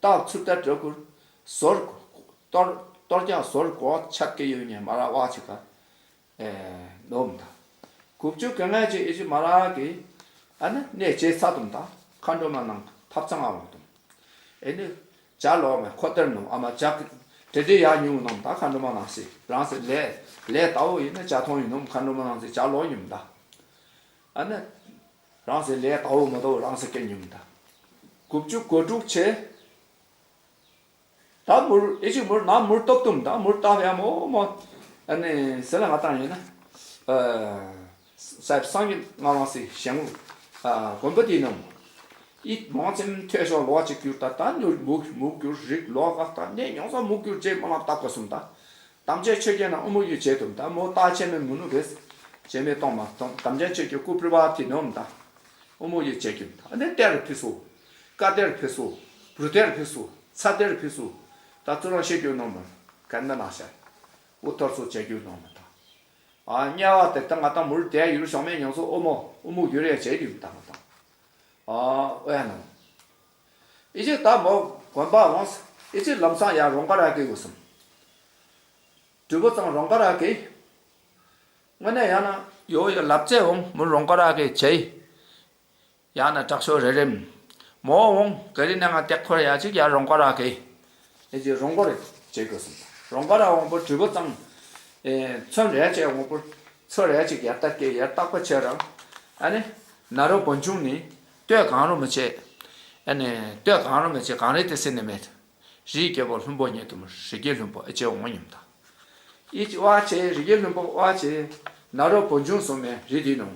སྟག་ཚུར་ད་འགྲོ་ཁུར་ཟོར་གཏོར་གཏོར་རྒྱག་ཟོར་གོ་ཆད་ཀྱི་ཡོད་ཉེ་མ་རག་བ་ཅིག་ག་ཨེ་ནོམ་ད། དགུ་བཅུ་གོ་ལྔ་ཅིག་ཨེ་ཅིག་མ་རག་གི་ཨ་ནི་གནས་བྱེད་ཚ་དུམ་ད་མཁའ་འགྲོ་མ་ནང་ཐབ་ཚང་ཨ་བང་དུམ། ཨེ་ནི་ཇ་ལོག་མེ་ཁོ་ཏེར་ནོམ་ཨ་མ་ཇ་དྲི་དྲི་ཡག་ཉུང་ནོམ་ད་མཁའ་འགྲོ་མ་ནང་སི་རང་སི་ལས་ལས་ལྟ་བུ་ཡིན་ན་ཇ་ཐོང་ཡིན་ནོམ་མཁའ་འགྲོ་མ་ནང་སི་ཇ་ལོག་ཉུང་ད། ཨ་ནི་རང་སི་ལས་ལྟ་བུ་མ་ལྟ་བུ་རང་སི་སྐད་ཉུང་ད། དགུ་བཅུ་གོ་དྲུག་ཆེ། ད་མུར་ཨེ་ཅིག་མུར་ན་མུར་སྟོབས་དུམ་ད་མུར་སྟབས་ཡ་མོ་མོ་ཨ་ནི་ཟེར་ལ་ང་བཏང་ཡིན་ན་ཨ་ས་སངས་རྒྱས་ངག་དབང་སྲས་ཞལ་ངོ་ཨ་དགོན་པ་དེའི་ནང་ཨི་མང་ཙམ་ཐོས་ཤོག་ལོག་ཅིག་གྱུར་ད་ད་མྱུར་མུག་མུག་གྱུར་རིག་ལོག་གག་ད་ནས་མྱོང་ས་མུག་གྱུར་རྗེས་མ་ལ་བཏབ་ག་སུམ་ད་དམ་ཅན་ཆོས་རྒྱལ་ན་ཨུ་མུ་ཡུ་བྱེད་དུམ་ད་མོ་རྟགས་ཆེ་མེད་མུ་ནུ་བེས་བྱེད་མེད་གཏོང་མ་གཏོང་དམ་ཅན་ཆོས་རྒྱལ་སྐུ་པྲི་བ་དེ་ནོམ་ད། ཨོ་མོ་ཡི་བྱེད་ཀྱིན་ཨ་ནི་གཏེར་ཕི་སུ། ཀ་གཏེར་ཕི་སུ། བུ་གཏེར་ཕི་སུ། ཚ་གཏེར་ཕི་སུ། ད་ཚུར་རང་ཤེས་རྒྱུ་ནོར་མ་གན་ན་ན་ཤ། འུ་ཐོར་སུ་བྱེད་རྒྱུ་ནོར་མ་ད། ཨ་དམྱལ་བ་དེ་ད་ང་ད་མུར་དེ་ཡུལ་ཤོང་མེད་ཉོང་སུ་ཨོ་མོ་ཨོ་མོ་ཡུལ་རེ་བྱེད་རྒྱུ་ད་ང་ད། ཨ་ཨོ་ཡ་ནོ། ཨི་ཅི་ད་མོ་དགོན་པ་འོངས་ཨི་ཅི་ལམ་སང་ཡ་རོང་ཀ་ར་གི་ཡོད་སམ། གྲུ་པོ་ཚང་རོང་ཀ་ར་གི། དངོས་གནས་ཡང་ན་ཡོ་ཡོ་ལབ་ཙེ་འོང་མུ་རོང་ཀ་ར་གི་བྱེད། ཡང་ན་དྲག་ཤོས་རེ་རེམ། མོ་འོང་ག་རི་ནང་ང་སྟེགས་ཁོར་ཡ་གཅིག་ཡ་རོང་ཀ་ར་གི། ཨེ་ཅི་རོང་ཀ་ར་བྱེད་དགོས་སམ། རོང་ཀ་ར་འོང་པོ་གྲུ་པོ་ཚང་། ཨེ་ཚོན་རེ་བྱས་འོང་པོ་ཚོ་རེ་གཅིག་ཡར་ལྟ་སྐད་ཡར་བཏགས་པ་བྱས་རང་། ཨ་ནི་ན་རོ་བོན་ཆུང་ནི་ལྟོས་གང་རུང་མི་བྱེད། ཨ་ནི་ལྟོས་གང་རུང་མི་བྱེད་གང་རེད་དེ་སེ་ནི་མེད། རིའི་རྒྱལ་པོ་ལྷུན་པོ་ཉིད་དུ་མ་རི་རྒྱལ་ལྷུན་པོ་ཨེ་ཅེ་འོང་ཉིམ་ད། ཨི་ཅི་ཝ་ཅེ་རི་རྒྱལ་ལྷུན་པོ་ཝ་ཅེ། ན་རོ་བོན་ཆུང་སོང་མེ་རི་དི་ནོ།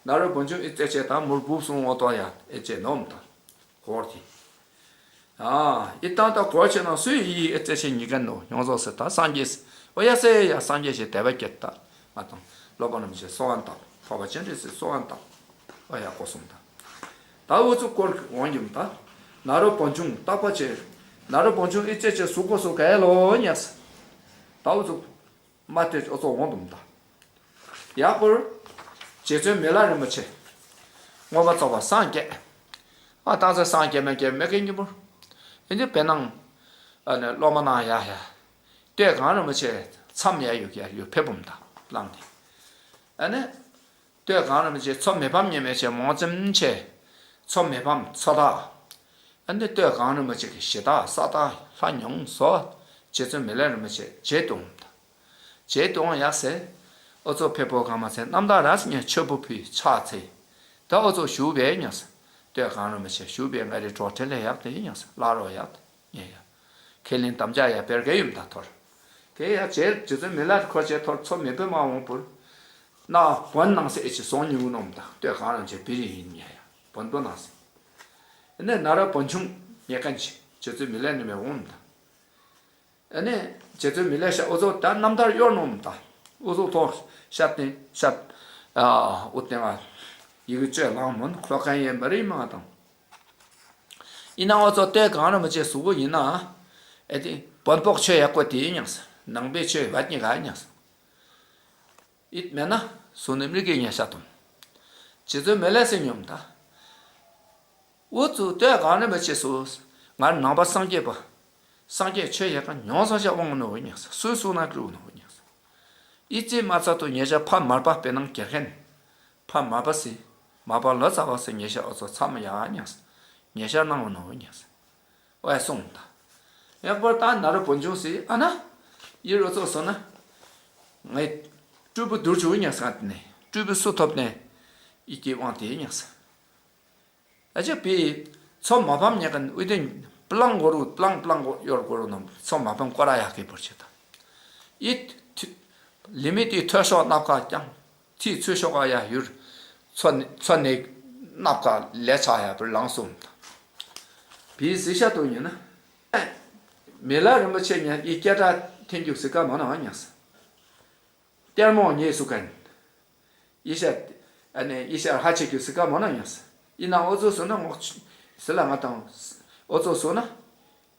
ན་རོ་བོན་ཆུང་ཨི་ཙེ་ཅེ་ད་མུར་བུབ་སོང་འོ་ཏོ་ཡ་ཨེ་ཅེ་ནོམ་ད། གོར་ཏི། ཨ་ཨི་ཏང་ད་གོར་ཅེ་ན་སུའི་ཨི་ཨེ་ཙེ་ཅེ་ཉི་ག་ནོ་ཡོང་ཟོ་སེ་ད་སངས་རྒྱས་ཨོ་ཡ་སེ་ཡ་སངས་རྒྱས་ཅེ་དད་པ་སྐྱེད་ད་ང་དང་སློབ་པ་རྣམས་ཅེ་གསོལ་བ་བཏབ་འཕགས་པ་སྤྱན་རས་གཟིགས་གསོལ་བ་བཏབ་ཨོ་ཡ་གོ་སོང་ད། ད་འུ་ཚུགས་སྐོར་འོང་ཡིན་ད། ནཱ་རོ་པཎ་ཆུང་བརྟག་པ་དཔྱད། ནཱ་རོ་པཎ་ཆུང་ཨི་ཙེ་ཅེ་གཟུགས་པོ་སུ་ག་ལོ་ཉགས། ད་འུ་ཚོ་མ་ཏེ་ཨོ་ཚོ་འོང་དུམ་ད། ཡག་པོར། རྗེ་བཙུན་མི་ལ་རིན་པོ་ཆེ། མངོན་པར་རྫོགས་པར་སངས་རྒྱས། ཨ་ཏང་ཚེ་སངས་རྒྱས་མ་རྒྱས་མེད་མཁན་གཉིས་པོ། ཨེ་འདི་བེ་ནང་། ཨ་ནི་སློབ་མ་ནང་ཡ་ཡ། སྟོད་གངས་རིན་པོ་ཆེ་མཚམས་ཡ་ཡོད་ཀྱ་ཡོད་ཕེབས་བུམ་ད་བླངས་ཏེ། ཨ་ནི། སྟོད་གངས་རིན་པོ་ཆེ་མཚོ་མི་ཕམ་ཉི་མའི་ཆེ་མོ་ཙམ་ཆེ། མཚོ་མི་ཕམ་མཚོ་ཐག་ཨ་ནི་སྟོད་གངས་རིན་པོ་ཆེ་གི་གཞི་བདག་ས་བདག་ལྷ་མྱང་སོགས་རྗེ་བཙུན་མི་ལ་རིན་པོ་ཆེ་རྗེ་དུང་དང་། རྗེ་དུང་ཡག་སེ། ཨོ་ཚོ་ཕེ་པོ་གང་མ་ཚེ་རྣམ་དག་ར་སི་ཉ་ཆོས་པོ་ཕུའི་ཕྱག་འཚལ། ད་ཨོ་ཚོ་ཞུ་བའི་ཉགས་སེ། སྟོད་གངས་རིན་པོ་ཆེ་ཞུ་བའི་ང་རི་གྲོགས་ཕྲིན་ལས་ཡག་དེ་ཉགས་སེ་བླ་རོགས་ཡག་དེ་ཉེ་ཡག་ཁས་ལེན་དམ་བཅའ་ཡག་བེར་གེ་ཡུམ་དང་ཐོར། དེ་ཡག་རྗེ་རྗེ་བཙུན་མི་ལ་ཁོ་ཆེ་ཐོར་ཚོ་མི་བོད་མ་འོང་པུར། ན་བོན་ནང་སེ་ཨེ་ཅི་སོང་ཉུང་ནོམ་དང་སྟོད་གངས་རིན་ཆེ་བི་རི་ཡིན་ཉེ་ཡག་བོན་པོ་ནང་སེ། ཨ་ནི་ནཱ་རོ་པཎ་ཆུང་ཉེ་ཀན་ཆེ་རྗེ་བཙུན་མི་ལ་ནི་མེ་འོང་དང་། ཨ་ནི་རྗེ་བཙུན་མི་ལ་ཤ་ཨོ་ཚོ་ད་རྣམ་ཐར་གཡོར་ནོམ་དང་། ཨོ་ཚོ་ཐོག་ཤ་ཏེ་ཤ། ཨོ་ཏེ་ང་། ཡི་གེ་བཅོས་ལང་མོན་ལྷོ་ཁན་ཡན་པ་རི་མ་དང་། ཡིན་ན་ཨོ་ཚོ་སྟོད་གངས་རིན་པོ་ཆེ་གཟུགས་པོ་ཡིན་ན། ཨེ་ཏེ་བོན་པོག་ཆོས་ཡག་པོ་དེ་ཉགས་སེ་ནང་པའི་ཆོས་བ་ཉི་ག་ཉགས་སེ། ཨིད་མེད་ན་སུ་ནི་མི་གི་ཉེ་ཤ་དུམ། རྗེ་བཙུན་མི་ལ་སེ་ཉོམ་ད། འུ་ཚོ་སྟོད་གངས་རིན་པོ་ཆེ་སུ། ང་ནང་པ་སངས་རྒྱས་པ། སངས་རྒྱས་ཆོས་ཡག་ག་མྱོང་སངས་རྒྱས་དབང་ནོ་ཉགས་སེ་སུ་སུ་ན་ཀྲུ་ནོ་ཉགས་སེ། ཨི་ཙི་མ་ཚ་ཏུ་ཉེ་ཤ་ཕ་མར་པ་བེ་ནང་གེར་ཁན། ཕ་མར་པ་སི། མར་པ་ལོ་ཚ་བ་སི་ཉེ་ཤ་ཨོ་ཚོ་ཚ་མ་ཡ་ཉགས་སེ། ཉེ་ཤ་ནང་བ་ནོ་ཉགས་སེ། ཨོ་ཡ་སོང་ད། ཡག་པར་ད་ནཱ་རོ་པོ་འབྱུང་སི་ཨ་ན། ཡི་རོ་ཚོ་སོ་ན། ངའི་སྤྲུལ་པོ་བསྡུར་བཅུག་ཉགས་སེ་ང་ཏེ་ནས་སྤྲུལ་པོ་སུ་ཐོབ་ནས། ཨི་ཀྱི་དབང་དེ་ཉགས་སེ། ཨ་ཅེ་པི། མཚོ་མ་ཕམ་ཉག་གི་ཨུ་ཏེ་པླང་གོ་རུ་པླང་པླང་གོ་ཡོར་གོ་རུ་ནམ་མཚོ་མ་ཕམ་ཀོ་ར་ཡག་གི་བོར་ཆེ་ད། ཨི། ཐུ། ལི་མི་ཏི་ཐོས་ཤོག་སྣབས་ཁ་ཀྱང་། ཐི་ཚུ་ཤོག་ག་ཡ་ཡུར། མཚོ་ནི་མཚོ་ནི་སྣབས་ཁ་ལས་ཆག་ཡ་བོར་ལང་སོང་ད། པི་ཟི་ཤ་ཏོ་ཉི་ན། མི་ལ་རིན་པོ་ཆེ་ཉ་ཨི་སྐད་གྲགས་འཐེན་རྒྱུག་སི་ཀ་མ་ན་ཉགས་སེ། གཏེར་མོ་ཉེས་སུ་ཀན། ཡེ་ཤ། ཨ་ནི་ཡེ་ཤ་ཧ་ཆེ་ཁྱུ་སི་ཀ་མོ་ན་ཉགས། ཡིན་ན་ཨོ་ཚོ་སོ་ན་ངོག་ཆུ། སི་ལ་ང་དང་། ཨོ་ཚོ་སོ་ན།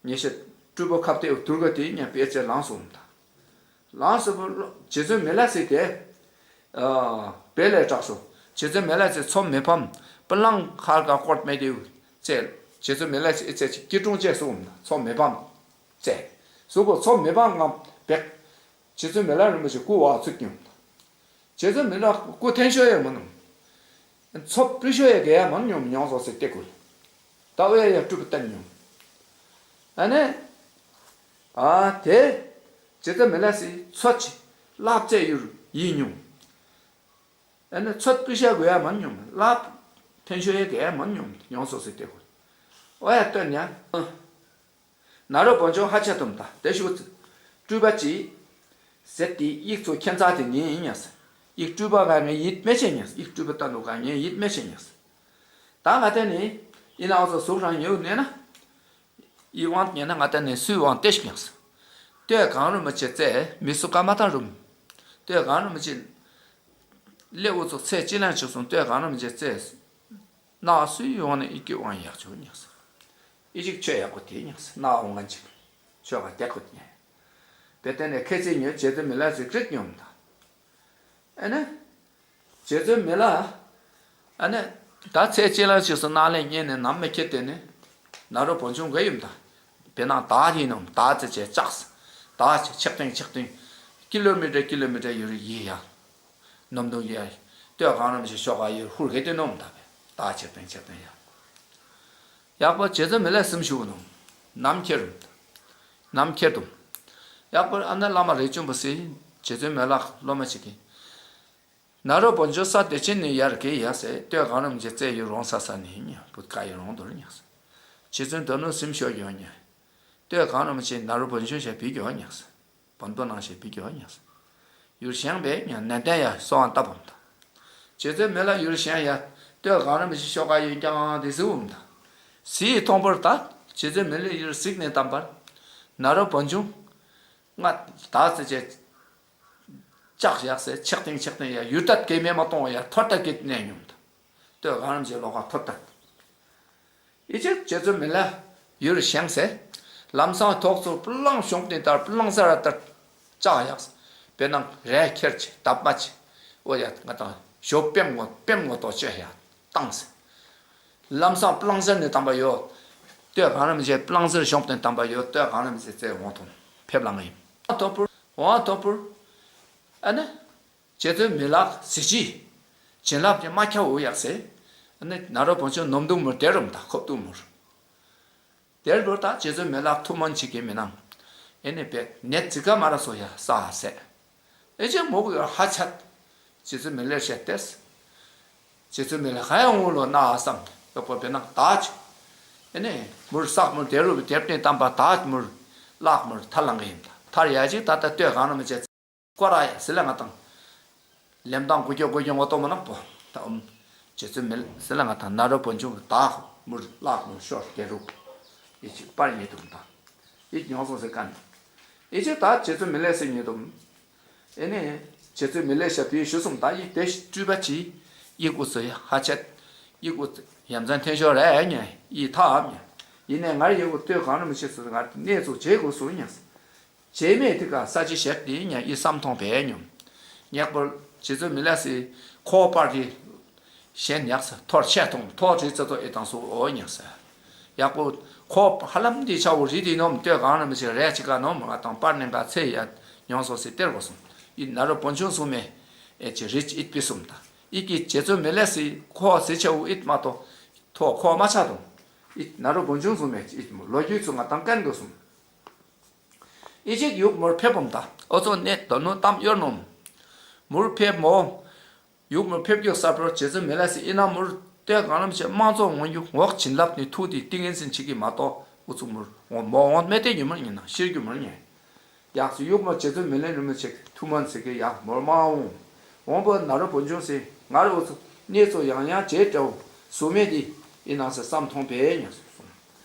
ཉེ་ཤ། སྤྲུལ་པོ་ཁབ་ཏེ་དུར་ག་དེ་ཉ་པེ་ཙེ་ལང་སོང་ད། ལང་སོ་པོ། རྗེ་བཙུན་མི་ལ་སི་དེ། ཨ། བེ་ལེ་དྲག་སོ། རྗེ་བཙུན་མི་ལ་སི་མཚོ་མི་ཕམ། པི་ལང་ཁར་ག་ཀོར་མེ་དེའུ། ཙེ། རྗེ་བཙུན་མི་ལ་སི་ཨི་ཙེ་ཅི་སྐྱིད་ཀྲུང་ཅེ་སོང་ད་མཚོ་མི་ཕམ། ཙེ། སུ་གོ་མཚོ་མི་ཕམ་ང་བེག་རྗེ་བཙུན་མི་ལ་རིན་པོ་ཆེ་སྐུ་བ་ཚུད་ཀྱང་། རྗེ་བཙུན་མི་ལ་སྐུ་འཐེན་ཤོ་ཡ་མ་ནམ། མཚོ་སྤྲུལ་ཤོ་ཡ་གེ་ཡ་མ་ཉོམ་ཉོང་སོ་སེ་ཏེ་ཀུལ། ད་ཨོ་ཡ་ཡ་སྤྲུལ་པ་བསྟན་ཉོམ། ཨ་ནེ། ཨ་དེ། རྗེ་བཙུན་མི་ལ་སི་མཚོ་ཆེ། ལབ་ཙེ་ཡུར་ཡིན་ཉོམ། ཨ་ནེ་མཚོ་སྤྲུལ་ཤོ་གེ་ཡ་མ་ཉོམ། ལབ། འཐེན་ཤོ་ཡ་གེ་ཡ་མ་ཉོམ་ཉོང་སོ་སེ་ཏེ་ཀུལ། ཨོ་ཡ་སྟོན་ཉ། ནཱ་རོ་བོན་ཆུང་ཧ་ཆ་དུམ་ད་དེ་ཤུ་ཙི། སྤྲུལ་པ་ཅི། ཟེར་ཏེ་ཡིག་ཚོ་ཁྱད་མཚར་དེ་ཉན་ཡིན་ཉགས། ཡིག་སྤྲུལ་པ་ག་ངས་ཡིད་མེད་བྱེད་ཉགས། ཡིག་སྤྲུལ་པ་ལྟ་འདུག་ག་ངས་ཡིད་མེད་བྱེད་ཉགས། ད་ང་དེ་ནི། ཡིན་ནའང་ཚོ་གཟུགས་རང་ཉེའུ་ནས་ན། ཡིད་དབང་ཉན་ན་ང་དེ་ནི་སུའི་དབང་ཏེ་ཤི་ཉགས། སྟོད་གངས་རིན་པོ་ཆེ་རྩེ་མི་སུ་ཀ་མ་ཐང་རུམ། སྟོད་གངས་རིན་པོ་ཆེ། སླེ་འུ་ཚོ་ཚེ་ཅི་ལན་ཆུ་སོང་སྟོད་གངས་རིན་པོ་ཆེ་རྩེ། ནག་སུའི་ཡོང་ནས་ཨི་ཀི་དབང་ཡག་ཆོག་ཉགས། ཨི་ཅིག་ཆོས་ཡག་པོ་དེ་ཉགས་ནག་འོང་ང་ཅིག་ཆོས་ག་རྒྱག་གོ་ཉག། བེ་ཏེ་ནས་ཁེ་ཚེ་ཉོས་རྗེ་བཙུན་མི་ལ་ཟིག་རིག་ཉོམ་ད། ཨེ་ནས། རྗེ་བཙུན་མི་ལ། ཨ་ནས། ད་ཚེ་ཅི་ལ་ཞིག་སུ་ནག་ལས་ཉེ་ནས་ནམ་མི་ཁེ་དེ་ནས། ནཱ་རོ་བོན་ཆུང་ག་ཡུམ་ད། བེ་ནང་ད་ཡིན་ནམ་ད་ཙི་ཅེ་ལྕགས། ད་ཅེ་ཆེག་ཏིང་ཆེག་ཏིང་། ཀི་ལོ་མི་ཊར་ཀི་ལོ་མི་ཊར་ཡུ་རི་ཡི་ཡ། ནམ་དུང་ཡ། སྟོད་གངས་རིན་པོ་ཆེ་ཤོག་ག་ཡོད་ཧུར་གེ་དེ་ནོམ་ད་བེ། ད་ཆེག་ཏིང་ཆེག་ཏིང་ཡ། ཡག་པོ་རྗེ་བཙུན་མི་ལ་སིམ་ཞུ་ནོམ། ནམ་ཁྱེར་རུམ། ནམ་ཁྱེར་དུམ། ཡག་པོ་ཨ་ན་བླ་མ་རས་ཆུང་པོ་སི། རྗེ་བཙུན་མི་ལ་སློབ་མ་ཅིག་གི། ནཱ་རོ་བོན་ཆུང་ས་དེ་ཆེན་ནི་ཡར་གེ་ཡ་སེ་སྟོད་གངས་རིན་པོ་ཆེ་རྩེ་ཡུལ་རོང་ས་ས་ནི་ཉ་བུད་ཀ་ཡི་རོང་དུར་ཉགས། རྗེ་བཙུན་དོ་ནུ་སིམ་ཤོ་ཡོ་ཉག། སྟོད་གངས་རིན་པོ་ཆེ་ནཱ་རོ་བོན་ཆུང་ཞེས་བི་གྱོ་ཉགས། བོན་པོ་ནང་ཞེས་བི་གྱོ་ཉགས། ཡུལ་བཞེངས་པས་ཉ་ནན་ཏན་ཡ་སོ་བ་ལྟ་བུམ་ད། རྗེ་བཙུན་མི་ལ་ཡུལ་བཞེངས་ཡ་སྟོད་གངས་རིན་པོ་ཆེ་ཤོག་ག་ཡོད་ཀྱང་དེ་སི་བུམ་ད། སི་ཡི་མཐོང་པོར་ད་རྗེ་བཙུན་མི་ལ་ཡུལ་གཟིགས་ནས་བལྟམས་པར། ནཱ་རོ་བོན་ཆུང་། ང་ད་ཟེར་བྱས། ལྕགས་ཡག་སེ་ཆེག་ཏིང་ཆེག་ཏིང་ཡ་ཡུར་ཏད་གེ་མེ་མ་གཏོང་བ་ཡ་ཐོར་ཏད་གེ་གནས་ཉུང་ད། སྟོད་གངས་རིན་པོ་ཆེ་ལོག་ག་ཐོར་ཏད། ཨི་ཅེ་རྗེ་བཙུན་མི་ལ་ཡུལ་བཞེངས་སེ། ལམ་སང་ཐོག་ཚུར་སྤུ་ལང་གཞོང་སྟེང་ལྟར་སྤུ་ལང་ས་ར་ལྟར་བཅག་ཡག་སེ། བེ་ནང་རས་ཁྱེར་ཆེ་འདབ་མ་ཆེ། འོ་ཡ་ང་དང་ཞོ་པེམ་ངོ་པེམ་ངོ་ཏོ་ཅེ་ཡ་བཏང་སེ། ལམ་སང་སྤུ་ལང་ཟེར་ནས་བཏང་པ་ཡོད། སྟོད་གངས་རི་མི་ཆེ་སྤུ་ལང་ཟེར་གཞོང་སྟེང་བཏང་པ་ཡོད། སྟོད་གངས་རི་མི་ཆེ་རྩེ་འོང་དུ་ཕེབས་ལང་ཡིན། འོང་དོ་པུར་འོང་དོ་པུར། ཨ་ནི། རྗེ་བཙུན་མི་ལ་གཟི་བརྗིད། བྱིན་རླབས་ཀྱི་མ་ཁྱབ་འོ་ཡག་སེ། ཨ་ནི་ནཱ་རོ་བོན་ཆུང་ནོམ་དུང་མུར་དེ་རུམ་ད་ཁོབ་ཏུ་མུར། དེར་བུར་དང་རྗེ་བཙུན་མི་ལ་ཐུགས་སྨོན་བྱེད་ཀྱི་མི་ནང་། ཨེ་ནི་པས་ནད་ཙི་ཀ་མ་ར་སོ་ཡ་ས་ཧ་སེ། ཨེ་ཅེ་མོ་གུ་ཡོར་ཧ་ཆད། རྗེ་བཙུན་མི་ལེ་ཤ་ཏེས། རྗེ་བཙུན་མི་ལ་ཧ་ཡང་འུ་ལོ་ན་ཧ་སང་ཡོག་པོ་བེ་ནང་ད་ཅི། ཨེ་ནི་མུར་སག་མུར་དེ་རུ་བི་དེབ་ཏེ་བཏམ་པ་ད་ཅི་མུར་ལག་མུར་ཐ་ལང་གི་ཡིན་ད་ཐར་ཡ་ཅིག་ད་ལྟ་ལྟོས་གང་རུ་མི་བྱེད། ཀོ་ར་ཡ་ཟི་ལ་ང་དང་། ལེམ་དང་གུ་ཀྱོ་གུ་ཀྱོ་ངོ་ཏོ་མོ་ནག་པོ་ད་ཨུམ། རྗེ་བཙུན་མི་ཟི་ལ་ང་དང་ནཱ་རོ་བོན་ཆུང་གི་ད་མུར་ལག་མུར་ཤོར་དེ་རུ། ཨི་ཅི་པར་ཉེ་དུ་ད། ཨི་ཉོ་སོང་ཟེར་ཀ་ནི། ཨི་ཅི་ད་རྗེ་བཙུན་མི་ལེ་སེ་ཉེ་དུ། ཨེ་ནི། རྗེ་བཙུན་མི་ལེ་ཤ་པའི་ཞུ་སོང་ད་ཨི་དེ་སྤྲུལ་པ་ཅི། ཨི་ཀུ་སུ་ཧ་ཆད། ཨི་ཀུ་ཡམ་ཚན་ཐེན་ཤོ་ར་ཨེ་ཉེ་ཨི་ཐ་ཨམ་ཉེ། ཡིན་ནས་ངར་ཡི་ཀུ་ལྟོས་གང་རུ་མི་ཤེས་སུ་ངར་གནས་ཚུགས་བྱེད་དགོས་སུ་ཉེ། བྱེད་མེད་དེ་ག་ས་ཅི་ཞེར་དེ་ཉ་ཡི་བསམ་མཐོང་བས་ཉོམ། ཉེག་པོར་རྗེ་བཙུན་མི་ལ་སི་ཁོ་པར་གྱི་ཞེན་ཉག་ས་ཐོར་ཆེ་ཐོང་ཐོག་བྲིས་ཚེ་ཐོ་ཨེ་དང་སུ་འོ་ཉག་ས། ཡག་པོ་ཁོ་ཧ་ལམ་དེ་ཆ་བོ་རི་དེ་ནོམ་ལྟོས་གང་རུ་མི་ཤེས་རས་ཅི་ག་ནོམ་ང་དང་པར་ནས་ག་ཚེ་ཡ་ཉོང་སོ་སི་སྟེར་གོ་སོང་། ཡིན་ན་རུ་བོན་ཆུང་སུ་མེ་ཨེ་ཅི་རི་ཅི་ཨིད་པི་སུམ་ད་ཨི་ཀི་རྗེ་བཙུན་མི་ལ་སི་ཁོ་སི་ཆ་བོ་ཨིད་མ་ཏོ་ཐོ་ཁོ་མ་ཆ་དོ། ཨིད་ན་རུ་བོན་ཆུང་སུ་མེ་ཨིད་མོ་ལོ་རྒྱུས་ཚུ་ང་དང་ཀན་གོ་སོང་། ཨི་ཅིག་ཡུག་མུར་ཕེབས་བུམ་ད། ཨོ་ཙོ་ནེ་དོ་ནུ་གཏམ་གཡོར་ནོམ། མུར་ཕེབས་མོ། ཡུག་མུར་ཕེབས་རྒྱུ་གསར་པོར་རྗེ་བཙུན་མི་ལ་སི་ཨི་ན་མུར་ལྟོས་གང་རམ་ཆེ་དམངས་གཙོ་ངོ་རྒྱུ་ངོག་བྱིན་རླབས་ནི་ཐུགས་དེ་ཏིང་ངེ་འཛིན་བྱེད་ཀྱི་མ་གཏོགས་ཨུ་ཚུགས་མུར་འོང་མོ་འོང་མེ་ཏེ་ཉུ་མུར་ཉིན་ན་ཤེར་རྒྱུ་མུར་ཉེ། ཡག་སུ་ཡུག་མུར་རྗེ་བཙུན་མི་ལ་རི་མི་ཆེ་ཐུགས་མ་ཟེར་གི་ཡག་མུར་མ་འོང་། འོང་པོ་ན་རུ་བོན་ཆུང་སི་ང་རུ་ཨུ་ཚུགས་གནས་ཚུལ་ཡང་ཡང་བྱེད་འདྲ་བོ་སུ་མེ་དེ་ཨི་ནང་སི་བསམ་མཐོང་པས་ཉ་སུ་སོང་།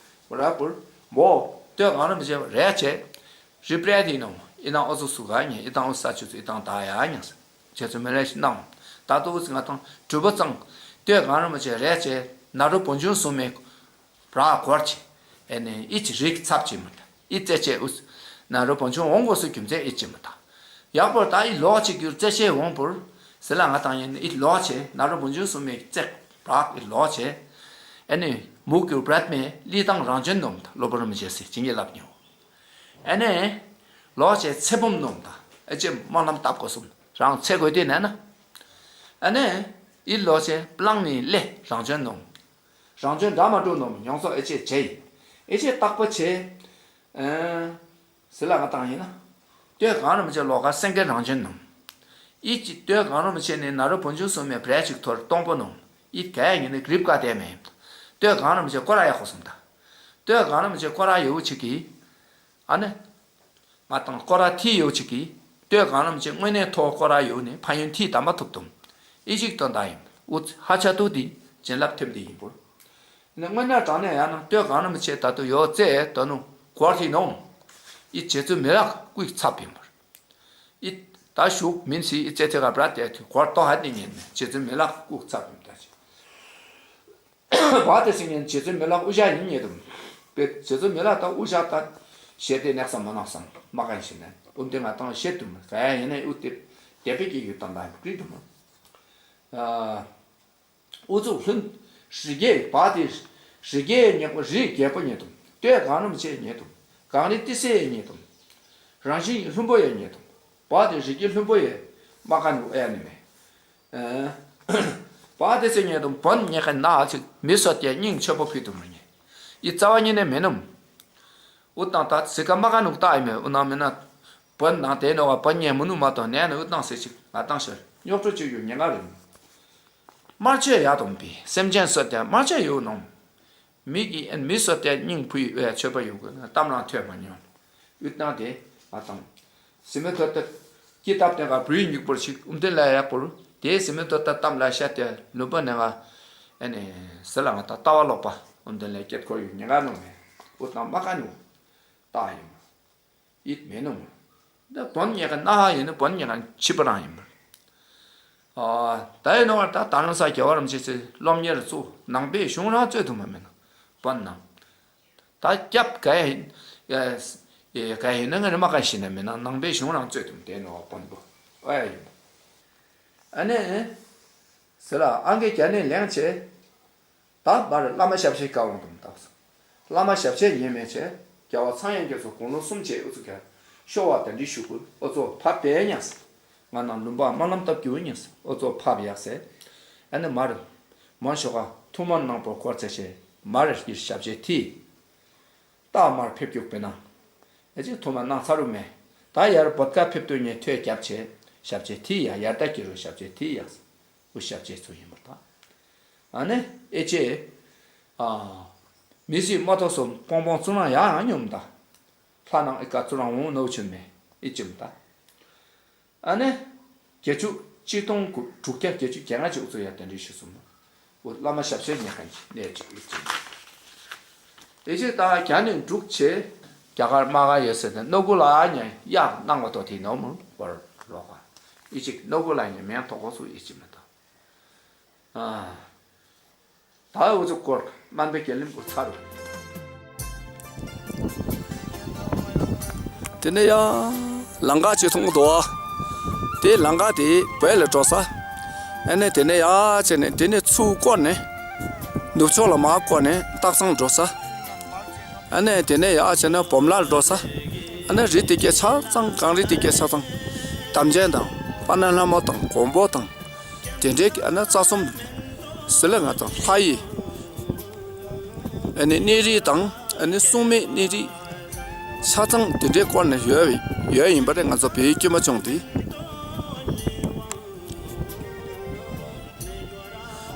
མོ་ར་པུར་མོ་ལྟོས་གང་རམ་ཆེ་རེ་ཆེ། རི་པྲེ་དེ་ནོ་ཨི་དང་ཨོ་ཚོ་སུ་ག་ཉེ་ཨི་དང་ཨོ་ས་ཆུ་ཚུ་ཨི་དང་ད་ཡ་ཉ་ས། ཁྱེད་ཚོ་མི་ལས་ཤི་ནང་། ད་ཏོ་ཨུ་ཚི་ང་དང་གྲུ་པ་གཙང་། ལྟོས་གང་རུ་མ་ཆེ་རེ་ཆེ། ན་རུ་བོན་ཆུང་སུ་མེ། བྲག་གོར་ཆེ། ཨེ་ནེ་ཨི་ཅི་རིག་ཚབ་ཆེ་མི་ད། ཨི་རྩེ་ཆེ་ཨུ་ཚི། ན་རུ་བོན་ཆུང་འོང་དགོས་སུ་རྒྱུ་མཚན་ཨི་ཅི་མི་ད། ཡག་པོར་ད་ཨི་ལོག་ཆེ་རྒྱུར་རྩེ་ཆེ་འོང་པུར། ཟི་ལ་ང་དང་ཡིན་ཨི་ལོག་ཆེ་ན་རུ་བོན་ཆུང་སུ་མེ་རྩེ་བྲག་ཨི་ལོག་ཆེ། ཨེ་ནེ་མུ་གུ་བྲད་མེ་ལི་དང་རང་བྱོན་ནོམ་ད་ལོ་པུར་མི་ཆེ་སི་ཅིང་གི་ལབ་ཉོ། ཨ་ནི། ལོག་བྱས་ཚེ་བུམ་སྣོམ་དང་ཨ་ཅེ་སྨོན་ལམ་བཏབ་དགོས་སོང་རང་ཚེ་དགོས་དུས་ནས་ན། ཨ་ནི། ཨི་ལོག་བྱས་པླང་ནི་ལེ་རང་བྱོན་སྣོམ། རང་བྱོན་འདྲ་མ་འགྲོ་སྣོམ་མྱོང་ཚོགས་ཨ་ཅེ་བྱས། ཨ་ཅེ་བརྟག་པ་བྱས། ཨ། ཟི་ལ་ང་བཏང་ཡིན་ན། སྟོད་གང་རུ་མི་བྱས་ལོག་ག་སེང་གེ་རང་བྱོན་སྣོམ། ཨི་ཅི་སྟོད་གང་རུ་མི་བྱས་ནས་ན་རུ་བོན་ཆུང་སུ་མེ་བྲས་ཅིག་ཐོར་སྟོང་པོ་སྣོམ། ཨི་ག་ཡིན་ནི་གྲིབ་ཀ་དེ་མེད། སྟོད་གང་རུ་མི་བྱས་ཀོ་ར་ཡག་པོ་སོང་ད། སྟོད་གང་རུ་མི་བྱས་ཀོ་ར་ཡོད་ཅིག་གིས། ཨ་ནི། ང་དང་སྐོར་ར་ཐི་ཡོད་ཅིག་གིས་ལྟོས་གང་རམ་ཅིག་དངོས་གནས་ཐོག་སྐོར་ར་ཡོད་ནས་ཕན་ཡོན་ཐི་དམ་པ་ཐུབ་དུམ། ཨི་ཅིག་དོན་དག་ཡིན་ཨུ་ཧ་ཆ་ཏུ་དི་བྱིན་རླབས་ཐེབས་དི་ཡིན་པོར། ནས་དངོས་གནས་དྲང་གནས་ཡང་ན་ལྟོས་གང་རམ་ཆེ་ད་དུ་ཡོད་ཙེ་ད་ནུ་སྐོར་ཐི་ནོང་། ཨི་རྗེ་བཙུན་མི་རག་སྐུའི་ཚབ་ཡིན་པར། ཨི་ད་ཞུགས་མིན་སི་ཨི་ཙེ་ཐེ་ག་བྲ་ཏེ་ཐུ་སྐོར་ཏོ་ཧ་ཏི་ཉན་ནས་རྗེ་བཙུན་མི་རག་སྐུ་ཚབ་ཡིན་ད་ཅི། བ་དེ་སེང་ངན་རྗེ་བཙུན་མི་ལ་དབུ་ཞྭ་ཡིན་ཉེ་དུ། པེ་རྗེ་བཙུན་མི་ལ་ད་དབུ་ཞྭ་ད་ཞེ་དེ་ནེག་ས་མ་ནག་སམ་མ་གན་ཞིག་ནས་དབུ་འདི་ང་དང་ཤེད་དུ་མི་ག་ཡ་ཡིན་ནས་དབུ་དེ་དེ་པེ་ཀྱི་ཡུལ་དང་ད་ཡིན་པ་ཀྲི་དུ་མ། དབུ་ཚུགས་ལྷུན་རི་རྒྱལ་བ་དེ་རི་རྒྱལ་ཉེ་པོ་རི་རྒྱལ་པོ་ཉེ་དུ་ལྟོས་གང་རུམ་ཆེ་ཉེ་དུ་གང་རི་ཏི་སེ་ཉེ་དུ་རང་བཞིན་ལྷུན་པོ་ཡ་ཉེ་དུ་བ་དེ་རི་རྒྱལ་ལྷུན་པོ་ཡ་མ་གན་དུ་ཨེ་ནི་མེ། པ་དེ་ཚེ་ཉེ་དུ་བོན་ཉེ་ཁ་ན་ཅིག་མི་སོ་ཏེ་སྙིང་ཆོས་པོ་ཕུལ་དུ་མི་ཉེ། ཡི་རྩ་བ་ཉེ་ནས་མེ་ནུམ། ཨུ་དང་ད་ཚི་ཀ་མ་ཀ་ནུག་ཏ་ཨི་མེ་ཨུ་ནང་མེ་ན། བོན་ནང་དེ་ནོ་བ་བོན་ཉེ་མུ་ནུ་མ་དོ་ནས་ནུ་ཨུ་དང་སེ་ཅིག་ང་དང་ཤར་རྙོག་གྲོ་ཅིག་ཡོད་ཉེ་ང་རིང་། དམར་ཆོས་ཡ་དུམ་པི་སེམས་ཅན་སོ་ཏེ་དམར་ཆོས་ཡོད་ནོམ། མི་གི་ཨན་མི་སོ་ཏེ་སྙིང་ཕུ་ཡི་ཨོ་ཡ་ཆོས་པ་ཡོད་གི་གཏམ་རང་ཐོས་མ་མྱོང་། ཡུལ་སྣང་དེ་ང་དང་། སི་མེ་ཐོ་ཏ། ཀི་ཏབ་ཏེ་ག་བུའི་མྱུག་པོར་ཞིག་ཨུམ་ཏེ་ལ་ཡག་པོར། དེའི་སི་མེ་ཐོ་ཏ་གཏམ་ལ་ཤ་ཏེ་ལུམ་པ་ནེ་ག་ཨ་ནི་སི་ལ་ང་དང་ལྟ་བ་ལོག་པ་ཨུམ་ཏེ་ལ་སྐྱེད་ཁོར་ཡུག་ཉེ་ག་ནོ་མེ། ཨུ་དང་མ་ཀ་ནུ། ཏ་ཡིན། ཡིད་མེད་ནོ། འདི་བོན་ཉེ་ག་ན་ཧ་ཡིན་ནི་བོན་ཉེ་ག་ཕྱི་པ་རང་ཡིན་པ། ཨ། ད་ཡིན་ནོ་བར་ད་ད་རང་ས་རྒྱལ་བ་རིན་པོ་ཆེ་སློབ་གཉེར་གཙོ་ནང་པའི་གཞུང་རང་རྩོད་ཐུབ་མ་མེད་ན། དཔོན་ནང་། ད་སྐྱབས་ག་ཡིན། ག་ཡིན་ན་ང་རེ་མ་ག་ཤི་ན་མེད་ན་ནང་པའི་གཞུང་རང་རྩོད་དུམ་དེ་ནོ་དཔོན་པོ་ཨོ་ཡ་ཡིན། ཨ་ནི། ཟེར་ལ་ཨང་ཀི་རྒྱ་ནས་ལེང་ཆེ། ད་མར་བླ་མ་ཞབས་ཕྱི་བཀའ་དབང་དུ་བཏགས་སོ། བླ་མ་ཞབས་ཕྱི་ཉན་མེད་ཆེ། རྒྱལ་བ་ཚངས་དབྱངས་རྒྱ་མཚོ་དགུང་ལོ་གསུམ་བྱས་ཨུ་ཚུགས་ཀྱང་ཤོ་བ་དེ་འདྲའི་ཞུ་དགོས་ཨོ་ཚོ་ཕབ་པས་ཉག་ཟེར། ང་ནང་ལུང་པ་སྨོན་ལམ་བཏབ་རྒྱུ་ཉག་ཟེར་ཨོ་ཚོ་ཕབ་ཡག་ཟེར། ཨ་ནི་མར། མོན་ཞོ་ག་ཐུགས་སྨོན་གནང་པོ་སྐོར་ཚེ་ཆེ། མར་ཞབས་ཕྱི་ཐི། རྟགས་མར་ཕེབས་རྒྱུག་པས་ན། ཨེ་ཅིག་ཐུགས་སྨོན་གནང་ཚར་རུ་མེད། ད་ཡར་བོད་ཀ་ཕེབས་དུས་ངས་ཐོས་རྒྱབ་ཆེ། ཞབས་ཕྱི་ཐི་ཡ་ཡར་ད་ཀྱི་རུ་ཞབས་ཕྱི་ཐི་ཡ། ཨུ་ཞབས་ཕྱི་ཚུ་ཡིན་པར་ད། ཨ་ནི་ཨེ་ཅེ། ཨ། མི་སྲིད་མ་ཐོག་སོ་སྤོང་སྤོང་བཙུན་རང་ཡང་ཡང་སྙོམས་ད། ལྷ་ནང་ཨི་ཀ་བཙུན་རང་འོང་ནོ་ཆུན་མེ་ཨི་ཅིམ་ད། ཨ་ནི། བརྒྱད་ཅུ་གཅིག་སྟོང་དྲུག་བརྒྱ་བརྒྱད་ཅུ་གྱ་ལྔ་ཅིག་ཨུ་ཚུགས་ཡ་དེ་འདྲའི་ཞུ་སོང་ནོ། ཨུ་བླ་མ་ཞབས་ཕྱི་ཉེ་ཁན་གྱི་གནས་ཅིག་ཨི་ཅིམ། ཨི་ཅིག་ད་རྒྱ་ནས་འབྲུག་ཆེ། རྒྱ་གར་མ་ག་ཡོད་ཟེར་ནས་ནོ་གུ་ལ་ཉེ་ཡག་གནང་བ་དོ་དེ་ནོ་མོ་བར་ལོག་ག་ཨི་ཅིག་ནོ་གུ་ལ་ཉེ་མེན་ཐོག་གོ་སུ་ཨི་ཅིམ་མེ་ད། ཨ། ད་འུ་ཚོ་སྐོར་སྨན་པའི་རྒྱལ་ལིམ་པོ་ཚར་རུ། དེ་ནས་ཡང་ལང་ཀ་ཅིག་མཐོང་གི་འདུག་བ། དེ་ལང་ཀ་དེ་བོད་ལ་འགྲོ་ས། ཨ་ནས་དེ་ནས་ཡ་བྱས་ནས་དེ་ནས་ཚུར་བསྐོར་ནས། ནུབ་ཕྱོགས་ལ་མར་བསྐོར་ནས་སྟག་ཚང་འགྲོ་ས། ཨ་ནས་དེ་ནས་ཡ་བྱས་ནས་བོམ་ལ་འགྲོ་ས། ཨ་ནས་རི་དེ་གའི་ཆ་ཚང་གངས་རི་དེ་གའི་ཆ་ཚང་། དམ་ཅན་དང་པ་ན་ལྷ་མོ་དང་མགོན་པོ་དང་། དེ་འདྲའི་ཨ་ན་རྩ་གསུམ། ཟེར་ལ་ང་དང་ལྷ་ཡི། ཨ་ནི་གནས་རིས་དང་ཨ་ནི་སྲུང་མའི་གནས་རིས། ཆ་ཚང་དེ་འདྲའི་སྐོར་ནས་ཡོད་ཡོད་ཡིན་པ་རེད་ང་ཚོ་བོད་ཡིག་དཀྱུས་མ་བྱུང་དེ།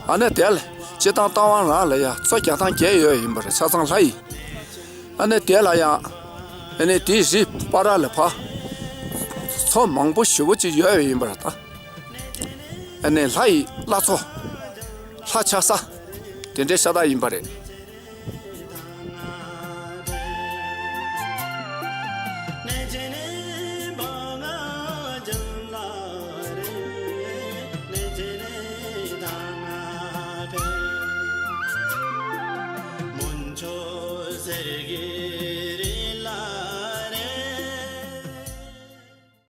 ཨ་ནི་དེ་ལ་སྤྱི་བཏང་རྟ་དབང་རང་ལ་ཡ་མཚོ་བརྒྱ་ཐམ་བརྒྱད་ཡོད་ཡིན་པ་རེད་ཆ་ཚང་ལྷ་ཡི། ཨ་ནི་དེ་ལ་ཡང་། ཨ་ནི་དེའི་རི་སྤ་ར་ལ་ཕ། མཚོ་མང་པོ་ཞེ་པོ་ཅིག་ཡོད་ཡིན་པ་རེད་ད། ཨ་ནི་ལྷ་ཡི་བླ་མཚོ། ལྷ་ཆགས་ས། དེ་འདྲའི་ཤ་སྟག་ཡིན་པ་རེད།